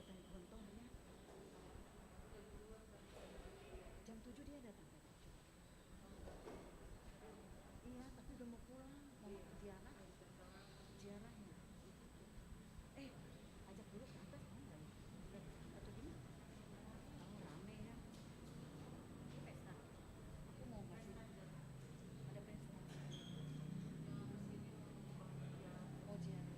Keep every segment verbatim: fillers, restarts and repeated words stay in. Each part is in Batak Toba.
Dari Gontor dia. Jam tujuh dia datang tadi. Iya, tapi udah mau pulang, mau ziarah. Ziarahnya. Eh, ajak dulu ke atas, mau nggak ya? Atau gimana? Oh, rame ya. Ini pesta. Aku mau masuk. Ada pesta. Oh, ziarah.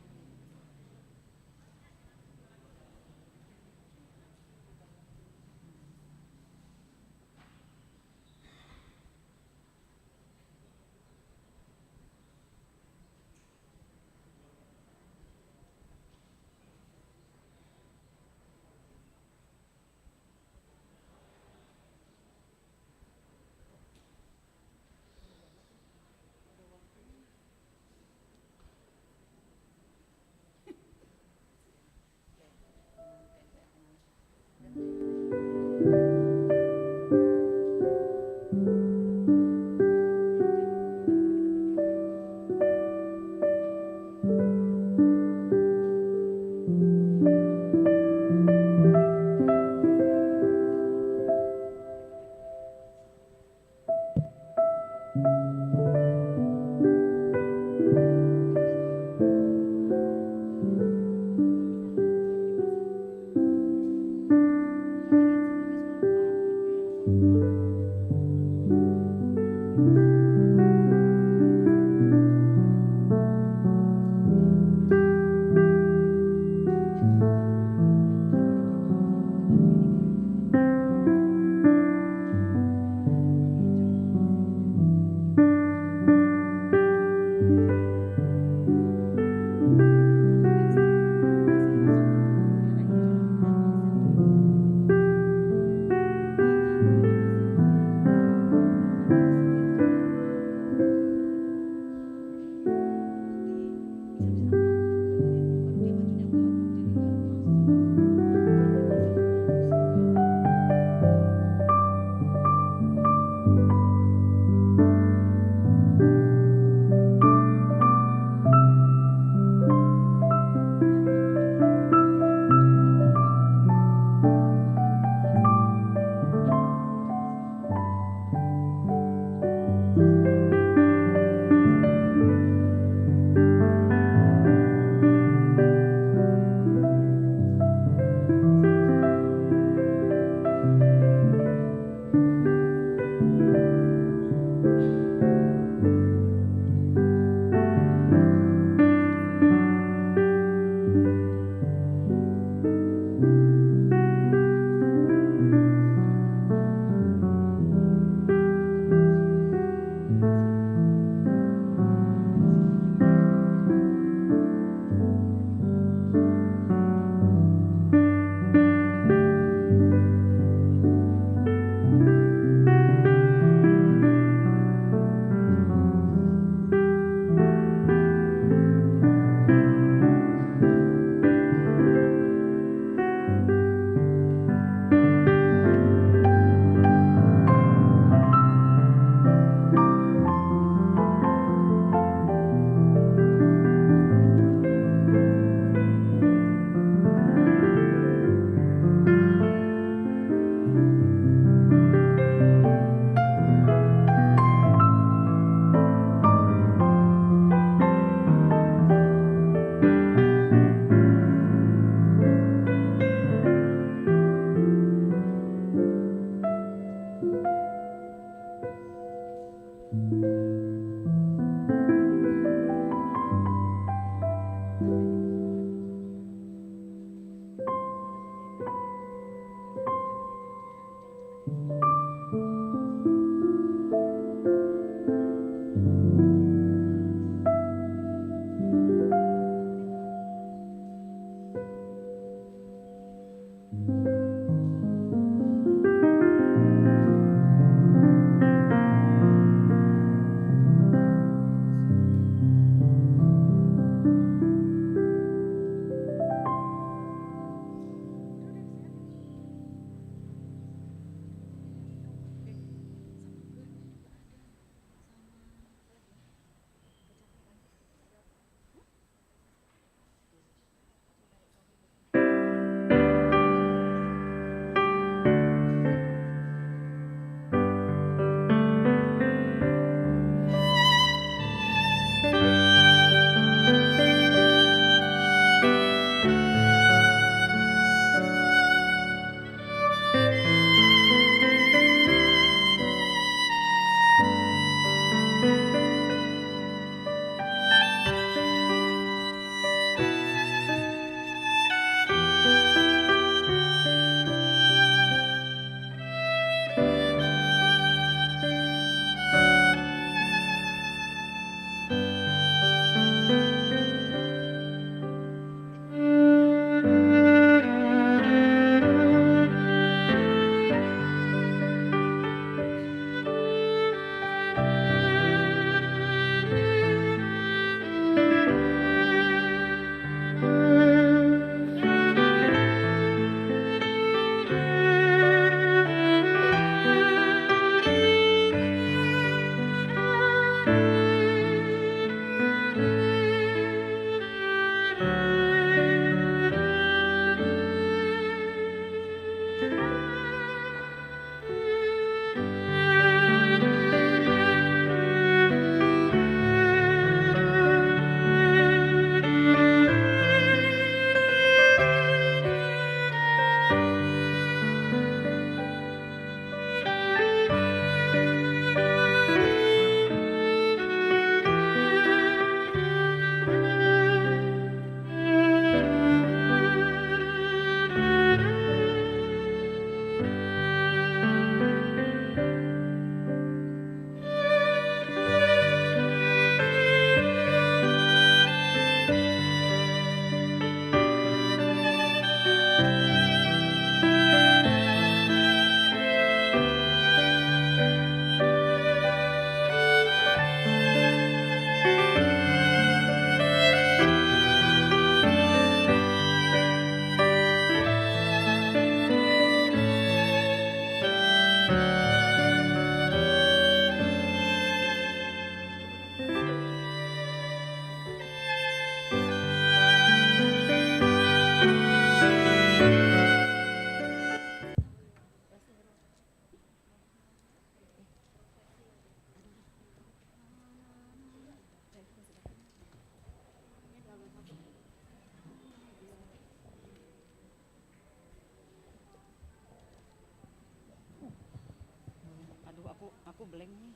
Blank nih.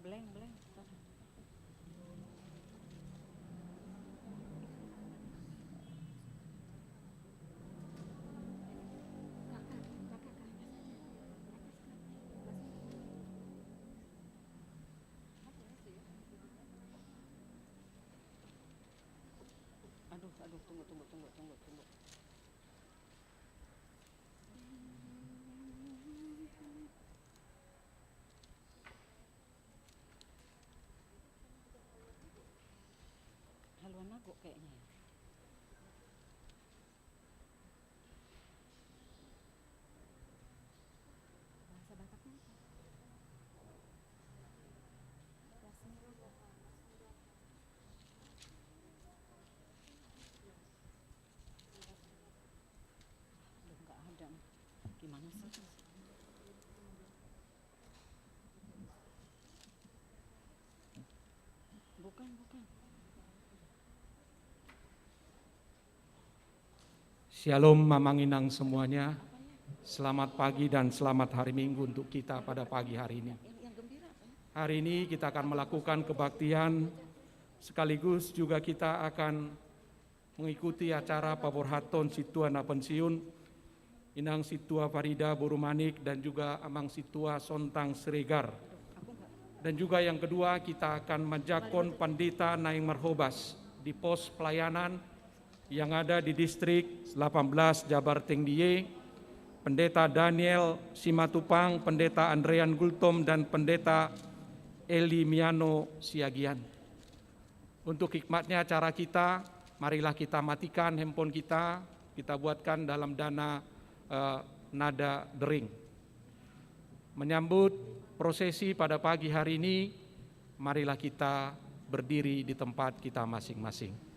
Blank, blank. Aduh, aduh, tunggu, tunggu, tunggu, tunggu, tunggu. Haluan Nago kayaknya ya. Bahasa Bataknya apa? Aduh, nggak ada nih. Gimana sih? Bukan, bukan. Syalom, Amang Inang semuanya. Selamat pagi dan selamat hari Minggu untuk kita pada pagi hari ini. Hari ini kita akan melakukan kebaktian, sekaligus juga kita akan mengikuti acara paborhathon sintua na pensiun, Inang Sintua Farida boru Manik, dan juga Amang Sintua Sontang Siregar. Dan juga yang kedua, kita akan manjangkon pandita naeng marhobas di pos pelayanan yang ada di distrik delapan belas Jabar Tengdie, Pendeta Daniel Simatupang, Pendeta Andrean Gultom, dan Pendeta Eli Miano Siagian. Untuk hikmatnya acara kita, marilah kita matikan handphone kita, kita buatkan dalam dana, eh, nada dering. Menyambut prosesi pada pagi hari ini, marilah kita berdiri di tempat kita masing-masing.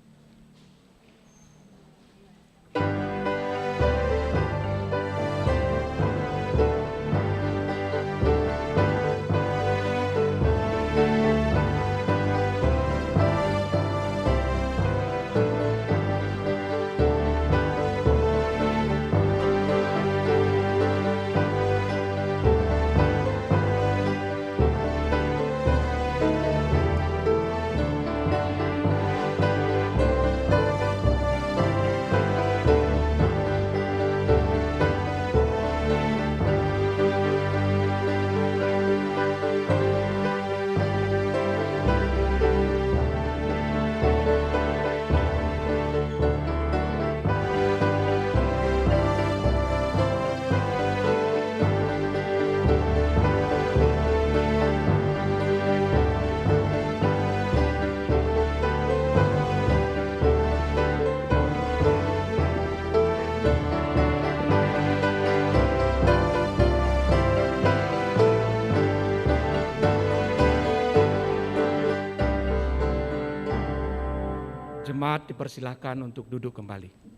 Jemaat dipersilahkan untuk duduk kembali.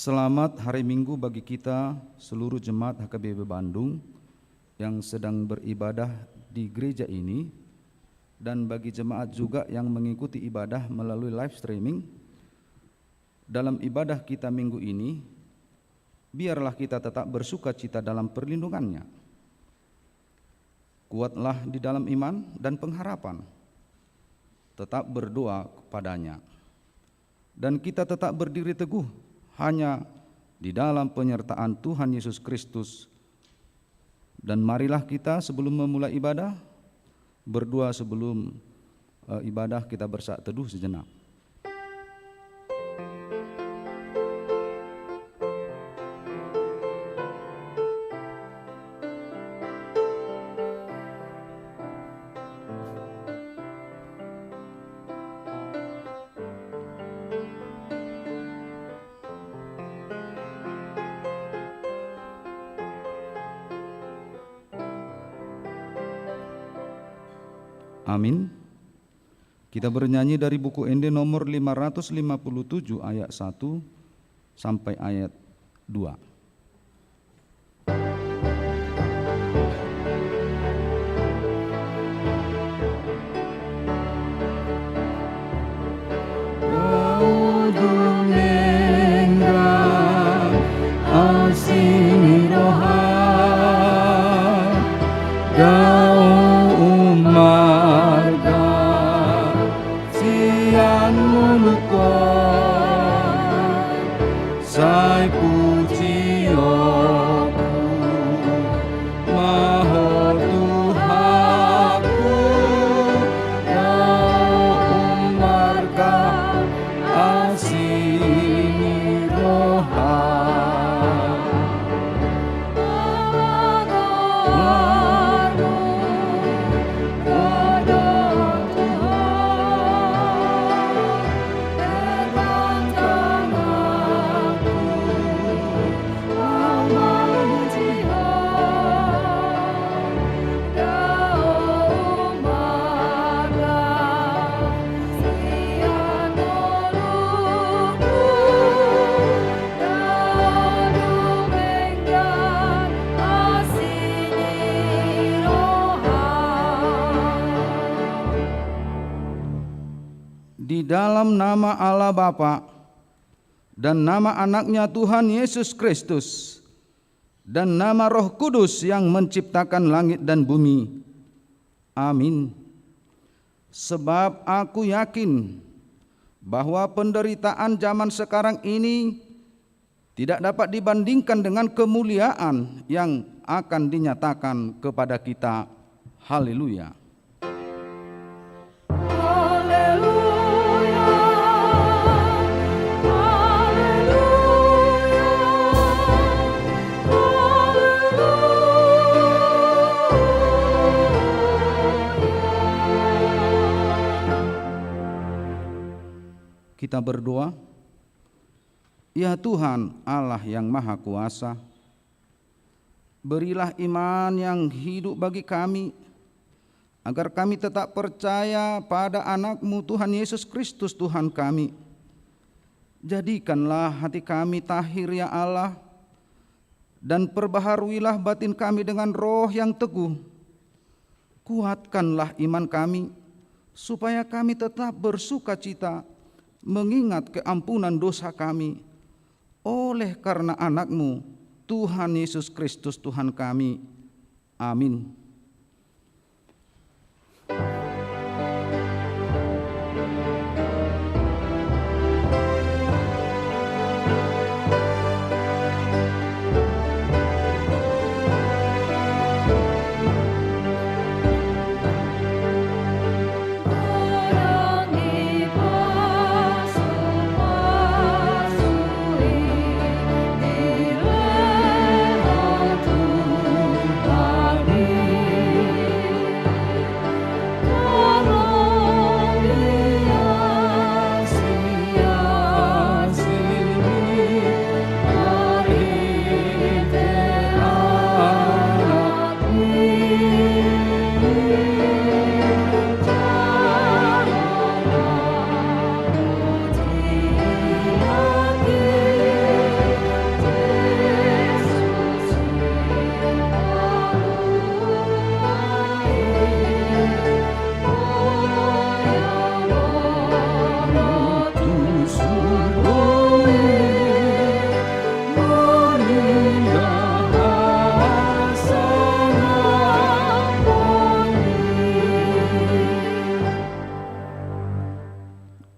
Selamat hari Minggu bagi kita seluruh jemaat H K B P Bandung yang sedang beribadah di gereja ini, dan bagi jemaat juga yang mengikuti ibadah melalui live streaming. Dalam ibadah kita minggu ini, biarlah kita tetap bersukacita dalam perlindungan-Nya. Kuatlah di dalam iman dan pengharapan. Tetap berdoa kepada-Nya. Dan kita tetap berdiri teguh hanya di dalam penyertaan Tuhan Yesus Kristus. Dan marilah kita sebelum memulai ibadah, berdoa sebelum, eh, ibadah, kita bersaat teduh sejenak. Amin. Kita bernyanyi dari buku ende nomor lima ratus lima puluh tujuh ayat satu sampai ayat dua. Dao denggan asi ni roha, dao umarga sian ngolungkon, sai puji oku ma Ho Tuhanku, dao umarga asi ni roha. Di dalam nama Allah Bapa, dan nama Anaknya Tuhan Yesus Kristus, dan nama Roh Kudus yang menciptakan langit dan bumi. Amin. Sebab aku yakin bahwa penderitaan zaman sekarang ini tidak dapat dibandingkan dengan kemuliaan yang akan dinyatakan kepada kita. Haleluya. Haleluya, haleluya, haleluya. Kita berdoa. Ya Tuhan, Allah yang Maha Kuasa, berilah iman yang hidup bagi kami, agar kami tetap percaya pada Anak-Mu, Tuhan Yesus Kristus, Tuhan kami. Jadikanlah hati kami tahir, ya Allah, dan perbaharuilah batin kami dengan roh yang teguh. Kuatkanlah iman kami, supaya kami tetap bersukacita mengingat keampunan dosa kami, oleh karena Anak-Mu, Tuhan Yesus Kristus, Tuhan kami. Amin.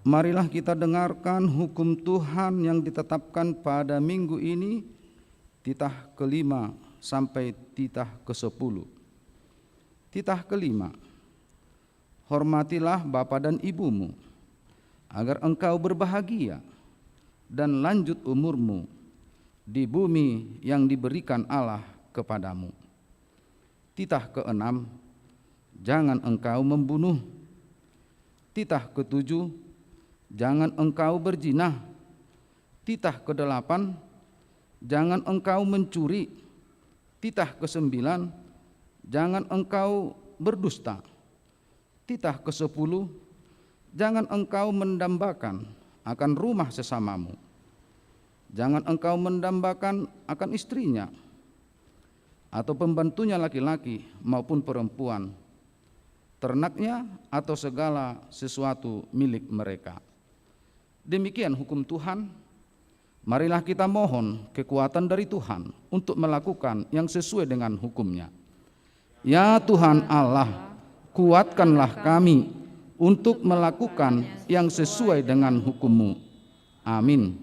Marilah kita dengarkan hukum Tuhan yang ditetapkan pada minggu ini, titah kelima sampai titah kesepuluh. Titah kelima. Hormatilah bapa dan ibumu, agar engkau berbahagia dan lanjut umurmu di bumi yang diberikan Allah kepadamu. Titah keenam, jangan engkau membunuh. Titah ketujuh, jangan engkau berzina. Titah kedelapan, jangan engkau mencuri. Titah kesembilan, jangan engkau berdusta. Titah kesepuluh, jangan engkau mendambakan akan rumah sesamamu. Jangan engkau mendambakan akan istrinya, atau pembantunya laki-laki maupun perempuan, ternaknya, atau segala sesuatu milik mereka. Demikian hukum Tuhan. Marilah kita mohon kekuatan dari Tuhan untuk melakukan yang sesuai dengan hukum-Nya. Ya Tuhan Allah, kuatkanlah kami untuk melakukan yang sesuai dengan hukum-Mu. Amin.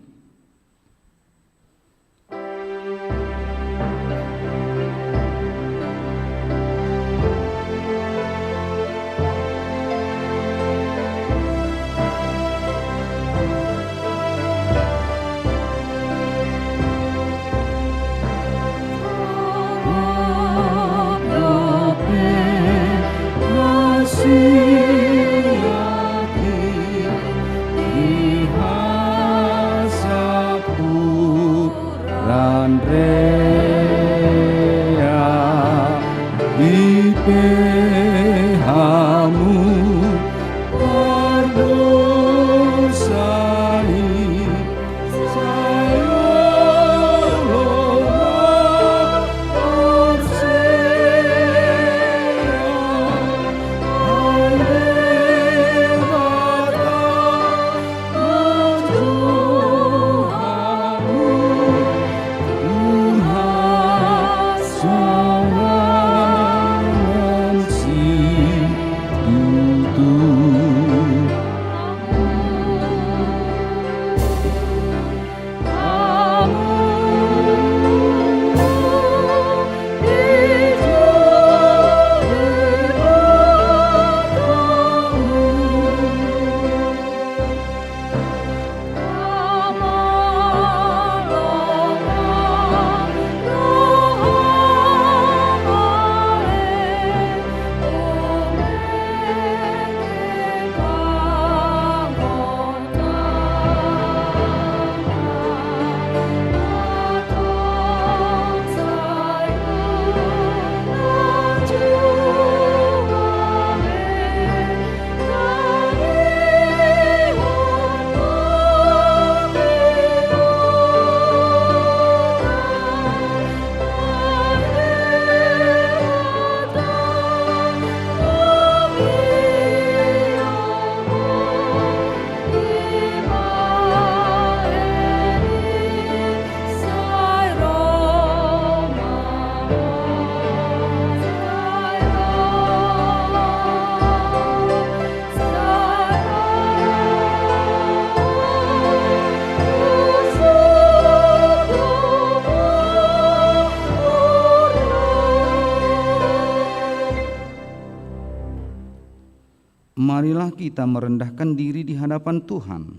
Marilah kita merendahkan diri di hadapan Tuhan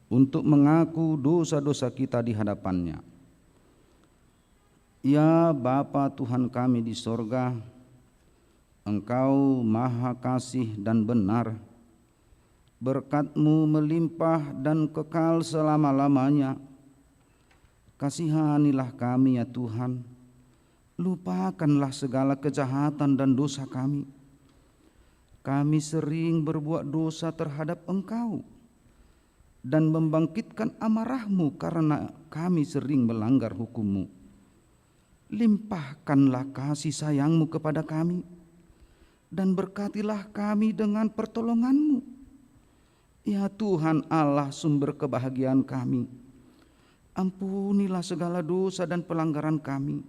untuk mengaku dosa-dosa kita di hadapan-Nya. Ya Bapa Tuhan kami di sorga, Engkau maha kasih dan benar. Berkat-Mu melimpah dan kekal selama-lamanya. Kasihanilah kami, ya Tuhan. Lupakanlah segala kejahatan dan dosa kami. Kami sering berbuat dosa terhadap Engkau dan membangkitkan amarah-Mu karena kami sering melanggar hukum-Mu. Limpahkanlah kasih sayang-Mu kepada kami, dan berkatilah kami dengan pertolongan-Mu. Ya Tuhan Allah, sumber kebahagiaan kami, ampunilah segala dosa dan pelanggaran kami.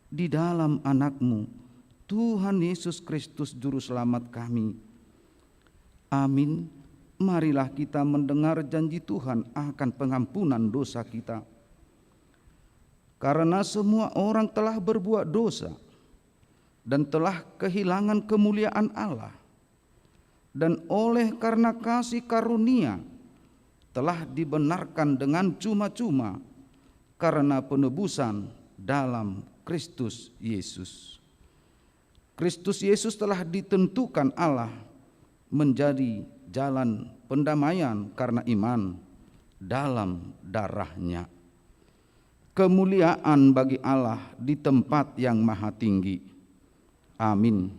Di dalam Anak-Mu, Tuhan Yesus Kristus, Juru Selamat kami. Amin. Marilah kita mendengar janji Tuhan akan pengampunan dosa kita. Karena semua orang telah berbuat dosa dan telah kehilangan kemuliaan Allah, dan oleh karena kasih karunia telah dibenarkan dengan cuma-cuma karena penebusan dalam Kristus Yesus. Kristus Yesus telah ditentukan Allah menjadi jalan pendamaian karena iman dalam darah-Nya. Kemuliaan bagi Allah di tempat yang maha tinggi. Amin.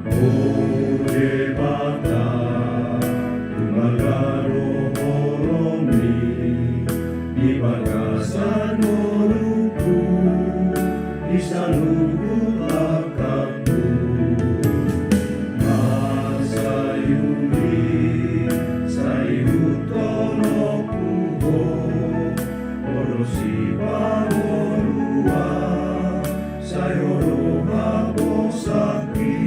O Debata, tumangihon holongmi di bagasan ngolungku, di saluhut langkangku. Mansai uli, sai ihuthon ompu Ho, Ho do Sipangolu, sai Ho do haposanki.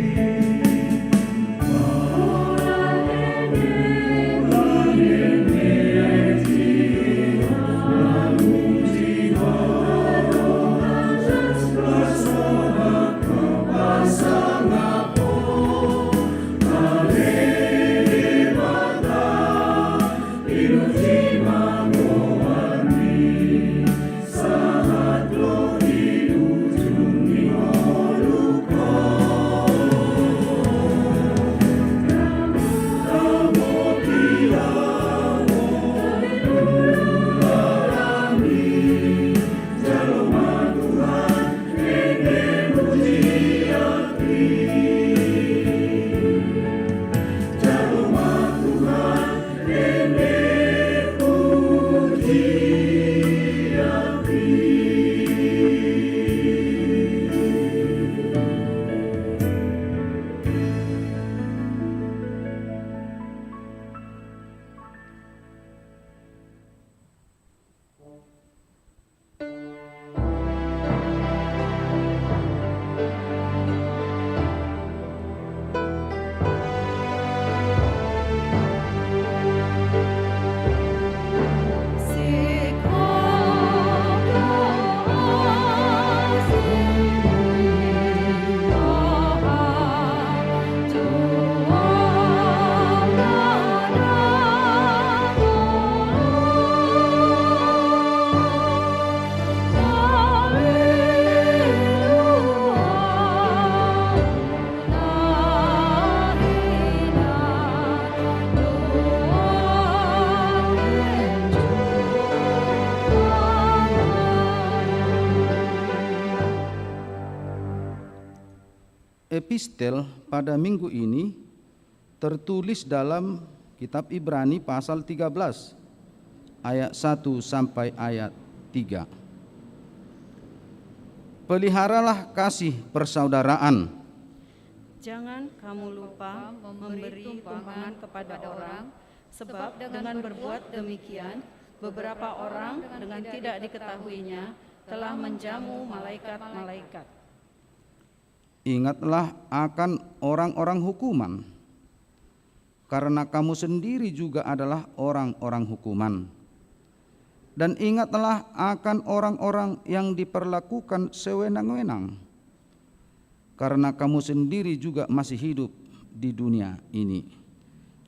Epistel pada minggu ini tertulis dalam kitab Ibrani pasal tiga belas ayat satu sampai ayat tiga. Peliharalah kasih persaudaraan. Jangan kamu lupa memberi tumpangan kepada orang, sebab dengan berbuat demikian, beberapa orang dengan tidak diketahuinya telah menjamu malaikat-malaikat. Ingatlah akan orang-orang hukuman, karena kamu sendiri juga adalah orang-orang hukuman. Dan ingatlah akan orang-orang yang diperlakukan sewenang-wenang, karena kamu sendiri juga masih hidup di dunia ini.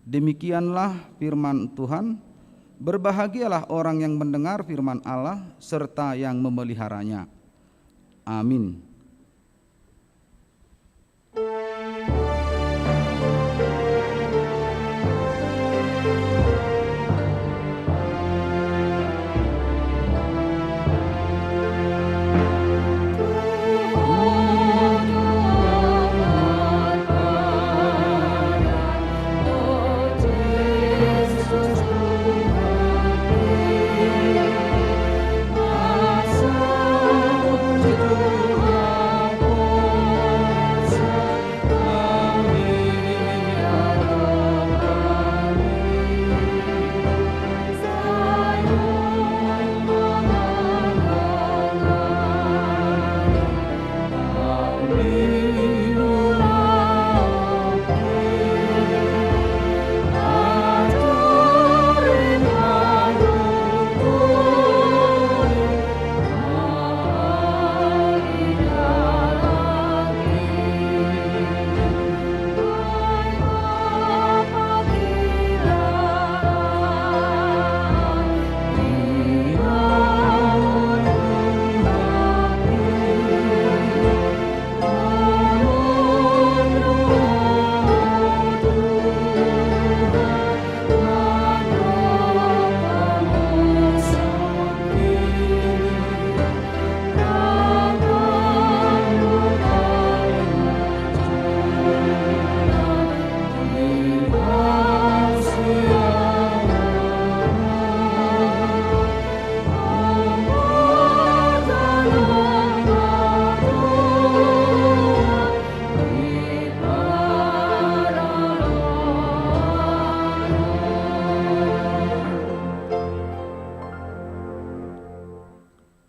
Demikianlah firman Tuhan. Berbahagialah orang yang mendengar firman Allah serta yang memeliharanya. Amin.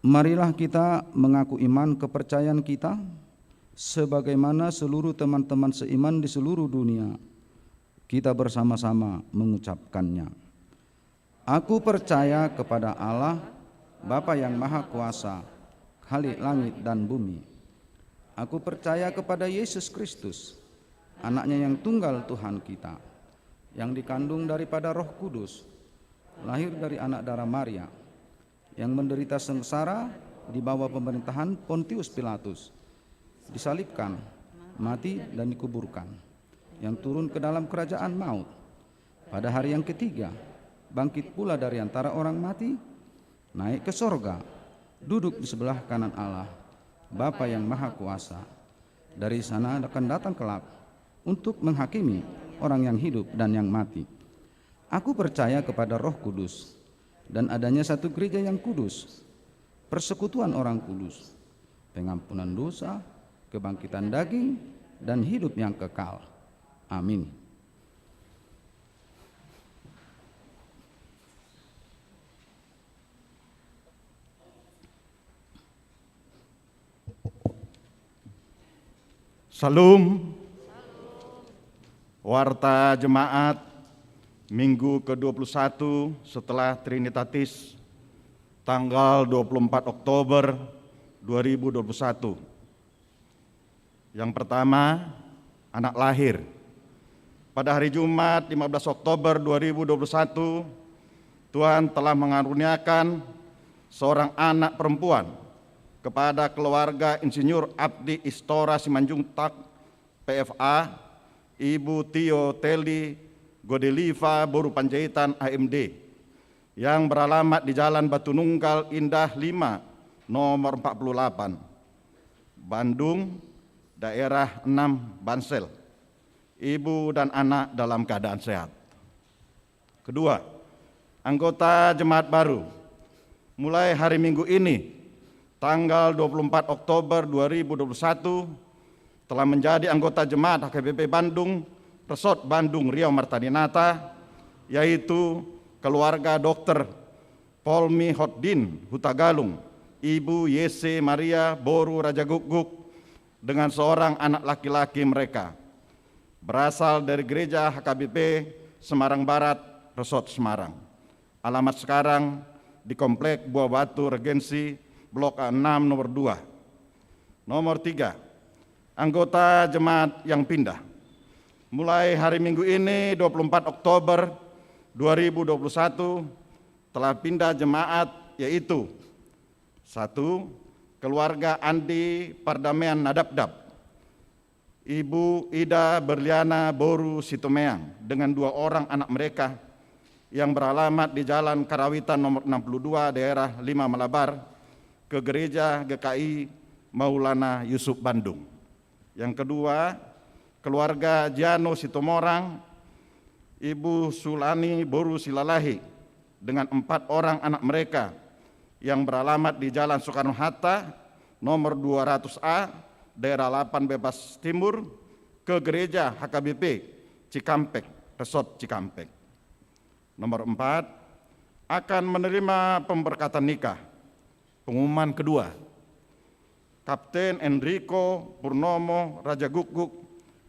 Marilah kita mengaku iman kepercayaan kita, sebagaimana seluruh teman-teman seiman di seluruh dunia. Kita bersama-sama mengucapkannya. Aku percaya kepada Allah, Bapa yang Maha Kuasa, Khalik langit dan bumi. Aku percaya kepada Yesus Kristus, Anaknya yang tunggal Tuhan kita, yang dikandung daripada Roh Kudus, lahir dari anak darah Maria, yang menderita sengsara di bawah pemerintahan Pontius Pilatus, disalibkan, mati, dan dikuburkan, yang turun ke dalam kerajaan maut. Pada hari yang ketiga, bangkit pula dari antara orang mati, naik ke sorga, duduk di sebelah kanan Allah, Bapa yang Maha Kuasa. Dari sana akan datang kelak untuk menghakimi orang yang hidup dan yang mati. Aku percaya kepada Roh Kudus dan adanya satu gereja yang kudus, persekutuan orang kudus, pengampunan dosa, kebangkitan daging, dan hidup yang kekal. Amin. Shalom. Warta Jemaat, Minggu kedua puluh satu setelah Trinitatis, tanggal dua puluh empat Oktober dua ribu dua puluh satu. Yang pertama, anak lahir. Pada hari Jumat, lima belas Oktober dua ribu dua puluh satu, Tuhan telah mengaruniakan seorang anak perempuan kepada keluarga Insinyur Abdi Istora Simanjuntak, P F A, Ibu Tio Teli Godeliva boru Panjaitan, A M D, yang beralamat di Jalan Batu Nunggal Indah lima, nomor empat puluh delapan, Bandung, daerah enam, Bansel. Ibu dan anak dalam keadaan sehat. Kedua, anggota jemaat baru. Mulai hari Minggu ini, tanggal dua puluh empat Oktober dua ribu dua puluh satu, telah menjadi anggota jemaat H K B P Bandung, Resort Bandung, Riau Marta Dinata, yaitu keluarga Dokter Polmi Hotdin Hutagalung, Ibu Yese Maria boru Rajagukguk, dengan seorang anak laki-laki mereka. Berasal dari Gereja H K B P Semarang Barat, Resort Semarang. Alamat sekarang di Komplek Buah Batu Regensi, Blok A enam, nomor dua. Nomor tiga, anggota jemaat yang pindah. Mulai hari Minggu ini, dua puluh empat Oktober dua ribu dua puluh satu, telah pindah jemaat, yaitu: satu, keluarga Andi Pardamean Nadapdap, Ibu Ida Berliana boru Situmeang dengan dua orang anak mereka yang beralamat di Jalan Karawitan nomor enam puluh dua, daerah lima Malabar, ke Gereja G K I Maulana Yusuf Bandung. Yang kedua, keluarga Jano Situmorang, Ibu Sulani boru Silalahi, dengan empat orang anak mereka yang beralamat di Jalan Soekarno-Hatta, nomor dua ratus A, daerah delapan Brebes Timur, ke Gereja H K B P Cikampek, Resort Cikampek. Nomor empat, akan menerima pemberkatan nikah. Pengumuman kedua. Kapten Enrico Purnomo Rajagukguk,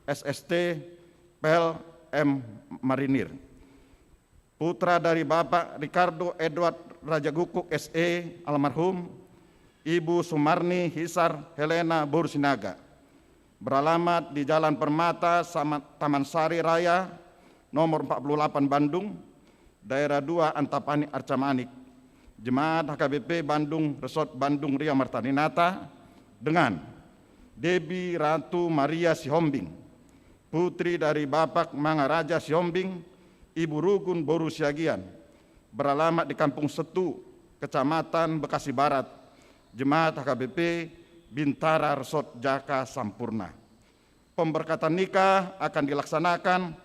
S S T, P L M Marinir. Putra dari Bapak Ricardo Edward Rajagukguk, S E, almarhum, Ibu Sumarni Hisar Helena boru Sinaga. Beralamat di Jalan Permata, Sama-, Taman Sari Raya, nomor empat puluh delapan, Bandung, daerah dua Antapani Arca Manik. Jemaat H K B P Bandung, Resort Bandung, Riau Marta Dinata, dengan Debi Ratu Maria Sihombing, putri dari Bapak Mangaraja Sihombing, Ibu Rugun boru Siagian, beralamat di Kampung Setu, Kecamatan Bekasi Barat, jemaat H K B P Bintara Resort Jaka Sampurna. Pemberkatan nikah akan dilaksanakan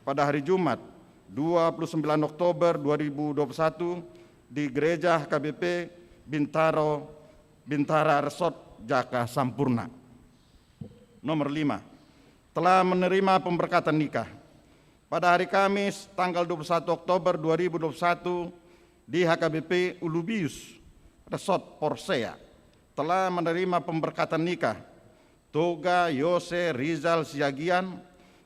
pada hari Jumat, dua puluh sembilan Oktober dua ribu dua puluh satu, di Gereja H K B P Bintaro, Bintara Resort Jaka Sampurna. Nomor lima, telah menerima pemberkatan nikah. Pada hari Kamis, tanggal dua puluh satu Oktober dua ribu dua puluh satu, di H K B P Ulubius, Resort Porsea telah menerima pemberkatan nikah Toga Yose Rizal Siagian,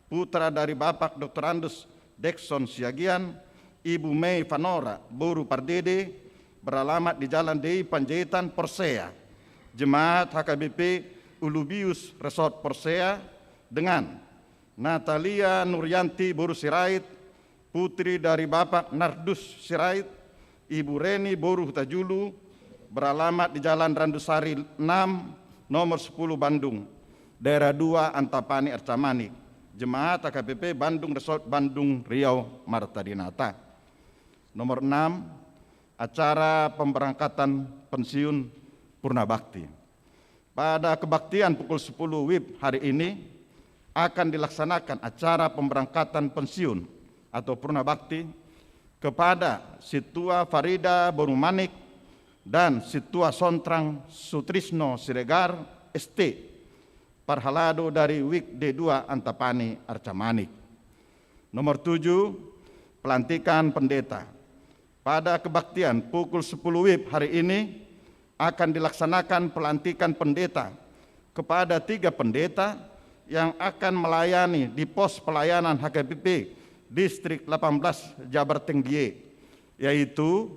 putra dari Bapak Doktorandus Dekson Siagian, Ibu Mei Vanora, boru Pardede, beralamat di Jalan D I Panjaitan, Porsea, Jemaat H K B P Ulubius Resort Porsea, dengan Natalia Nuryanti, boru Sirait, putri dari Bapak Nardus Sirait, Ibu Reni, boru Hutajulu, beralamat di Jalan Randusari enam, nomor sepuluh, Bandung, Daerah dua, Antapani, Arca Manik, Jemaat H K B P Bandung Resort Bandung, Riau, Marta Dinata. Nomor enam, acara pemberangkatan pensiun Purna Bakti. Pada kebaktian pukul sepuluh wib hari ini akan dilaksanakan acara pemberangkatan pensiun atau Purna Bakti kepada Sintua Farida boru Manik dan Sintua Sontrang Sutrisno Siregar, S T, parhalado dari WIK D dua Antapani, Arca Manik. Nomor tujuh, pelantikan pendeta. Pada kebaktian pukul sepuluh wib hari ini akan dilaksanakan pelantikan pendeta kepada tiga pendeta yang akan melayani di pos pelayanan H K B P Distrik delapan belas Jabar Tenggie, yaitu: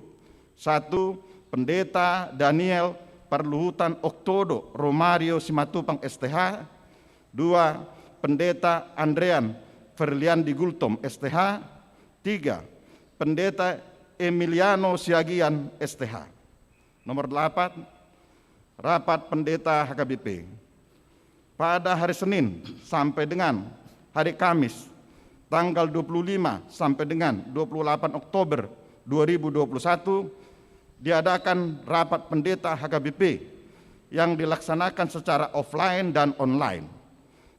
satu, Pendeta Daniel Parluhutan Oktodo Romario Simatupang, S T H. Dua, Pendeta Andrean Ferliandi Gultom, S T H. Tiga, Pendeta Emiliano Siagian, S T H. Nomor delapan, rapat pendeta H K B P. Pada hari Senin sampai dengan hari Kamis, tanggal dua puluh lima sampai dengan dua puluh delapan Oktober dua ribu dua puluh satu, diadakan rapat pendeta H K B P yang dilaksanakan secara offline dan online.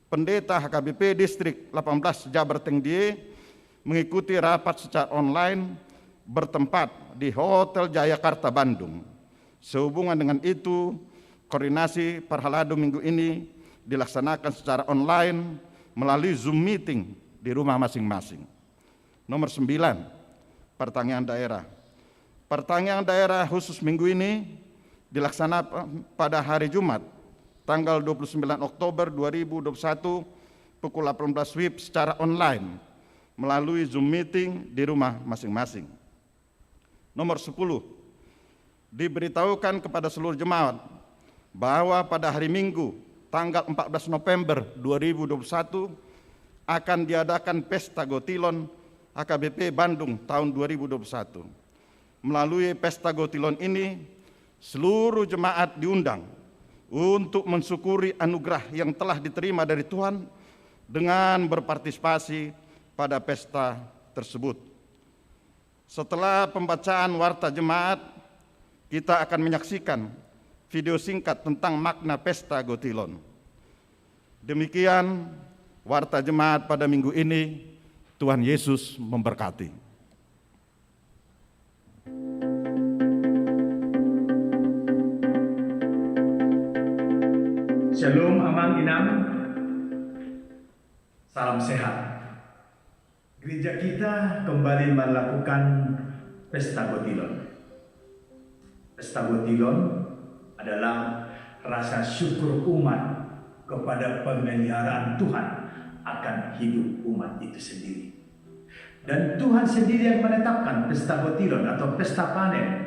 Pendeta H K B P Distrik delapan belas Jabar Tenggie mengikuti rapat secara online bertempat di Hotel Jayakarta Bandung. Sehubungan dengan itu, koordinasi parhalado minggu ini dilaksanakan secara online melalui Zoom meeting di rumah masing-masing. Nomor sembilan, partangiangan daerah. Partangiangan daerah khusus minggu ini dilaksanakan pada hari Jumat, tanggal dua puluh sembilan Oktober dua ribu dua puluh satu, pukul delapan belas wib secara online melalui Zoom meeting di rumah masing-masing. Nomor sepuluh, diberitahukan kepada seluruh jemaat bahwa pada hari Minggu, tanggal empat belas November dua ribu dua puluh satu, akan diadakan Pesta Gotilon H K B P Bandung tahun dua ribu dua puluh satu. Melalui Pesta Gotilon ini, seluruh jemaat diundang untuk mensyukuri anugerah yang telah diterima dari Tuhan dengan berpartisipasi pada pesta tersebut. Setelah pembacaan warta jemaat, kita akan menyaksikan video singkat tentang makna Pesta Gotilon. Demikian warta jemaat pada minggu ini. Tuhan Yesus memberkati. Shalom, Amang, Inang. Salam sehat. Gereja kita kembali melakukan Pesta Gotilon. Pesta Gotilon adalah rasa syukur umat kepada pemeliharaan Tuhan akan hidup umat itu sendiri. Dan Tuhan sendiri yang menetapkan Pesta Gotilon atau Pesta Panen.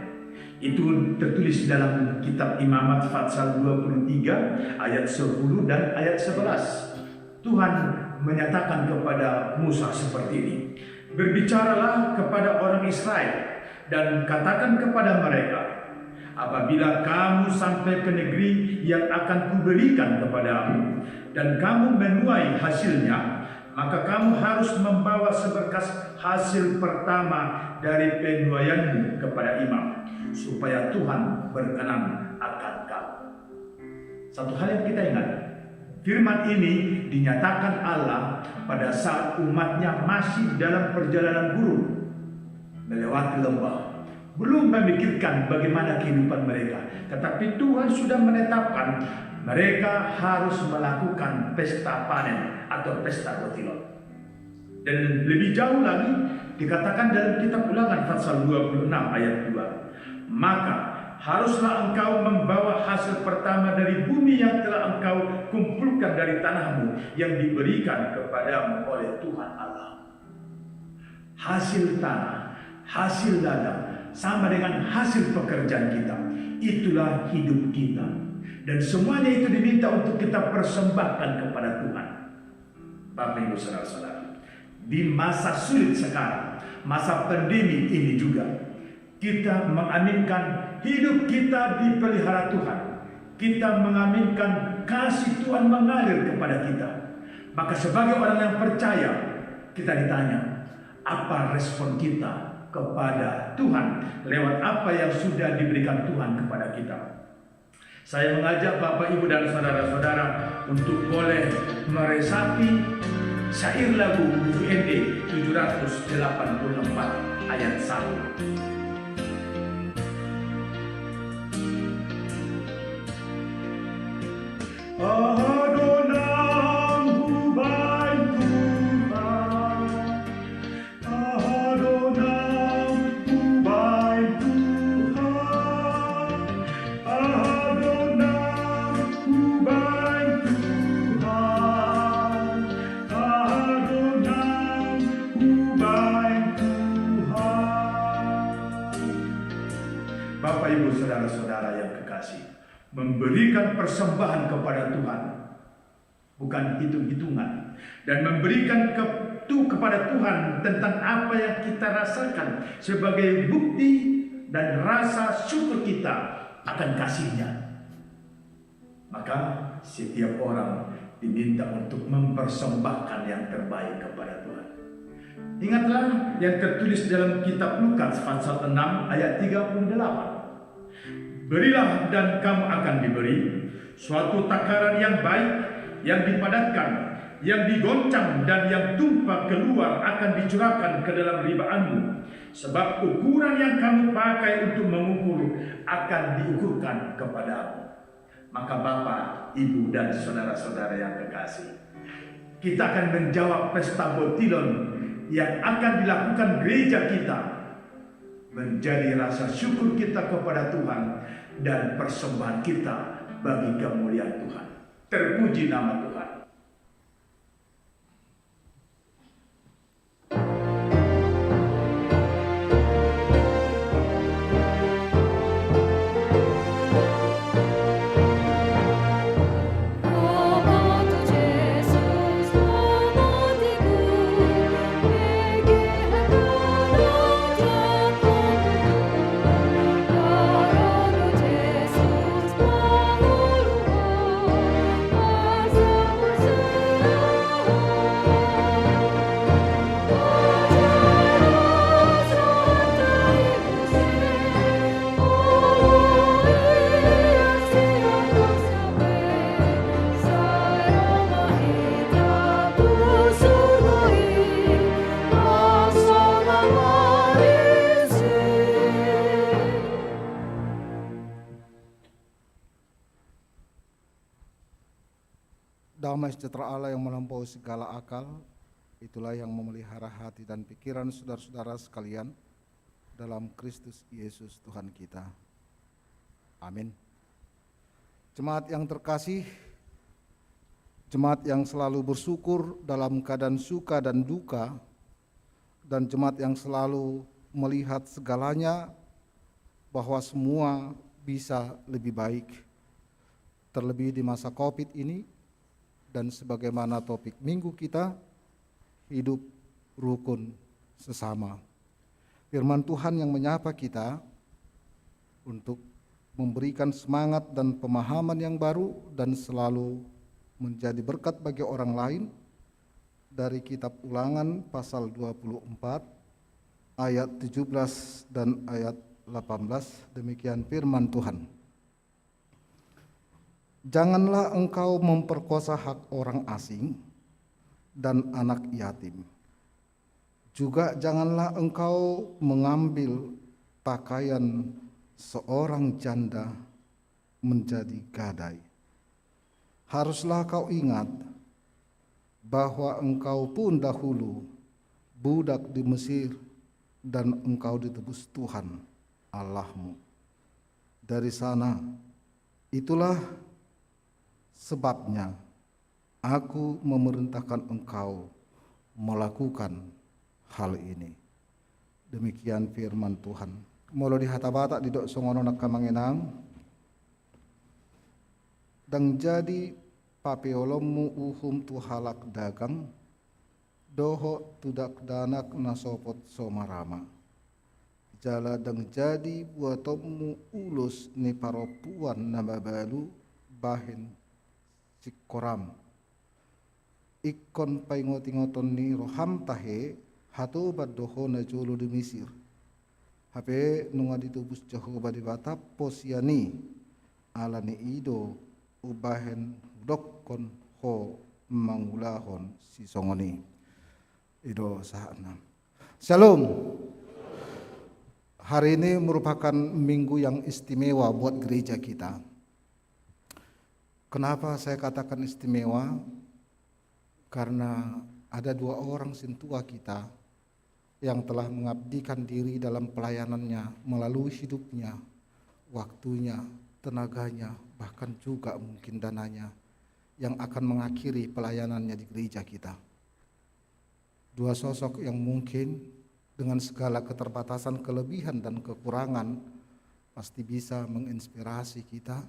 Itu tertulis dalam kitab Imamat Fatsal dua puluh tiga ayat sepuluh dan ayat sebelas. Tuhan menyatakan kepada Musa seperti ini, "Berbicaralah kepada orang Israel dan katakan kepada mereka, 'Apabila kamu sampai ke negeri yang akan kuberikan kepadamu, dan kamu menuai hasilnya, maka kamu harus membawa seberkas hasil pertama dari penuaianmu kepada imam, supaya Tuhan berkenan akan kamu.'" Satu hal yang kita ingat, firman ini dinyatakan Allah pada saat umatnya masih dalam perjalanan gurun, melewati lembah, belum memikirkan bagaimana kehidupan mereka. Tetapi Tuhan sudah menetapkan mereka harus melakukan pesta panen atau Pesta Gotilon. Dan lebih jauh lagi, dikatakan dalam kitab Ulangan pasal dua puluh enam ayat dua, "Maka Haruslah engkau membawa hasil pertama dari bumi yang telah engkau kumpulkan dari tanahmu yang diberikan kepadamu oleh Tuhan Allah. Hasil tanah, hasil ladang, sama dengan hasil pekerjaan kita. Itulah hidup kita. Dan semuanya itu diminta untuk kita persembahkan kepada Tuhan. Bapak, Ibu, Saudara-saudara, di masa sulit sekarang, masa pandemi ini juga, kita mengaminkan hidup kita dipelihara Tuhan. Kita mengaminkan kasih Tuhan mengalir kepada kita. Maka sebagai orang yang percaya, kita ditanya, apa respon kita kepada Tuhan lewat apa yang sudah diberikan Tuhan kepada kita? Saya mengajak Bapak, Ibu, dan saudara-saudara untuk boleh meresapi syair lagu U N D tujuh ratus delapan puluh empat ayat satu. Aha do nang hubaen Tuhan, aha do nang hubaen Tuhan, aha do nang hubaen Tuhan, aha do nang hubaen Tuhan. Bapak, Ibu, saudara-saudara yang kekasih, memberikan persembahan kepada Tuhan bukan hitung-hitungan. Dan memberikan ke-, tu-, kepada Tuhan tentang apa yang kita rasakan sebagai bukti dan rasa syukur kita akan kasih-Nya. Maka setiap orang diminta untuk mempersembahkan yang terbaik kepada Tuhan. Ingatlah yang tertulis dalam kitab Lukas pasal enam ayat tiga puluh delapan. Berilah dan kamu akan diberi, suatu takaran yang baik, yang dipadatkan, yang digoncang dan yang tumpah keluar akan dicurahkan ke dalam ribaanmu. Sebab ukuran yang kamu pakai untuk mengukur akan diukurkan kepadamu. Maka Bapak, Ibu, dan saudara-saudara yang kekasih, kita akan menjawab pesta botilon yang akan dilakukan gereja kita menjadi rasa syukur kita kepada Tuhan dan persembahan kita bagi kemuliaan Tuhan. Terpuji nama Tuhan. Damai sejahtera Allah yang melampaui segala akal, itulah yang memelihara hati dan pikiran saudara-saudara sekalian dalam Kristus Yesus Tuhan kita. Amin. Jemaat yang terkasih, jemaat yang selalu bersyukur dalam keadaan suka dan duka, dan jemaat yang selalu melihat segalanya bahwa semua bisa lebih baik. Terlebih di masa covid ini, dan sebagaimana topik minggu kita, hidup rukun sesama. Firman Tuhan yang menyapa kita untuk memberikan semangat dan pemahaman yang baru dan selalu menjadi berkat bagi orang lain, dari kitab Ulangan pasal dua puluh empat ayat tujuh belas dan ayat delapan belas. Demikian firman Tuhan. Janganlah engkau memperkosa hak orang asing dan anak yatim. Juga janganlah engkau mengambil pakaian seorang janda menjadi gadai. Haruslah kau ingat bahwa engkau pun dahulu budak di Mesir dan engkau ditebus Tuhan Allahmu. dari sana. Itulah sebabnya Aku memerintahkan engkau melakukan hal ini. Demikian firman Tuhan. Molo di hata Batak didok songon on, angka amang inang: Ndang jadi papeolonmu uhum tu halak dagang, dohot tu dakdanak na sopot so marama. Jala ndang jadi buatonmu ulos ni parompuan na mabalu bahen singkoram. Ingkon paingotingoton ni roham tahe hatoban do ho najolo di Misir. Hape nunga ditobus Jahowa Debata posian i, ala ni i do umbahen hudokkon ho mangulahon sisongon i. I do sahatna. Shalom. Hari ini merupakan minggu yang istimewa buat gereja kita. Kenapa saya katakan istimewa? Karena ada dua orang sintua kita yang telah mengabdikan diri dalam pelayanannya melalui hidupnya, waktunya, tenaganya, bahkan juga mungkin dananya, yang akan mengakhiri pelayanannya di gereja kita. Dua sosok yang mungkin dengan segala keterbatasan, kelebihan, dan kekurangan pasti bisa menginspirasi kita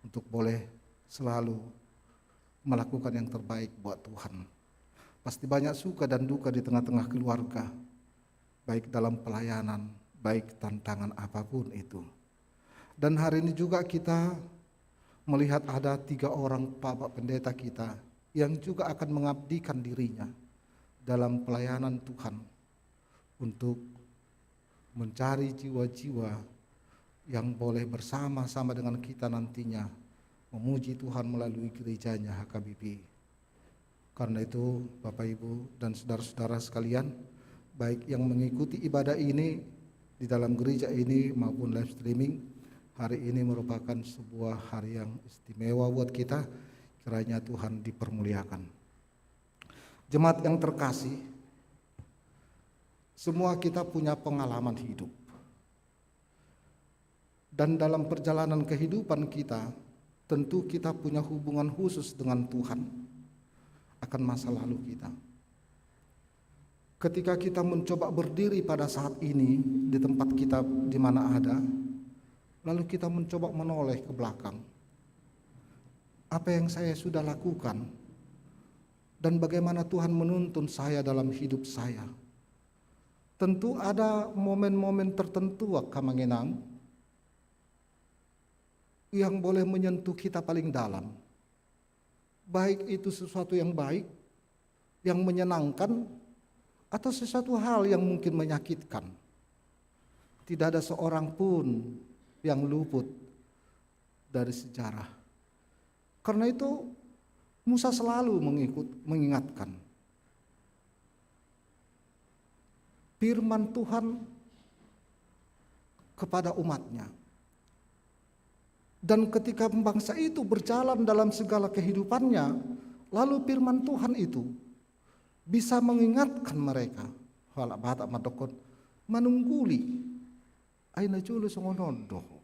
untuk boleh selalu melakukan yang terbaik buat Tuhan. Pasti banyak suka dan duka di tengah-tengah keluarga, baik dalam pelayanan, baik tantangan apapun itu. Dan hari ini juga kita melihat ada tiga orang bapak pendeta kita yang juga akan mengabdikan dirinya dalam pelayanan Tuhan untuk mencari jiwa-jiwa yang boleh bersama-sama dengan kita nantinya memuji Tuhan melalui gerejanya H K B P. Karena itu, Bapak, Ibu, dan saudara-saudara sekalian, baik yang mengikuti ibadah ini di dalam gereja ini maupun live streaming, hari ini merupakan sebuah hari yang istimewa buat kita. Kiranya Tuhan dipermuliakan. Jemaat yang terkasih, semua kita punya pengalaman hidup. Dan dalam perjalanan kehidupan kita, tentu kita punya hubungan khusus dengan Tuhan akan masa lalu kita. Ketika kita mencoba berdiri pada saat ini di tempat kita di mana ada, lalu kita mencoba menoleh ke belakang. Apa yang saya sudah lakukan dan bagaimana Tuhan menuntun saya dalam hidup saya? Tentu ada momen-momen tertentu, angka amang inang, yang boleh menyentuh kita paling dalam. Baik itu sesuatu yang baik, yang menyenangkan, atau sesuatu hal yang mungkin menyakitkan. Tidak ada seorang pun yang luput dari sejarah. Karena itu, Musa selalu mengikut, mengingatkan firman Tuhan kepada umatnya. Dan ketika bangsa itu berjalan dalam segala kehidupannya, lalu firman Tuhan itu bisa mengingatkan mereka. Halak Batak mandok, manungguli. Ai najolo songon on do ho.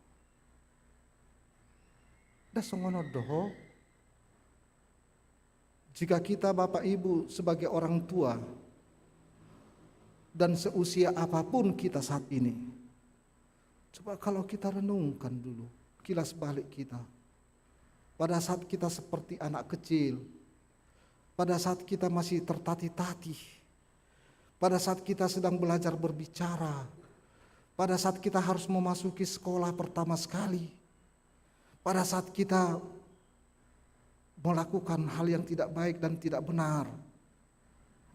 Nda songon on do ho. Jika kita, Bapak Ibu, sebagai orang tua dan seusia apapun kita saat ini, coba kalau kita renungkan dulu, kilas balik kita. Pada saat kita seperti anak kecil, pada saat kita masih tertatih-tatih, pada saat kita sedang belajar berbicara, pada saat kita harus memasuki sekolah pertama sekali, pada saat kita melakukan hal yang tidak baik dan tidak benar,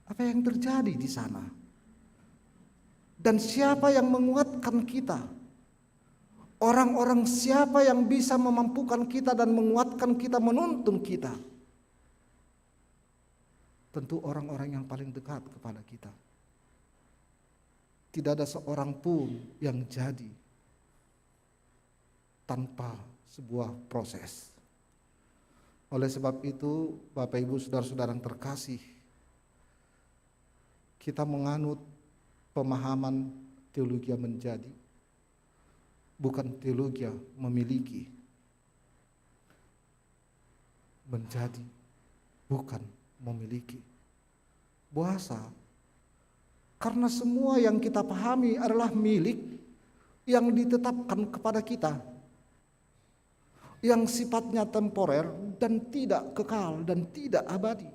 apa yang terjadi di sana? Dan siapa yang menguatkan kita? Orang-orang siapa yang bisa memampukan kita dan menguatkan kita, menuntun kita? Tentu orang-orang yang paling dekat kepada kita. Tidak ada seorang pun yang jadi tanpa sebuah proses. Oleh sebab itu, Bapak, Ibu, saudara-saudara yang terkasih, kita menganut pemahaman teologia menjadi, bukan teologia memiliki. Menjadi, bukan memiliki. Boasa? Karena semua yang kita pahami adalah milik yang ditetapkan kepada kita, yang sifatnya temporer dan tidak kekal dan tidak abadi.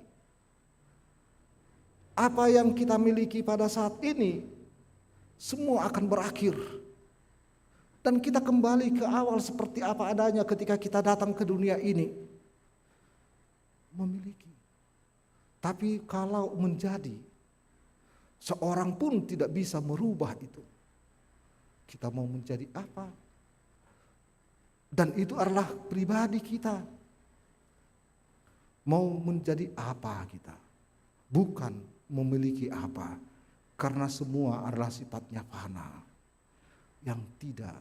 Apa yang kita miliki pada saat ini, semua akan berakhir. Dan kita kembali ke awal seperti apa adanya ketika kita datang ke dunia ini. Memiliki. Tapi kalau menjadi, seorang pun tidak bisa merubah itu. Kita mau menjadi apa? Dan itu adalah pribadi kita. Mau menjadi apa kita? Bukan memiliki apa, karena semua adalah sifatnya fana, yang tidak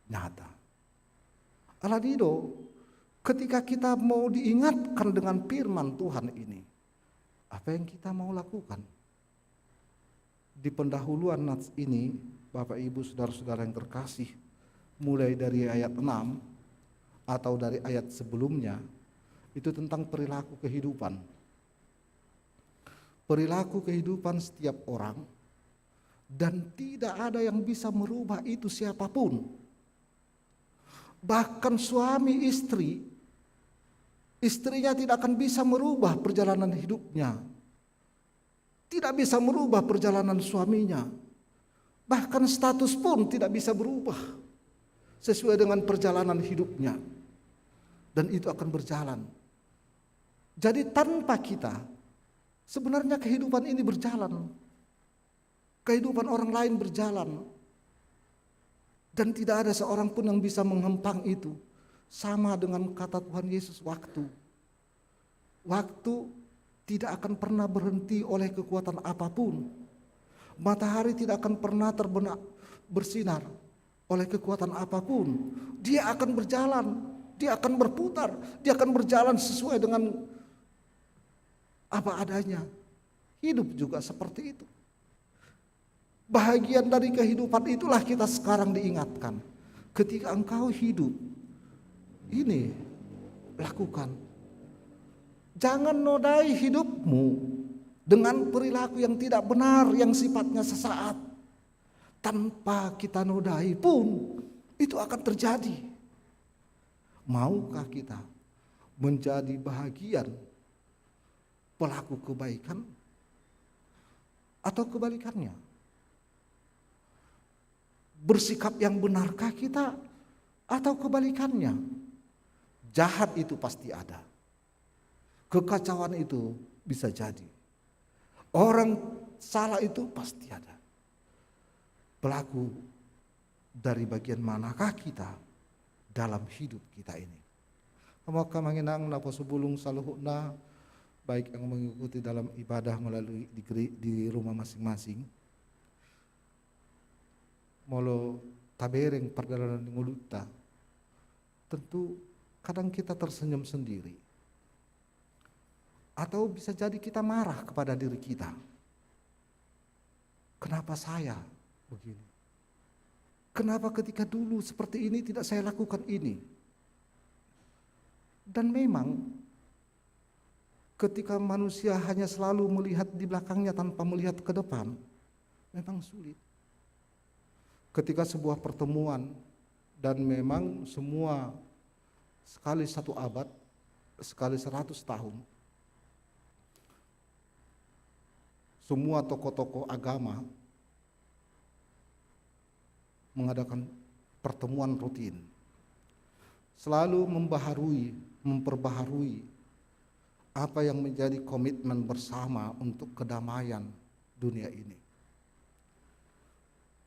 nyata. Alani do, ketika kita mau diingatkan dengan firman Tuhan ini, apa yang kita mau lakukan? Di pendahuluan nats ini, Bapak Ibu Saudara-saudara yang terkasih, mulai dari ayat enam atau dari ayat sebelumnya, itu tentang perilaku kehidupan. Perilaku kehidupan setiap orang, dan tidak ada yang bisa merubah itu siapapun. Bahkan suami istri, istrinya tidak akan bisa merubah perjalanan hidupnya. Tidak bisa merubah perjalanan suaminya. Bahkan status pun tidak bisa berubah sesuai dengan perjalanan hidupnya. Dan itu akan berjalan. Jadi tanpa kita, sebenarnya kehidupan ini berjalan. Kehidupan orang lain berjalan. Dan tidak ada seorang pun yang bisa menghempang itu. Sama dengan kata Tuhan Yesus, waktu. Waktu tidak akan pernah berhenti oleh kekuatan apapun. Matahari tidak akan pernah terbena-, bersinar oleh kekuatan apapun. Dia akan berjalan, dia akan berputar, dia akan berjalan sesuai dengan apa adanya. Hidup juga seperti itu. Bahagian dari kehidupan itulah kita sekarang diingatkan. Ketika engkau hidup, ini lakukan. Jangan nodai hidupmu dengan perilaku yang tidak benar, yang sifatnya sesaat. Tanpa kita nodai pun, itu akan terjadi. Maukah kita menjadi bahagian pelaku kebaikan? Atau kebalikannya? Bersikap yang benarkah kita? Atau kebalikannya? Jahat itu pasti ada. Kekacauan itu bisa jadi. Orang salah itu pasti ada. Pelaku dari bagian manakah kita dalam hidup kita ini? Hamu angka amang inang naposobulung saluhutna, baik yang mengikuti dalam ibadah melalui di gere-, di rumah masing-masing. Molo tabereng pardalanan ni ngolunta, tentu kadang kita tersenyum sendiri. Atau bisa jadi kita marah kepada diri kita. Kenapa saya begini? Kenapa ketika dulu seperti ini tidak saya lakukan ini? Dan memang, ketika manusia hanya selalu melihat di belakangnya tanpa melihat ke depan, memang sulit. Ketika sebuah pertemuan, dan memang semua sekali satu abad, sekali seratus tahun, semua tokoh-tokoh agama mengadakan pertemuan rutin, selalu membaharui, memperbaharui apa yang menjadi komitmen bersama untuk kedamaian dunia ini.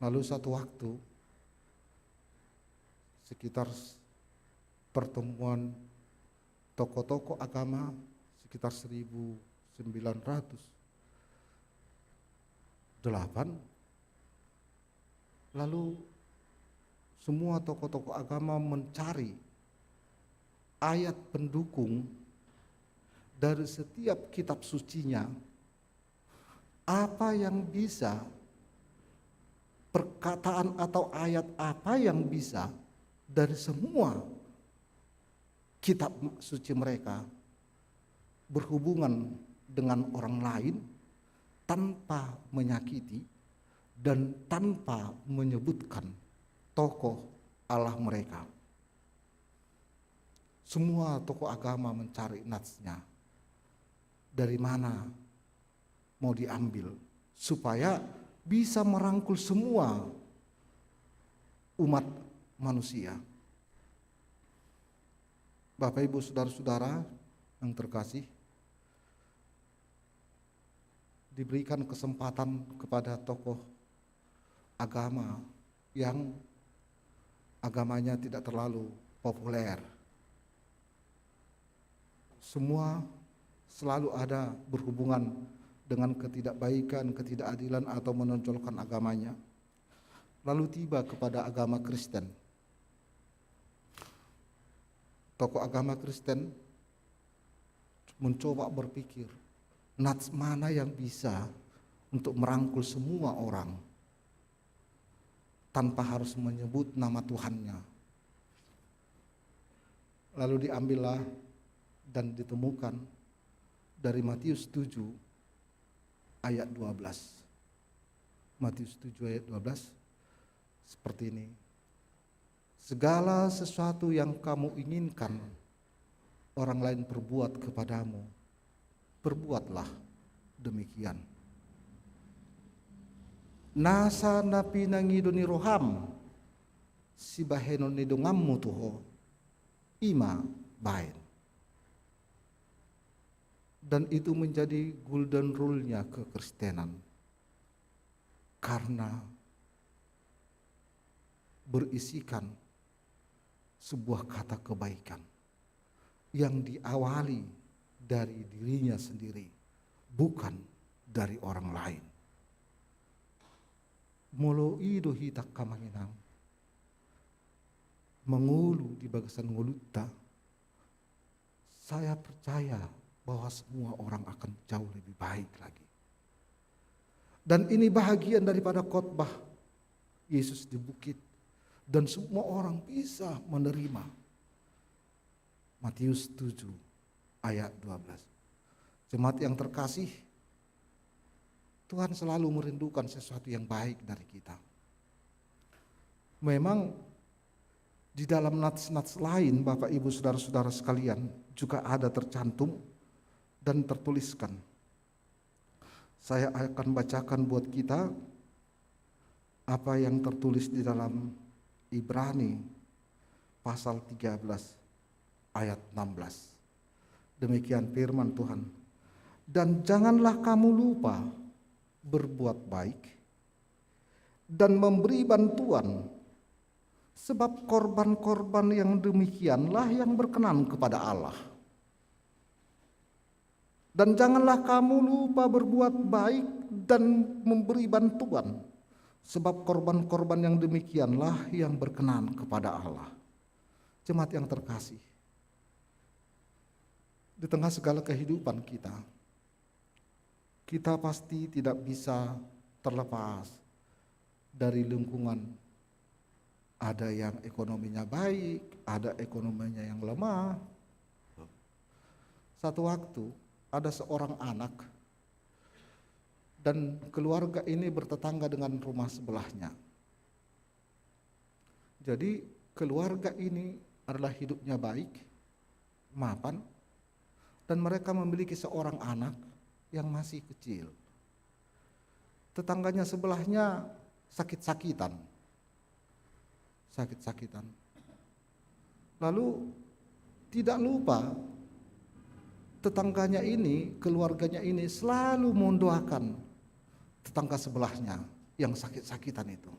Lalu satu waktu, sekitar s-, pertemuan tokoh-tokoh agama sekitar seribu sembilan ratus delapan, lalu semua tokoh-tokoh agama mencari ayat pendukung dari setiap kitab sucinya, apa yang bisa perkataan atau ayat apa yang bisa dari semua kitab suci mereka berhubungan dengan orang lain tanpa menyakiti dan tanpa menyebutkan tokoh Allah mereka. Semua tokoh agama mencari natsnya. Dari mana mau diambil supaya bisa merangkul semua umat manusia. Bapak, Ibu, saudara-saudara yang terkasih, diberikan kesempatan kepada tokoh agama yang agamanya tidak terlalu populer. Semua selalu ada berhubungan dengan ketidakbaikan, ketidakadilan, atau menonjolkan agamanya. Lalu tiba kepada agama Kristen. Tokoh agama Kristen mencoba berpikir, nats mana yang bisa untuk merangkul semua orang tanpa harus menyebut nama Tuhannya. Lalu diambillah dan ditemukan dari Matius tujuh ayat dua belas. Matius tujuh ayat dua belas seperti ini. Segala sesuatu yang kamu inginkan orang lain perbuat kepadamu, perbuatlah demikian. Nasa na pinangido ni roham sibahenon ni donganmu tu ho, i ma baen. Dan itu menjadi golden rule-nya kekristenan. Karena berisikan sebuah kata kebaikan yang diawali dari dirinya sendiri, bukan dari orang lain. Molo i do hita, angka amang inang, mangolu di bagasan ngolunta, saya percaya bahwa semua orang akan jauh lebih baik lagi. Dan ini bahagian daripada khotbah Yesus di bukit. Dan semua orang bisa menerima. Matius tujuh ayat dua belas. Jemaat yang terkasih, Tuhan selalu merindukan sesuatu yang baik dari kita. Memang di dalam nats-nats lain, Bapak, Ibu, saudara-saudara sekalian, juga ada tercantum dan tertuliskan. Saya akan bacakan buat kita apa yang tertulis di dalam Ibrani pasal tiga belas ayat enam belas. Demikian firman Tuhan. Dan janganlah kamu lupa berbuat baik dan memberi bantuan, sebab korban-korban yang demikianlah yang berkenan kepada Allah. Dan janganlah kamu lupa berbuat baik dan memberi bantuan, sebab korban-korban yang demikianlah yang berkenan kepada Allah. Jemaat yang terkasih, di tengah segala kehidupan kita, kita pasti tidak bisa terlepas dari lingkungan. Ada yang ekonominya baik, ada ekonominya yang lemah. Satu waktu, ada seorang anak dan keluarga ini bertetangga dengan rumah sebelahnya. Jadi, keluarga ini adalah hidupnya baik, mapan, dan mereka memiliki seorang anak yang masih kecil. Tetangganya sebelahnya sakit-sakitan. Sakit-sakitan. Lalu, tidak lupa, tetangganya ini, keluarganya ini selalu mendoakan tetangga sebelahnya yang sakit-sakitan itu.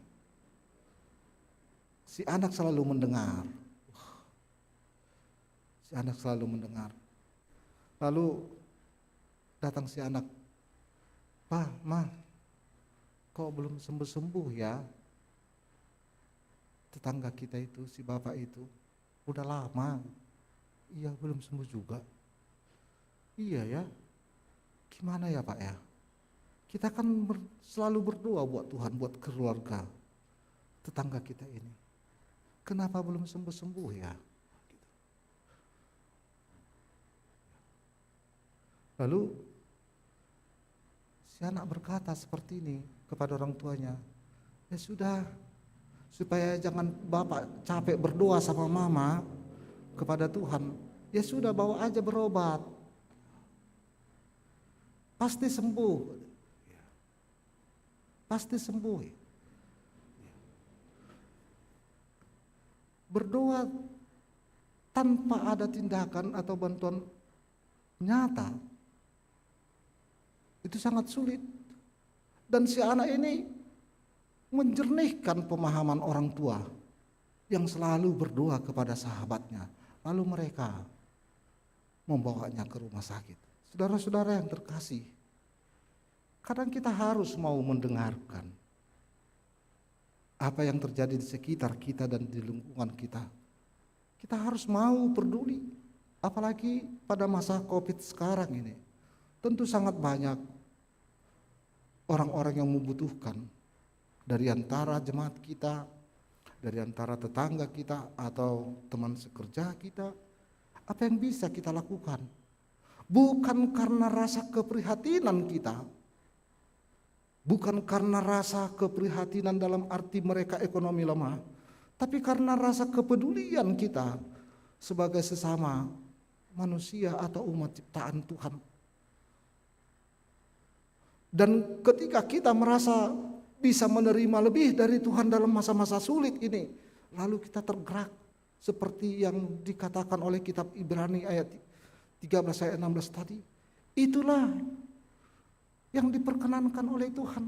Si anak selalu mendengar. Si anak selalu mendengar. Lalu datang si anak, "Pa, Ma, kok belum sembuh-sembuh ya tetangga kita itu, si bapak itu? Udah lama." "Iya, belum sembuh juga." "Iya ya. Gimana ya, Pak ya? Kita kan ber-, selalu berdoa buat Tuhan, buat keluarga. tetangga kita ini? Kenapa belum sembuh-sembuh ya? Lalu si anak berkata seperti ini kepada orang tuanya, "Ya sudah, supaya jangan bapak capek berdoa sama mama kepada Tuhan, ya sudah, bawa aja berobat. Pasti sembuh. Pasti sembuh." Berdoa tanpa ada tindakan atau bantuan nyata, itu sangat sulit. Dan si anak ini menjernihkan pemahaman orang tua yang selalu berdoa kepada sahabatnya. Lalu mereka membawanya ke rumah sakit. Saudara-saudara yang terkasih, kadang kita harus mau mendengarkan apa yang terjadi di sekitar kita dan di lingkungan kita. Kita harus mau peduli, apalagi pada masa covid sekarang ini. Tentu sangat banyak orang-orang yang membutuhkan, dari antara jemaat kita, dari antara tetangga kita, atau teman sekerja kita. Apa yang bisa kita lakukan? Bukan karena rasa keprihatinan kita, bukan karena rasa keprihatinan dalam arti mereka ekonomi lemah, tapi karena rasa kepedulian kita sebagai sesama manusia atau umat ciptaan Tuhan. Dan ketika kita merasa bisa menerima lebih dari Tuhan dalam masa-masa sulit ini, lalu kita tergerak seperti yang dikatakan oleh kitab Ibrani ayat tiga belas, ayat enam belas tadi. Itulah yang diperkenankan oleh Tuhan.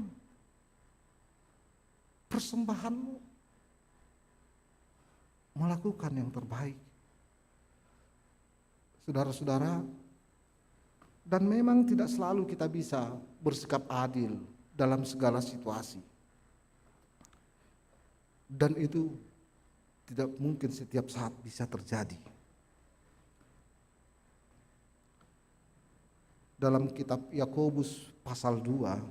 Persembahanmu, melakukan yang terbaik. Saudara-saudara, dan memang tidak selalu kita bisa bersikap adil dalam segala situasi. Dan itu tidak mungkin setiap saat bisa terjadi. Dalam kitab Yakobus pasal dua,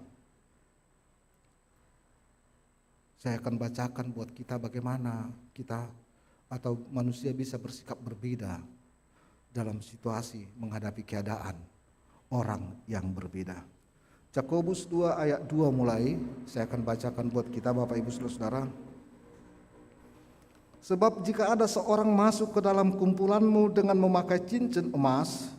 saya akan bacakan buat kita bagaimana kita atau manusia bisa bersikap berbeda dalam situasi menghadapi keadaan orang yang berbeda. Yakobus dua ayat dua mulai, saya akan bacakan buat kita, Bapak, Ibu, Saudara-saudara. Sebab jika ada seorang masuk ke dalam kumpulanmu dengan memakai cincin emas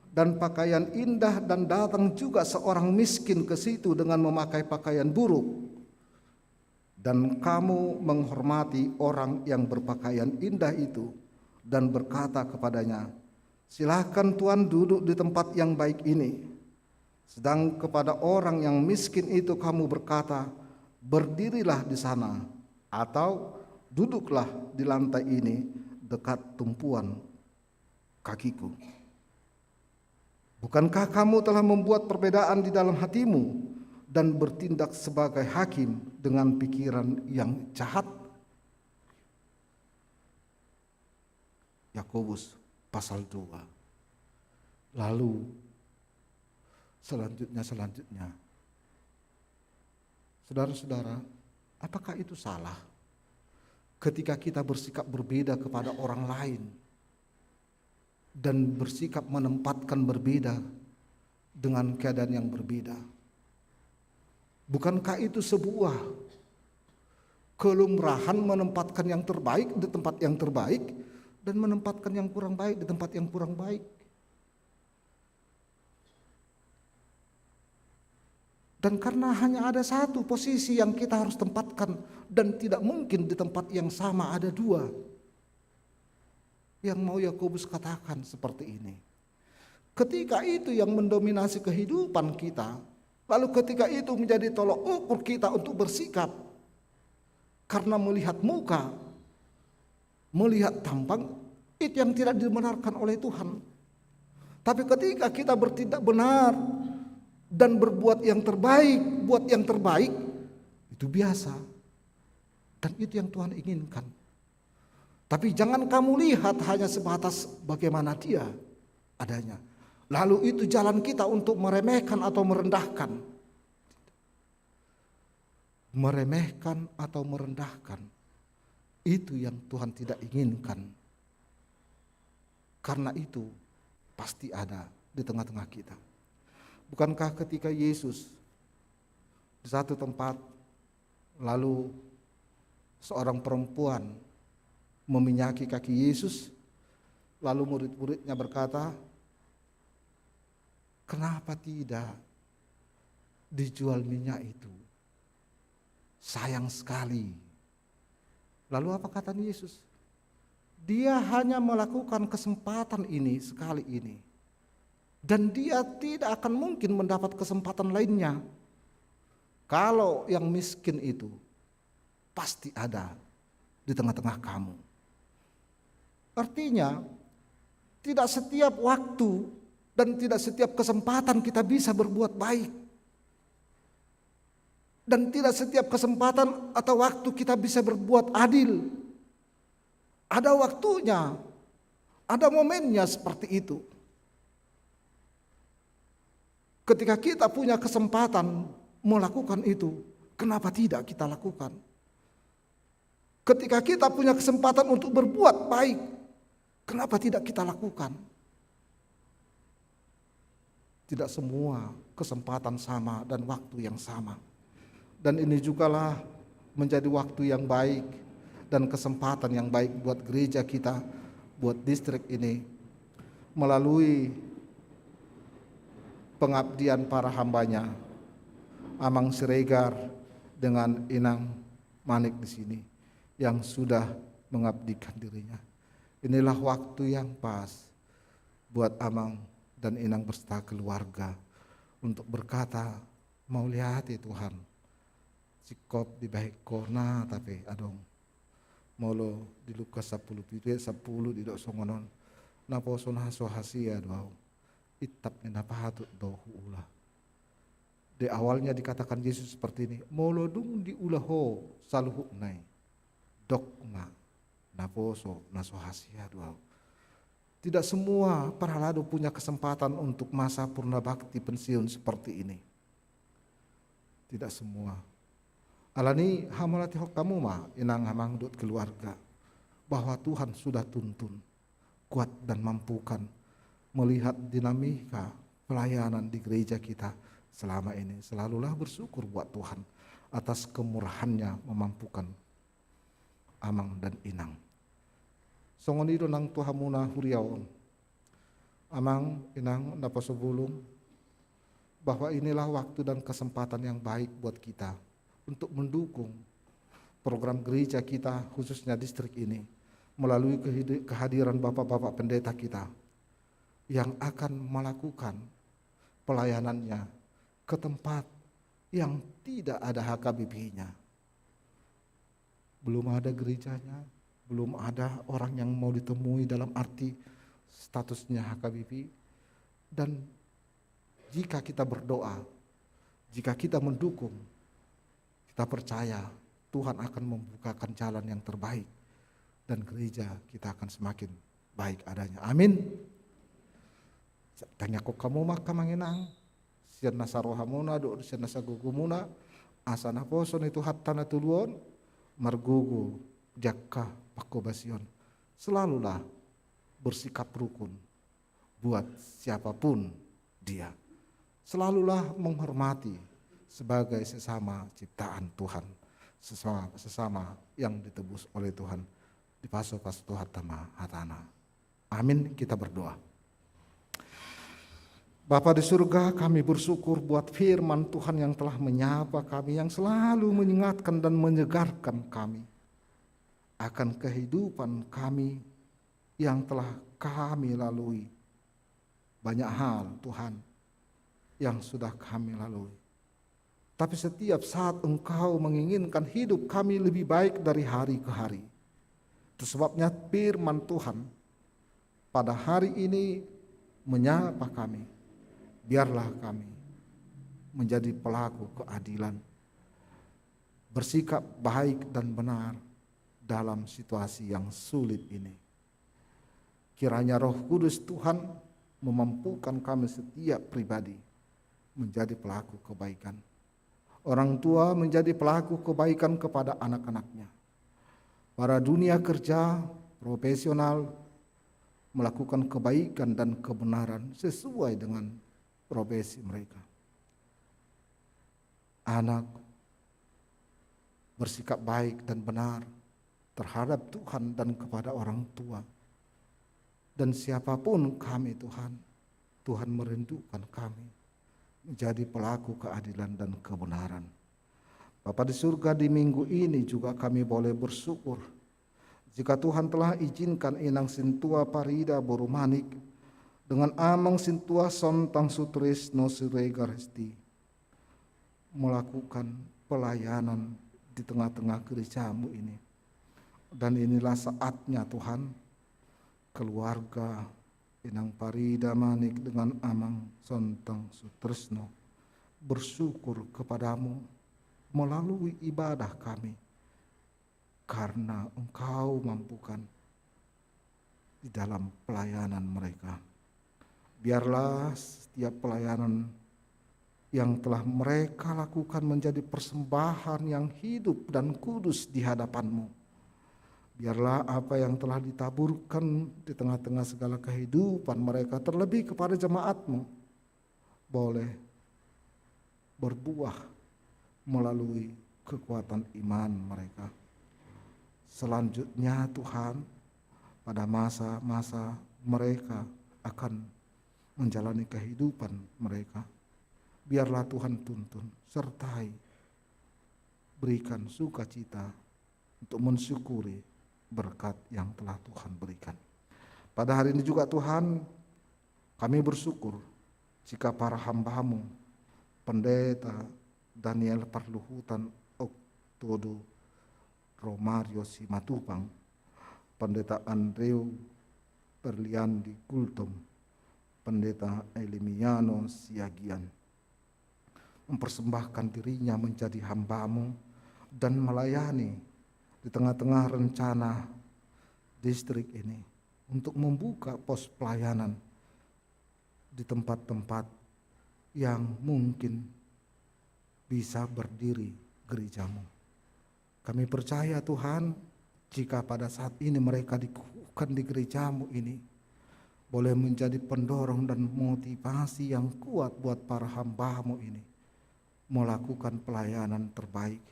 dan pakaian indah, dan datang juga seorang miskin ke situ dengan memakai pakaian buruk, dan kamu menghormati orang yang berpakaian indah itu dan berkata kepadanya, "Silahkan Tuan duduk di tempat yang baik ini." Sedang kepada orang yang miskin itu kamu berkata, "Berdirilah di sana," atau, "Duduklah di lantai ini dekat tumpuan kakiku." Bukankah kamu telah membuat perbedaan di dalam hatimu dan bertindak sebagai hakim dengan pikiran yang jahat? Yakobus pasal dua. Lalu selanjutnya, selanjutnya. Saudara-saudara, apakah itu salah ketika kita bersikap berbeda kepada orang lain dan bersikap menempatkan berbeda dengan keadaan yang berbeda? Bukankah itu sebuah kelumrahan menempatkan yang terbaik di tempat yang terbaik dan menempatkan yang kurang baik di tempat yang kurang baik? Dan karena hanya ada satu posisi yang kita harus tempatkan, dan tidak mungkin di tempat yang sama ada dua, yang mau Yakobus katakan seperti ini. Ketika itu yang mendominasi kehidupan kita, lalu ketika itu menjadi tolok ukur kita untuk bersikap, karena melihat muka, melihat tampang, itu yang tidak dibenarkan oleh Tuhan. Tapi ketika kita bertindak benar dan berbuat yang terbaik, buat yang terbaik, itu biasa. Dan itu yang Tuhan inginkan. Tapi jangan kamu lihat hanya sebatas bagaimana dia adanya. Lalu itu jalan kita untuk meremehkan atau merendahkan. meremehkan atau merendahkan. Itu yang Tuhan tidak inginkan. Karena itu pasti ada di tengah-tengah kita. Bukankah ketika Yesus di satu tempat, lalu seorang perempuan meminyaki kaki Yesus, lalu murid-muridnya berkata, "Kenapa tidak dijual minyak itu? Sayang sekali." Lalu apa kata Yesus? "Dia hanya melakukan kesempatan ini sekali ini. Dan dia tidak akan mungkin mendapat kesempatan lainnya." Kalau yang miskin itu pasti ada di tengah-tengah kamu. Artinya, tidak setiap waktu dan tidak setiap kesempatan kita bisa berbuat baik. Dan tidak setiap kesempatan atau waktu kita bisa berbuat adil. Ada waktunya, ada momennya seperti itu. Ketika kita punya kesempatan melakukan itu, kenapa tidak kita lakukan? Ketika kita punya kesempatan untuk berbuat baik, kenapa tidak kita lakukan? Tidak semua kesempatan sama dan waktu yang sama. Dan ini jugalah menjadi waktu yang baik dan kesempatan yang baik buat gereja kita, buat distrik ini, melalui pengabdian para hambanya, Amang Siregar dengan Inang Manik di sini, yang sudah mengabdikan dirinya. Inilah waktu yang pas buat Amang dan Inang beserta keluarga untuk berkata, "Mauliate Tuhan." Singkop dibahen hona, tapi adong. Molo di Lukas sampulu pitu ayat sampulu didok songon on, "Naposo na so hasea do ahu, itap ni na patut do huula." Di awalnya dikatakan Yesus seperti ini, "Molo dung diula ho saluhutna i, dok ma, naposo na so hasea do ahu." Tidak semua parhalado punya kesempatan untuk masa purna bakti pensiun seperti ini. Tidak semua. Alani i hamauliatehon hamu ma, Inang, Amang dohot keluarga, bahwa Tuhan sudah tuntun, kuat dan mampukan melihat dinamika pelayanan di gereja kita selama ini. Selalulah bersyukur buat Tuhan atas kemurahan-Nya memampukan Amang dan Inang. Songon i do nang tu hamuna huria on, Amang, Inang, naposo bulung, bahwa inilah waktu dan kesempatan yang baik buat kita untuk mendukung program gereja kita, khususnya distrik ini, melalui kehidi-, kehadiran bapak-bapak pendeta kita yang akan melakukan pelayanannya ke tempat yang tidak ada H K B P-nya. Belum ada gerejanya, belum ada orang yang mau ditemui dalam arti statusnya H K B P. Dan jika kita berdoa, jika kita mendukung, kita percaya Tuhan akan membukakan jalan yang terbaik dan gereja kita akan semakin baik adanya. Amin. Tangiangkon hamu ma, Amang, Inang, sian nasa rohamuna dohot sian nasa gogomuna, asa naposo ni Tuhanta na tolu on margogo di angka pangkobasion. Selalulah bersikap rukun buat siapapun dia. Selalulah menghormati sebagai sesama ciptaan Tuhan, sesama, sesama yang ditebus oleh Tuhan. Dipasu-pasu Tuhanta ma hatana. Amin. Kita berdoa. Bapa di surga, kami bersyukur buat firman Tuhan yang telah menyapa kami, yang selalu mengingatkan dan menyegarkan kami akan kehidupan kami yang telah kami lalui. Banyak hal, Tuhan, yang sudah kami lalui. Tapi setiap saat Engkau menginginkan hidup kami lebih baik dari hari ke hari. Itu sebabnya firman Tuhan pada hari ini menyapa kami. Biarlah kami menjadi pelaku keadilan, bersikap baik dan benar dalam situasi yang sulit ini. Kiranya Roh Kudus Tuhan memampukan kami setiap pribadi menjadi pelaku kebaikan. Orang tua menjadi pelaku kebaikan kepada anak-anaknya. Para dunia kerja profesional melakukan kebaikan dan kebenaran sesuai dengan profesi mereka. Anak bersikap baik dan benar terhadap Tuhan dan kepada orang tua. Dan siapapun kami, Tuhan, Tuhan merindukan kami menjadi pelaku keadilan dan kebenaran. Bapa di surga, di minggu ini juga kami boleh bersyukur jika Tuhan telah izinkan Inang Sintua Parida boru Manik dengan Amang Sintua Sontang Sutrisno Siregar Hesti melakukan pelayanan di tengah-tengah gerejamu ini. Dan inilah saatnya, Tuhan, keluarga Inang Parida Manik dengan Amang Sontang Sutrisno bersyukur kepadamu melalui ibadah kami, karena Engkau mampukan di dalam pelayanan mereka. Biarlah setiap pelayanan yang telah mereka lakukan menjadi persembahan yang hidup dan kudus di hadapan-Mu. Biarlah apa yang telah ditaburkan di tengah-tengah segala kehidupan mereka, terlebih kepada jemaat-Mu, boleh berbuah melalui kekuatan iman mereka. Selanjutnya, Tuhan, pada masa-masa mereka akan menjalani kehidupan mereka, biarlah Tuhan tuntun, sertai, berikan sukacita untuk mensyukuri berkat yang telah Tuhan berikan. Pada hari ini juga, Tuhan, kami bersyukur jika para hamba-Mu, Pendeta Daniel Parluhutan Oktodo Romario Simatupang, Pendeta Andreu Berlian di Gultom, Pendeta Elimiano Siagian, mempersembahkan dirinya menjadi hamba-Mu dan melayani di tengah-tengah rencana distrik ini untuk membuka pos pelayanan di tempat-tempat yang mungkin bisa berdiri gereja-Mu. Kami percaya, Tuhan, jika pada saat ini mereka dikukuhkan di gereja-Mu ini, boleh menjadi pendorong dan motivasi yang kuat buat para hamba-Mu ini melakukan pelayanan terbaik.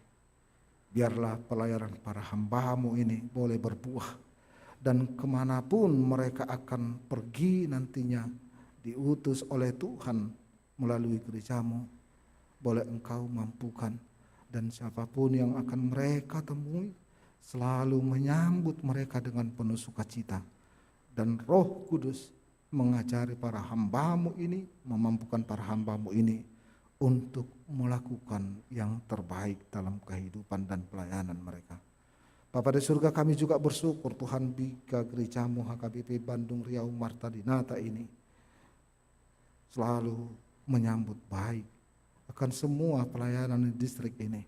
Biarlah pelayanan para hamba-Mu ini boleh berbuah, dan kemanapun mereka akan pergi nantinya, diutus oleh Tuhan melalui gereja-Mu, boleh Engkau mampukan, dan siapapun yang akan mereka temui selalu menyambut mereka dengan penuh sukacita, dan Roh Kudus mengajari para hamba-Mu ini, memampukan para hamba-Mu ini untuk melakukan yang terbaik dalam kehidupan dan pelayanan mereka. Bapa di surga, kami juga bersyukur, Tuhan, jika gereja-Mu H K B P Bandung Riau Marta Dinata ini selalu menyambut baik akan semua pelayanan di distrik ini.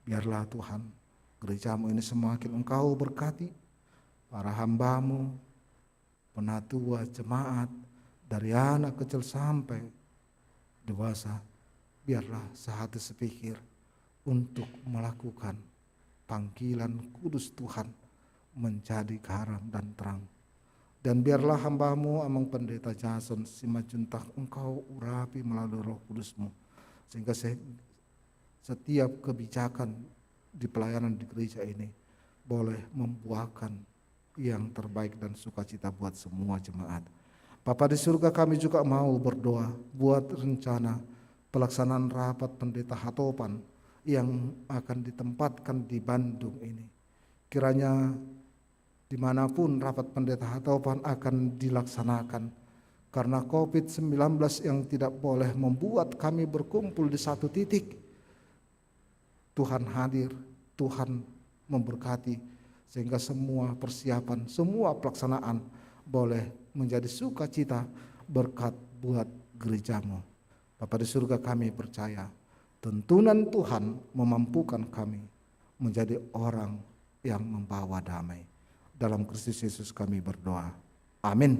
Biarlah, Tuhan, gereja-Mu ini semakin Engkau berkati, para hamba-Mu, penatua jemaat, dari anak kecil sampai dewasa, biarlah sehati sepikir untuk melakukan panggilan kudus Tuhan menjadi garam dan terang. Dan biarlah hamba-Mu, Amang Pendeta Jason Simanjuntak, Engkau urapi melalui Roh Kudus-Mu, sehingga se-, setiap kebijakan di pelayanan di gereja ini boleh membuahkan yang terbaik dan sukacita buat semua jemaat. Bapa di surga, kami juga mau berdoa buat rencana pelaksanaan rapat pendeta hatopan yang akan ditempatkan di Bandung ini. Kiranya dimanapun rapat pendeta hatopan akan dilaksanakan, karena covid sembilan belas yang tidak boleh membuat kami berkumpul di satu titik, Tuhan hadir, Tuhan memberkati, sehingga semua persiapan, semua pelaksanaan boleh menjadi sukacita berkat buat gereja-Mu. Bapa di surga, kami percaya tuntunan Tuhan memampukan kami menjadi orang yang membawa damai. Dalam Kristus Yesus kami berdoa. Amin.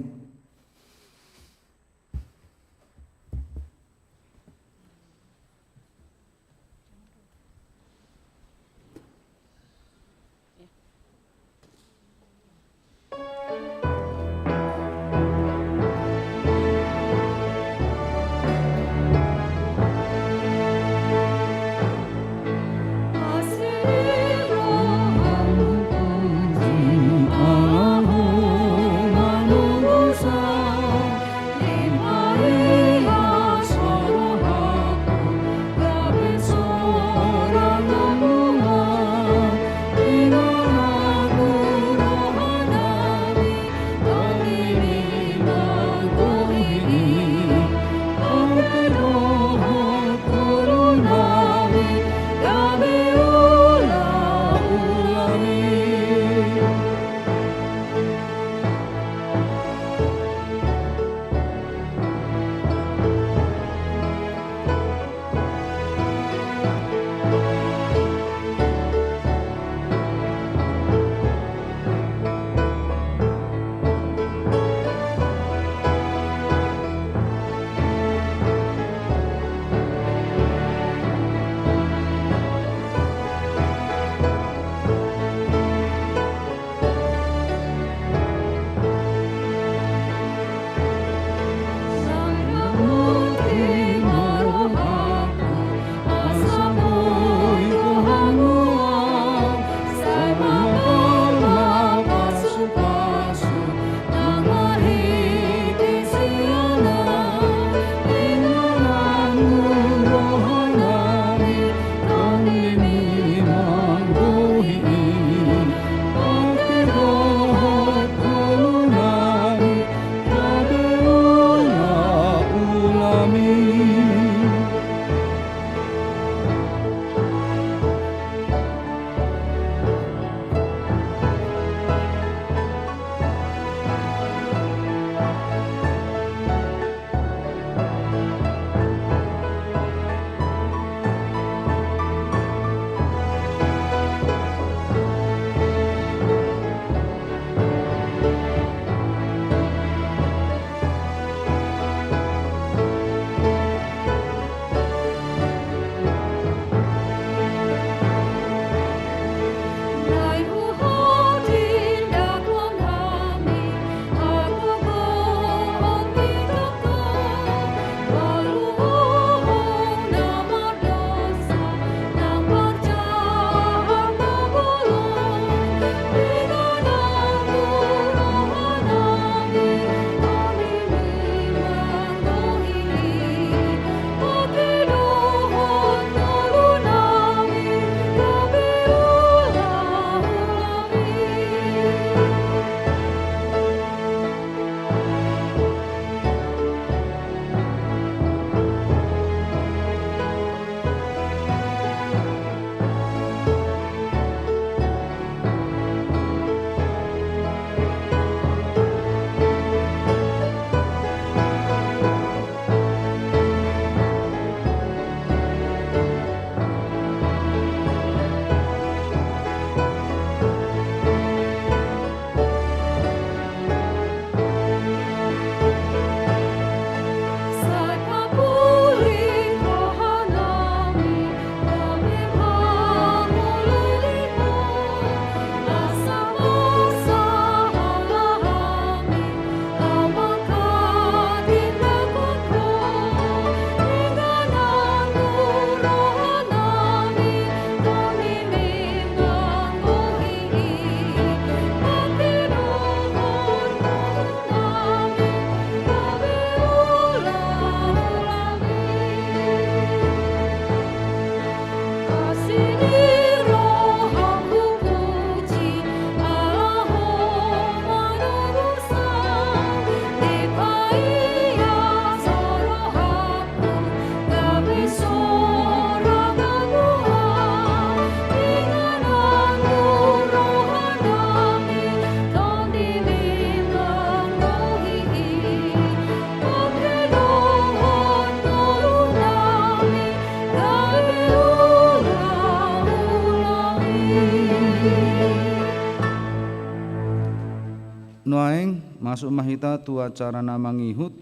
Nuaeng masuk ma hita tu acara na mangihut,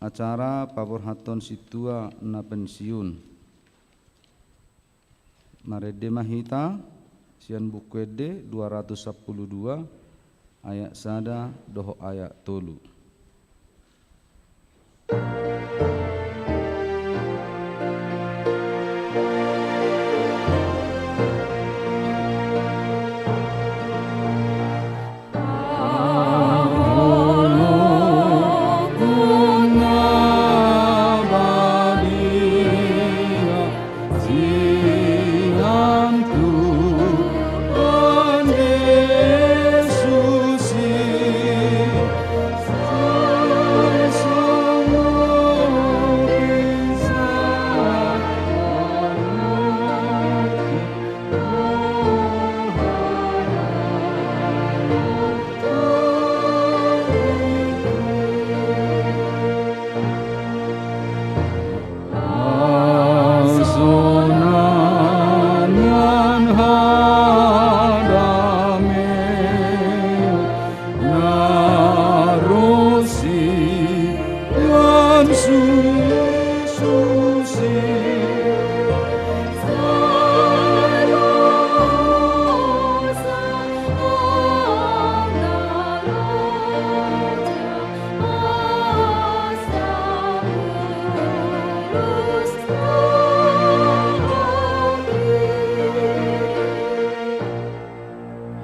acara paborhathon sintua na pensiun. Marende ma hita sian Buku Ende dua ratus sampulu dua, ayat sada dohot ayat tolu.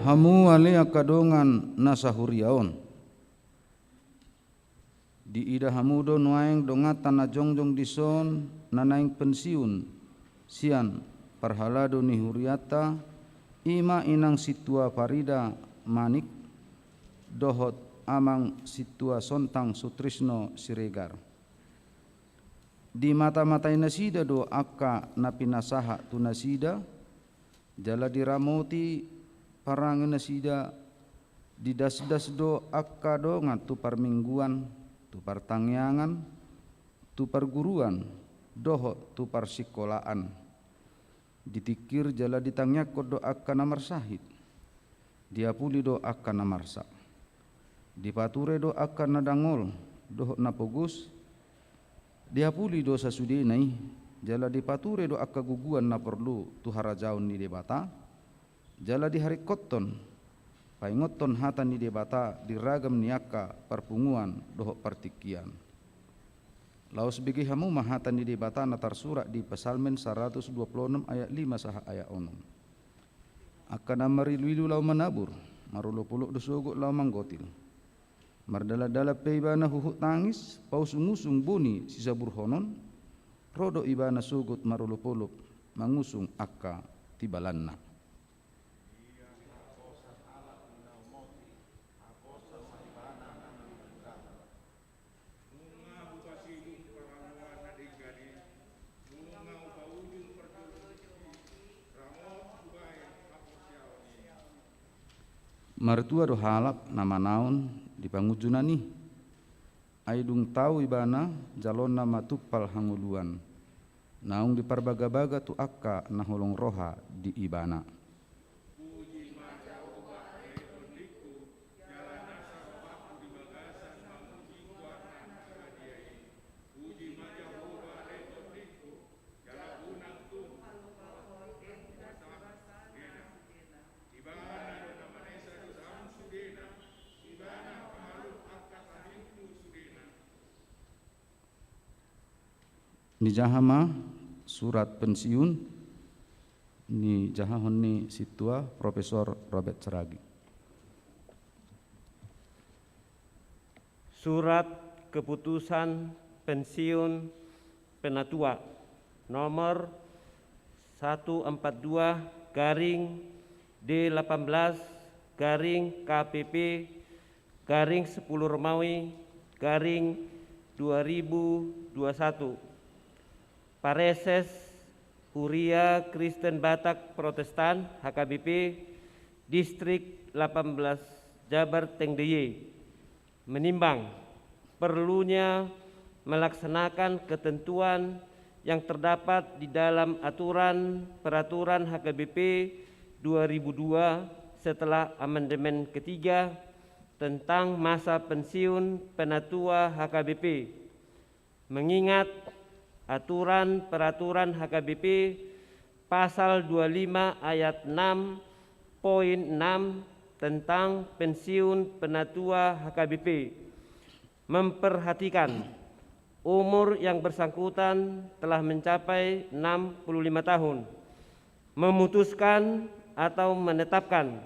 Hamu ale angka dongan na sahuria on. Diida hamu do nuaeng donganta na jongjong dison na naeng pensiun sian parhalado ni hurianta, i ma inang sintua Farida Manik dohot amang sintua Sontang Sutrisno Siregar. Dimatamatai nasida do angka na pinasahat tu nasida, jala diramoti parange nasida. Didasdas do angka dongan tu parmingguan, tu partangiangan, tu parguruan, dohot tu parsingkolaan. Ditingkir jala ditangiangkon do angka na marsahit. Diapuli do angka na marsak. Dipature do angka na dangol dohot na pogos. Diapuli do sasudena i, jala dipature do angka guguan na porlu tu harajaon ni Debata, jala diharingkothon paingothon hata ni Debata di ragam ni angka parpunguan dohot partingkian. Laos bege hamu ma hata ni Debata na tarsurat di Psalmen saratus dua pulu onom ayat lima sahat ayat onom. Angka na mariluilu laho manabur, marolopolop do sogot laho manggotil. Mardalandalan pe ibana huhut tangis, pausungusung boni sisaburhonon, ro do ibana sogot marolopolop mangusung angka tibalanna. Nunga hupasidung parhamoan na denggan i, nunga hupaujung parjolo ni si, ramot hubahen haporseaon i. Martua do halak na manaon di pangunjunan i. Ai dung tau ibana, jalonna ma tumpal hangoluan. Naung diparbagabaga tu angka na holong roha di ibana. Puji ma Jahowa, ale tondingku, jala nasa rohangku di bagasan mamuji Tuhan na badia i. Puji ma Jahowa, ale tondingku, jala unang tung halumpang holong ni Tuhan sudena. Ibana do na manesa dosamu sudena, ibana pamalum angka sahitmu sudena. Nijaha ma surat pensiun nijahahon ni sintua Profesor Robert Seragi. Surat keputusan pensiun penatua nomor satu empat dua garing D delapan belas garing K P P garing sepuluh Romawi garing dua ribu dua satu. Pareses Huria Kristen Batak Protestan, H K B P, Distrik delapan belas Jabar Tengdeye, menimbang perlunya melaksanakan ketentuan yang terdapat di dalam aturan peraturan H K B P dua ribu dua setelah amandemen ketiga tentang masa pensiun penatua H K B P. Mengingat aturan peraturan H K B P pasal dua lima ayat enam poin enam tentang pensiun penatua H K B P, memperhatikan umur yang bersangkutan telah mencapai enam puluh lima tahun, memutuskan atau menetapkan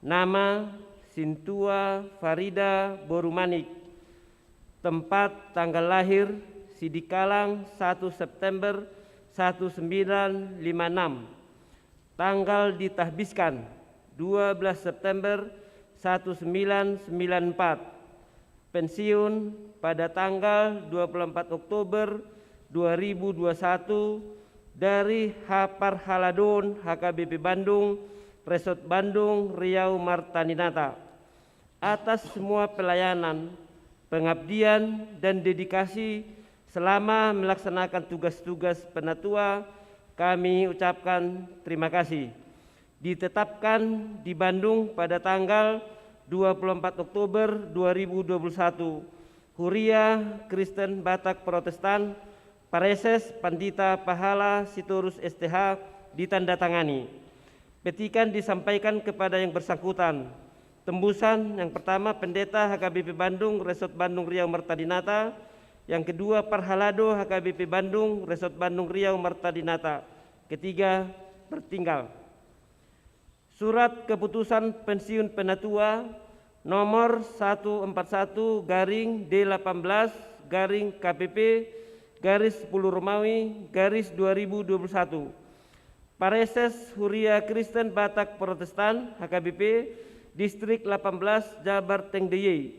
nama Sintua Farida Boru Manik, tempat tanggal lahir Sidikalang satu September seribu sembilan ratus lima puluh enam, tanggal ditahbiskan dua belas September seribu sembilan ratus sembilan puluh empat, pensiun pada tanggal dua puluh empat Oktober dua ribu dua puluh satu dari haparhaladoon H K B P Bandung, Resort Bandung, Riau, Marta Dinata, atas semua pelayanan, pengabdian, dan dedikasi selama melaksanakan tugas-tugas penatua, kami ucapkan terima kasih. Ditetapkan di Bandung pada tanggal dua puluh empat Oktober dua ribu dua puluh satu, Huria Kristen Batak Protestan, Praeses Pandita Pahala Sitorus S T H, ditandatangani. Petikan disampaikan kepada yang bersangkutan. Tembusan, yang pertama, Pendeta H K B P Bandung, Resort Bandung, Riau, Marta Dinata. Yang kedua, Parhalado H K B P Bandung, Resort Bandung, Riau, Marta Dinata. Ketiga, bertinggal. Surat keputusan pensiun penatua nomor satu empat satu garing D delapan belas garing K P P garis sepuluh Romawi garis dua ribu dua puluh satu. Praeses Huria Kristen Batak Protestan, H K B P, Distrik delapan belas, Jabar Tengdeyei,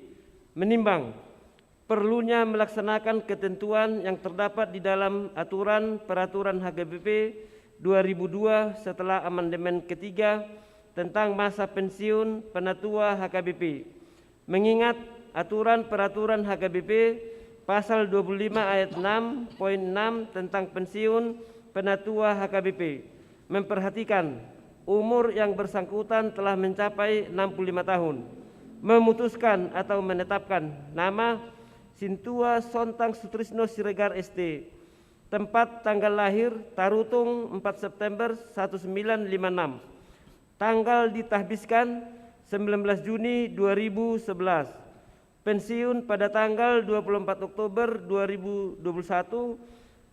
menimbang perlunya melaksanakan ketentuan yang terdapat di dalam aturan peraturan H K B P dua ribu dua setelah amandemen ketiga tentang masa pensiun penatua H K B P. Mengingat aturan peraturan H K B P pasal dua puluh lima ayat enam poin enam tentang pensiun penatua H K B P, memperhatikan umur yang bersangkutan telah mencapai enam puluh lima tahun, memutuskan atau menetapkan nama Sintua Sontang Sutrisno Siregar S T, tempat tanggal lahir Tarutung empat September seribu sembilan ratus lima puluh enam, tanggal ditahbiskan sembilan belas Juni dua ribu sebelas, pensiun pada tanggal dua puluh empat Oktober dua ribu dua puluh satu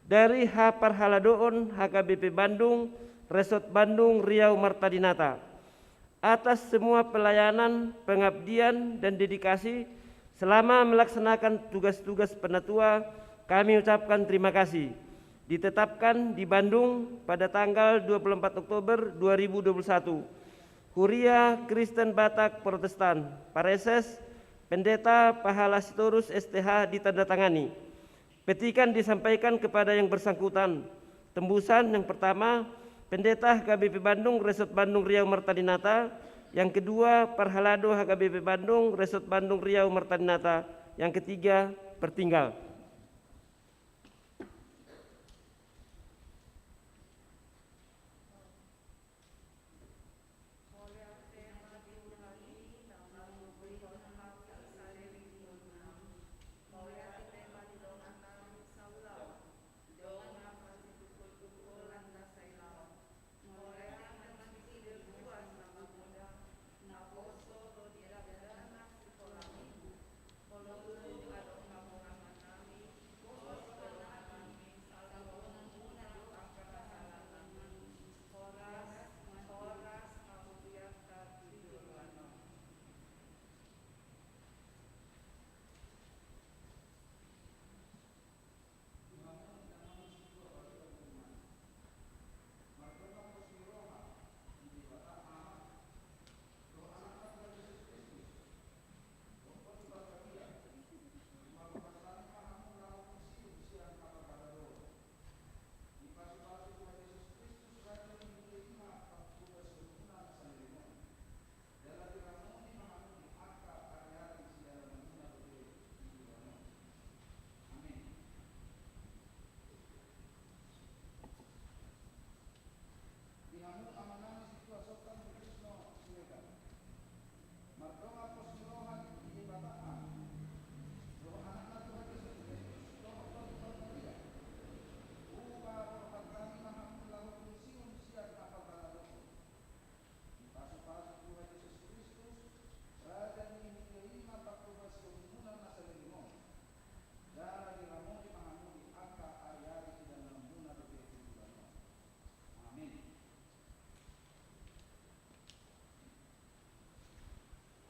dari haparhaladoon H K B P Bandung, Resort Bandung, Riau, Marta Dinata. Atas semua pelayanan, pengabdian, dan dedikasi selama melaksanakan tugas-tugas penatua, kami ucapkan terima kasih. Ditetapkan di Bandung pada tanggal dua puluh empat Oktober dua ribu dua puluh satu. Huria Kristen Batak Protestan, Praeses Pendeta Pahala Sitorus S T H, ditandatangani. Petikan disampaikan kepada yang bersangkutan. Tembusan, yang pertama, Pendeta H K B P Bandung, Resort Bandung, Riau, Marta Dinata. Yang kedua, Parhalado H K B P Bandung, Resort Bandung, Riau, Marta Dinata. Yang ketiga, bertinggal.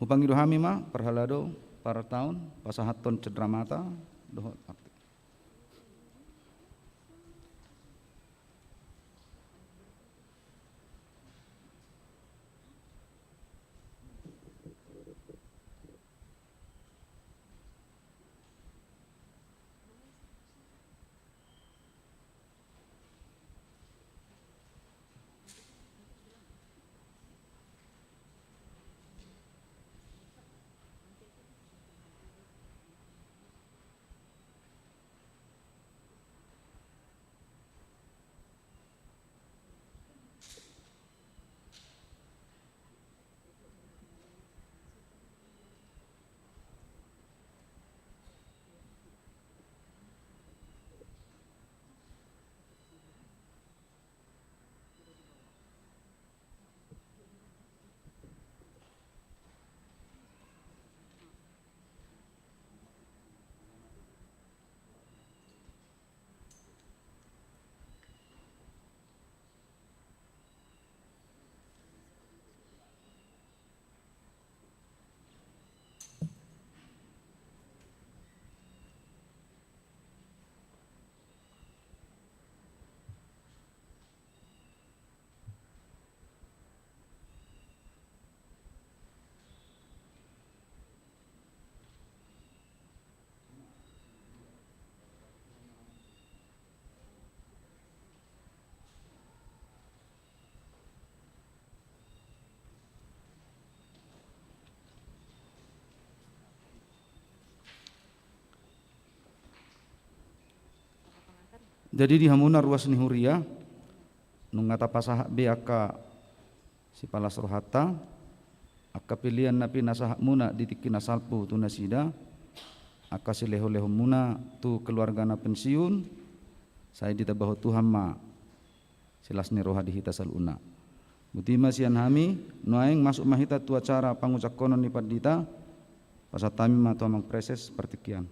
Hupangido hami ma parhalado partaon pasahathon cendramata dohot Jadi di hamuna ruas ni huria, nunga tapasahat be angka sipalas rohanta, angka pelean na pinasahatmuna di tingki na salpu tu nasida, angka silehonlehonmuna tu keluarga na pensiun, sai ditambahi Tuhan ma silas ni roha di hita saluhutna. Boti ma sian hami, nuaeng masuk ma hita tu acara pangujangkonon ni pandita, pasahat hami ma tu amang praeses partingkian.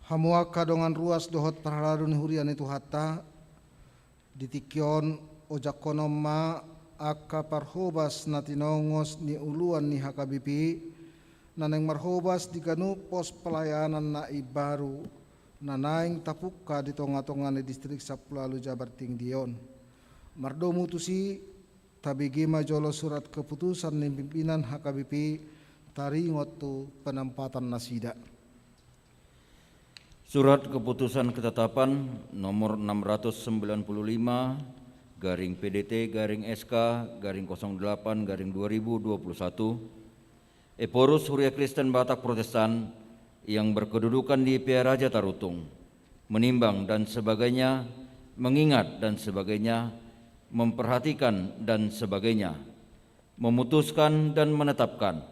Hamu angka dongan ruas dohot parhalado ni huria ni Tuhanta, di tingki on ojangkonon ma angka parhobas na tinongos ni uluan ni H K B P, na naeng marhobas di ganup pos pelayanan na imbaru, na naeng tapungka di tongatonga ni Distrik Sampulu Ualu Jabar Tinggi on. Mardomu tusi, tabege ma jolo surat keputusan ni pimpinan H K B P taringot tu penempatan nasida. Surat Keputusan Ketetapan nomor enam ratus sembilan puluh lima garing P D T garing S K garing kosong delapan garing dua ribu dua puluh satu. Ephorus, Huria Kristen Batak Protestan yang berkedudukan di Pearaja Tarutung, menimbang dan sebagainya, mengingat dan sebagainya, memperhatikan dan sebagainya, memutuskan dan menetapkan.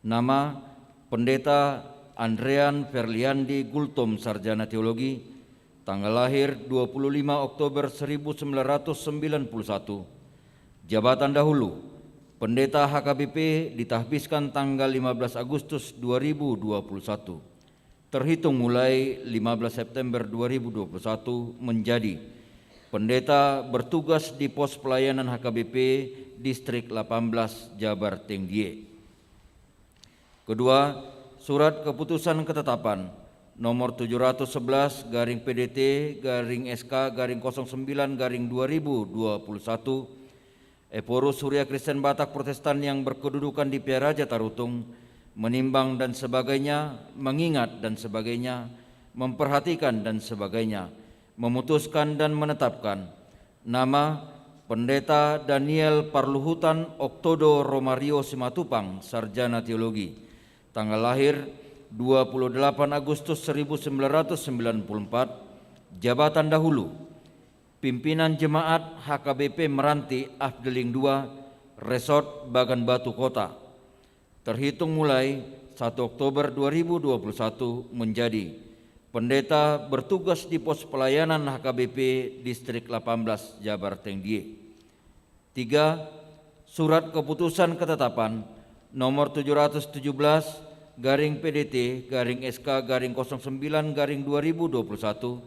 Nama: Pendeta Andrean Ferliandi Gultom, Sarjana Teologi, tanggal lahir dua puluh lima Oktober seribu sembilan ratus sembilan puluh satu. Jabatan dahulu: Pendeta H K B P, ditahbiskan tanggal lima belas Agustus dua ribu dua puluh satu. Terhitung mulai lima belas September dua ribu dua puluh satu, menjadi pendeta bertugas di pos pelayanan H K B P Distrik delapan belas Jabar Tinggi. Kedua, surat keputusan ketetapan nomor tujuh ratus sebelas garing P D T garing S K garing kosong sembilan garing dua ribu dua puluh satu, Ephorus Huria Kristen Batak Protestan yang berkedudukan di Pearaja Tarutung, menimbang dan sebagainya, mengingat dan sebagainya, memperhatikan dan sebagainya, memutuskan dan menetapkan nama Pendeta Daniel Parluhutan Oktodo Romario Simatupang, Sarjana Teologi, tanggal lahir dua puluh delapan Agustus seribu sembilan ratus sembilan puluh empat, jabatan dahulu, pimpinan jemaat H K B P Meranti Afdeling dua, Resort Bagan Batu Kota. Terhitung mulai satu Oktober dua ribu dua puluh satu menjadi pendeta bertugas di pos pelayanan H K B P Distrik delapan belas Jabar Tengdie. Tiga, surat keputusan ketetapan nomor tujuh ratus tujuh belas garing P D T garing S K garing kosong sembilan garing dua ribu dua puluh satu,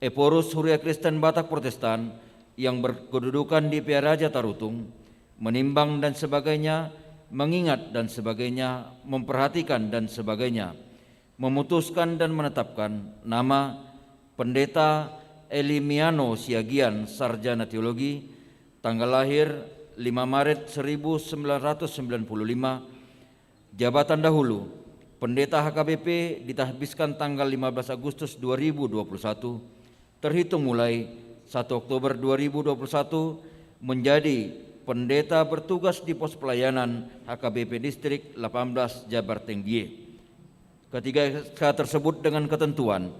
Ephorus Huria Kristen Batak Protestan yang berkedudukan di Pearaja Tarutung, menimbang dan sebagainya, mengingat dan sebagainya, memperhatikan dan sebagainya, memutuskan dan menetapkan nama Pendeta Elimiano Siagian, Sarjana Teologi, tanggal lahir lima Maret seribu sembilan ratus sembilan puluh lima, jabatan dahulu, Pendeta H K B P ditahbiskan tanggal lima belas Agustus dua ribu dua puluh satu, terhitung mulai satu Oktober dua ribu dua puluh satu, menjadi pendeta bertugas di pos pelayanan H K B P Distrik delapan belas Jabar Tengdie. Ketiga S K tersebut dengan ketentuan: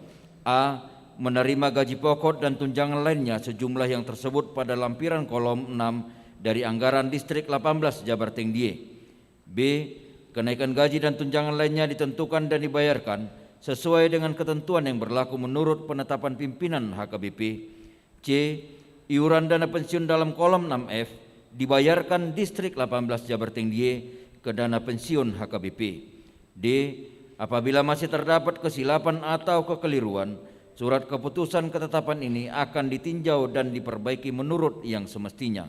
A, menerima gaji pokok dan tunjangan lainnya sejumlah yang tersebut pada lampiran kolom enam dari anggaran Distrik delapan belas Jabar Tengdie. B, kenaikan gaji dan tunjangan lainnya ditentukan dan dibayarkan sesuai dengan ketentuan yang berlaku menurut penetapan pimpinan H K B P. C, iuran dana pensiun dalam kolom enam F dibayarkan Distrik delapan belas Jabar Tengdie ke dana pensiun H K B P. D, apabila masih terdapat kesilapan atau kekeliruan, surat keputusan ketetapan ini akan ditinjau dan diperbaiki menurut yang semestinya.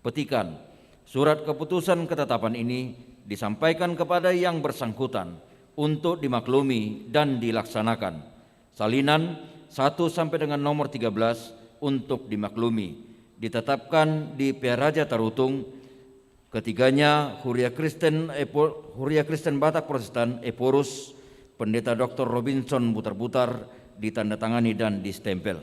Petikan, surat keputusan ketetapan ini disampaikan kepada yang bersangkutan untuk dimaklumi dan dilaksanakan. Salinan satu sampai dengan nomor tiga belas untuk dimaklumi. Ditetapkan di Pearaja Tarutung, ketiganya Huria Kristen Epo-, Huria Kristen Batak Protestan Ephorus, Pendeta Doktor Robinson Butarbutar, ditandatangani dan distempel.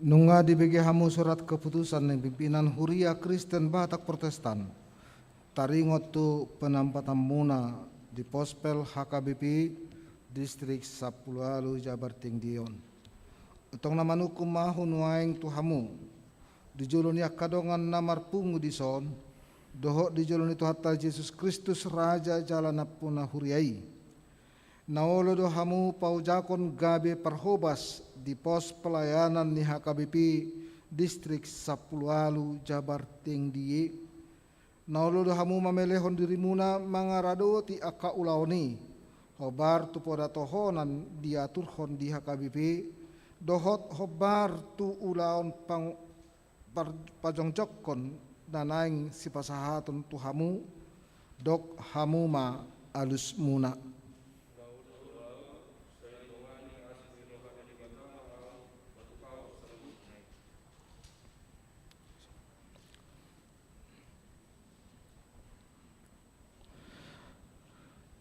Nunga dibege hamu surat keputusan ni pimpinan Huria Kristen Batak Protestan, taringot tu penampatanmuna di Pospel H K B P Distrik Sampulu Ualu Jabar Tengdie on. Antong na manungkun ma ahu nuaeng tu hamu, di jolo ni angka dongan na marpungu dison, dohot di jolo ni Tuhanta Jesus Kristus, Raja jala Nampuna Huria i. Na olo do hamu paojakon gabe parhobas di pos pelayanan ni H K B P Distrik Sampulu Ualu Jabar Tengdie. Na olo do hamu mamelehon dirimuna mangaradoti angka ulaon i, hombar tu poda tohonan diaturhon di H K B P, dohot hombar tu ulaon pang-, par-, pajongjongkon na naeng sipasahaton tu hamu, dok hamu ma alusmuna.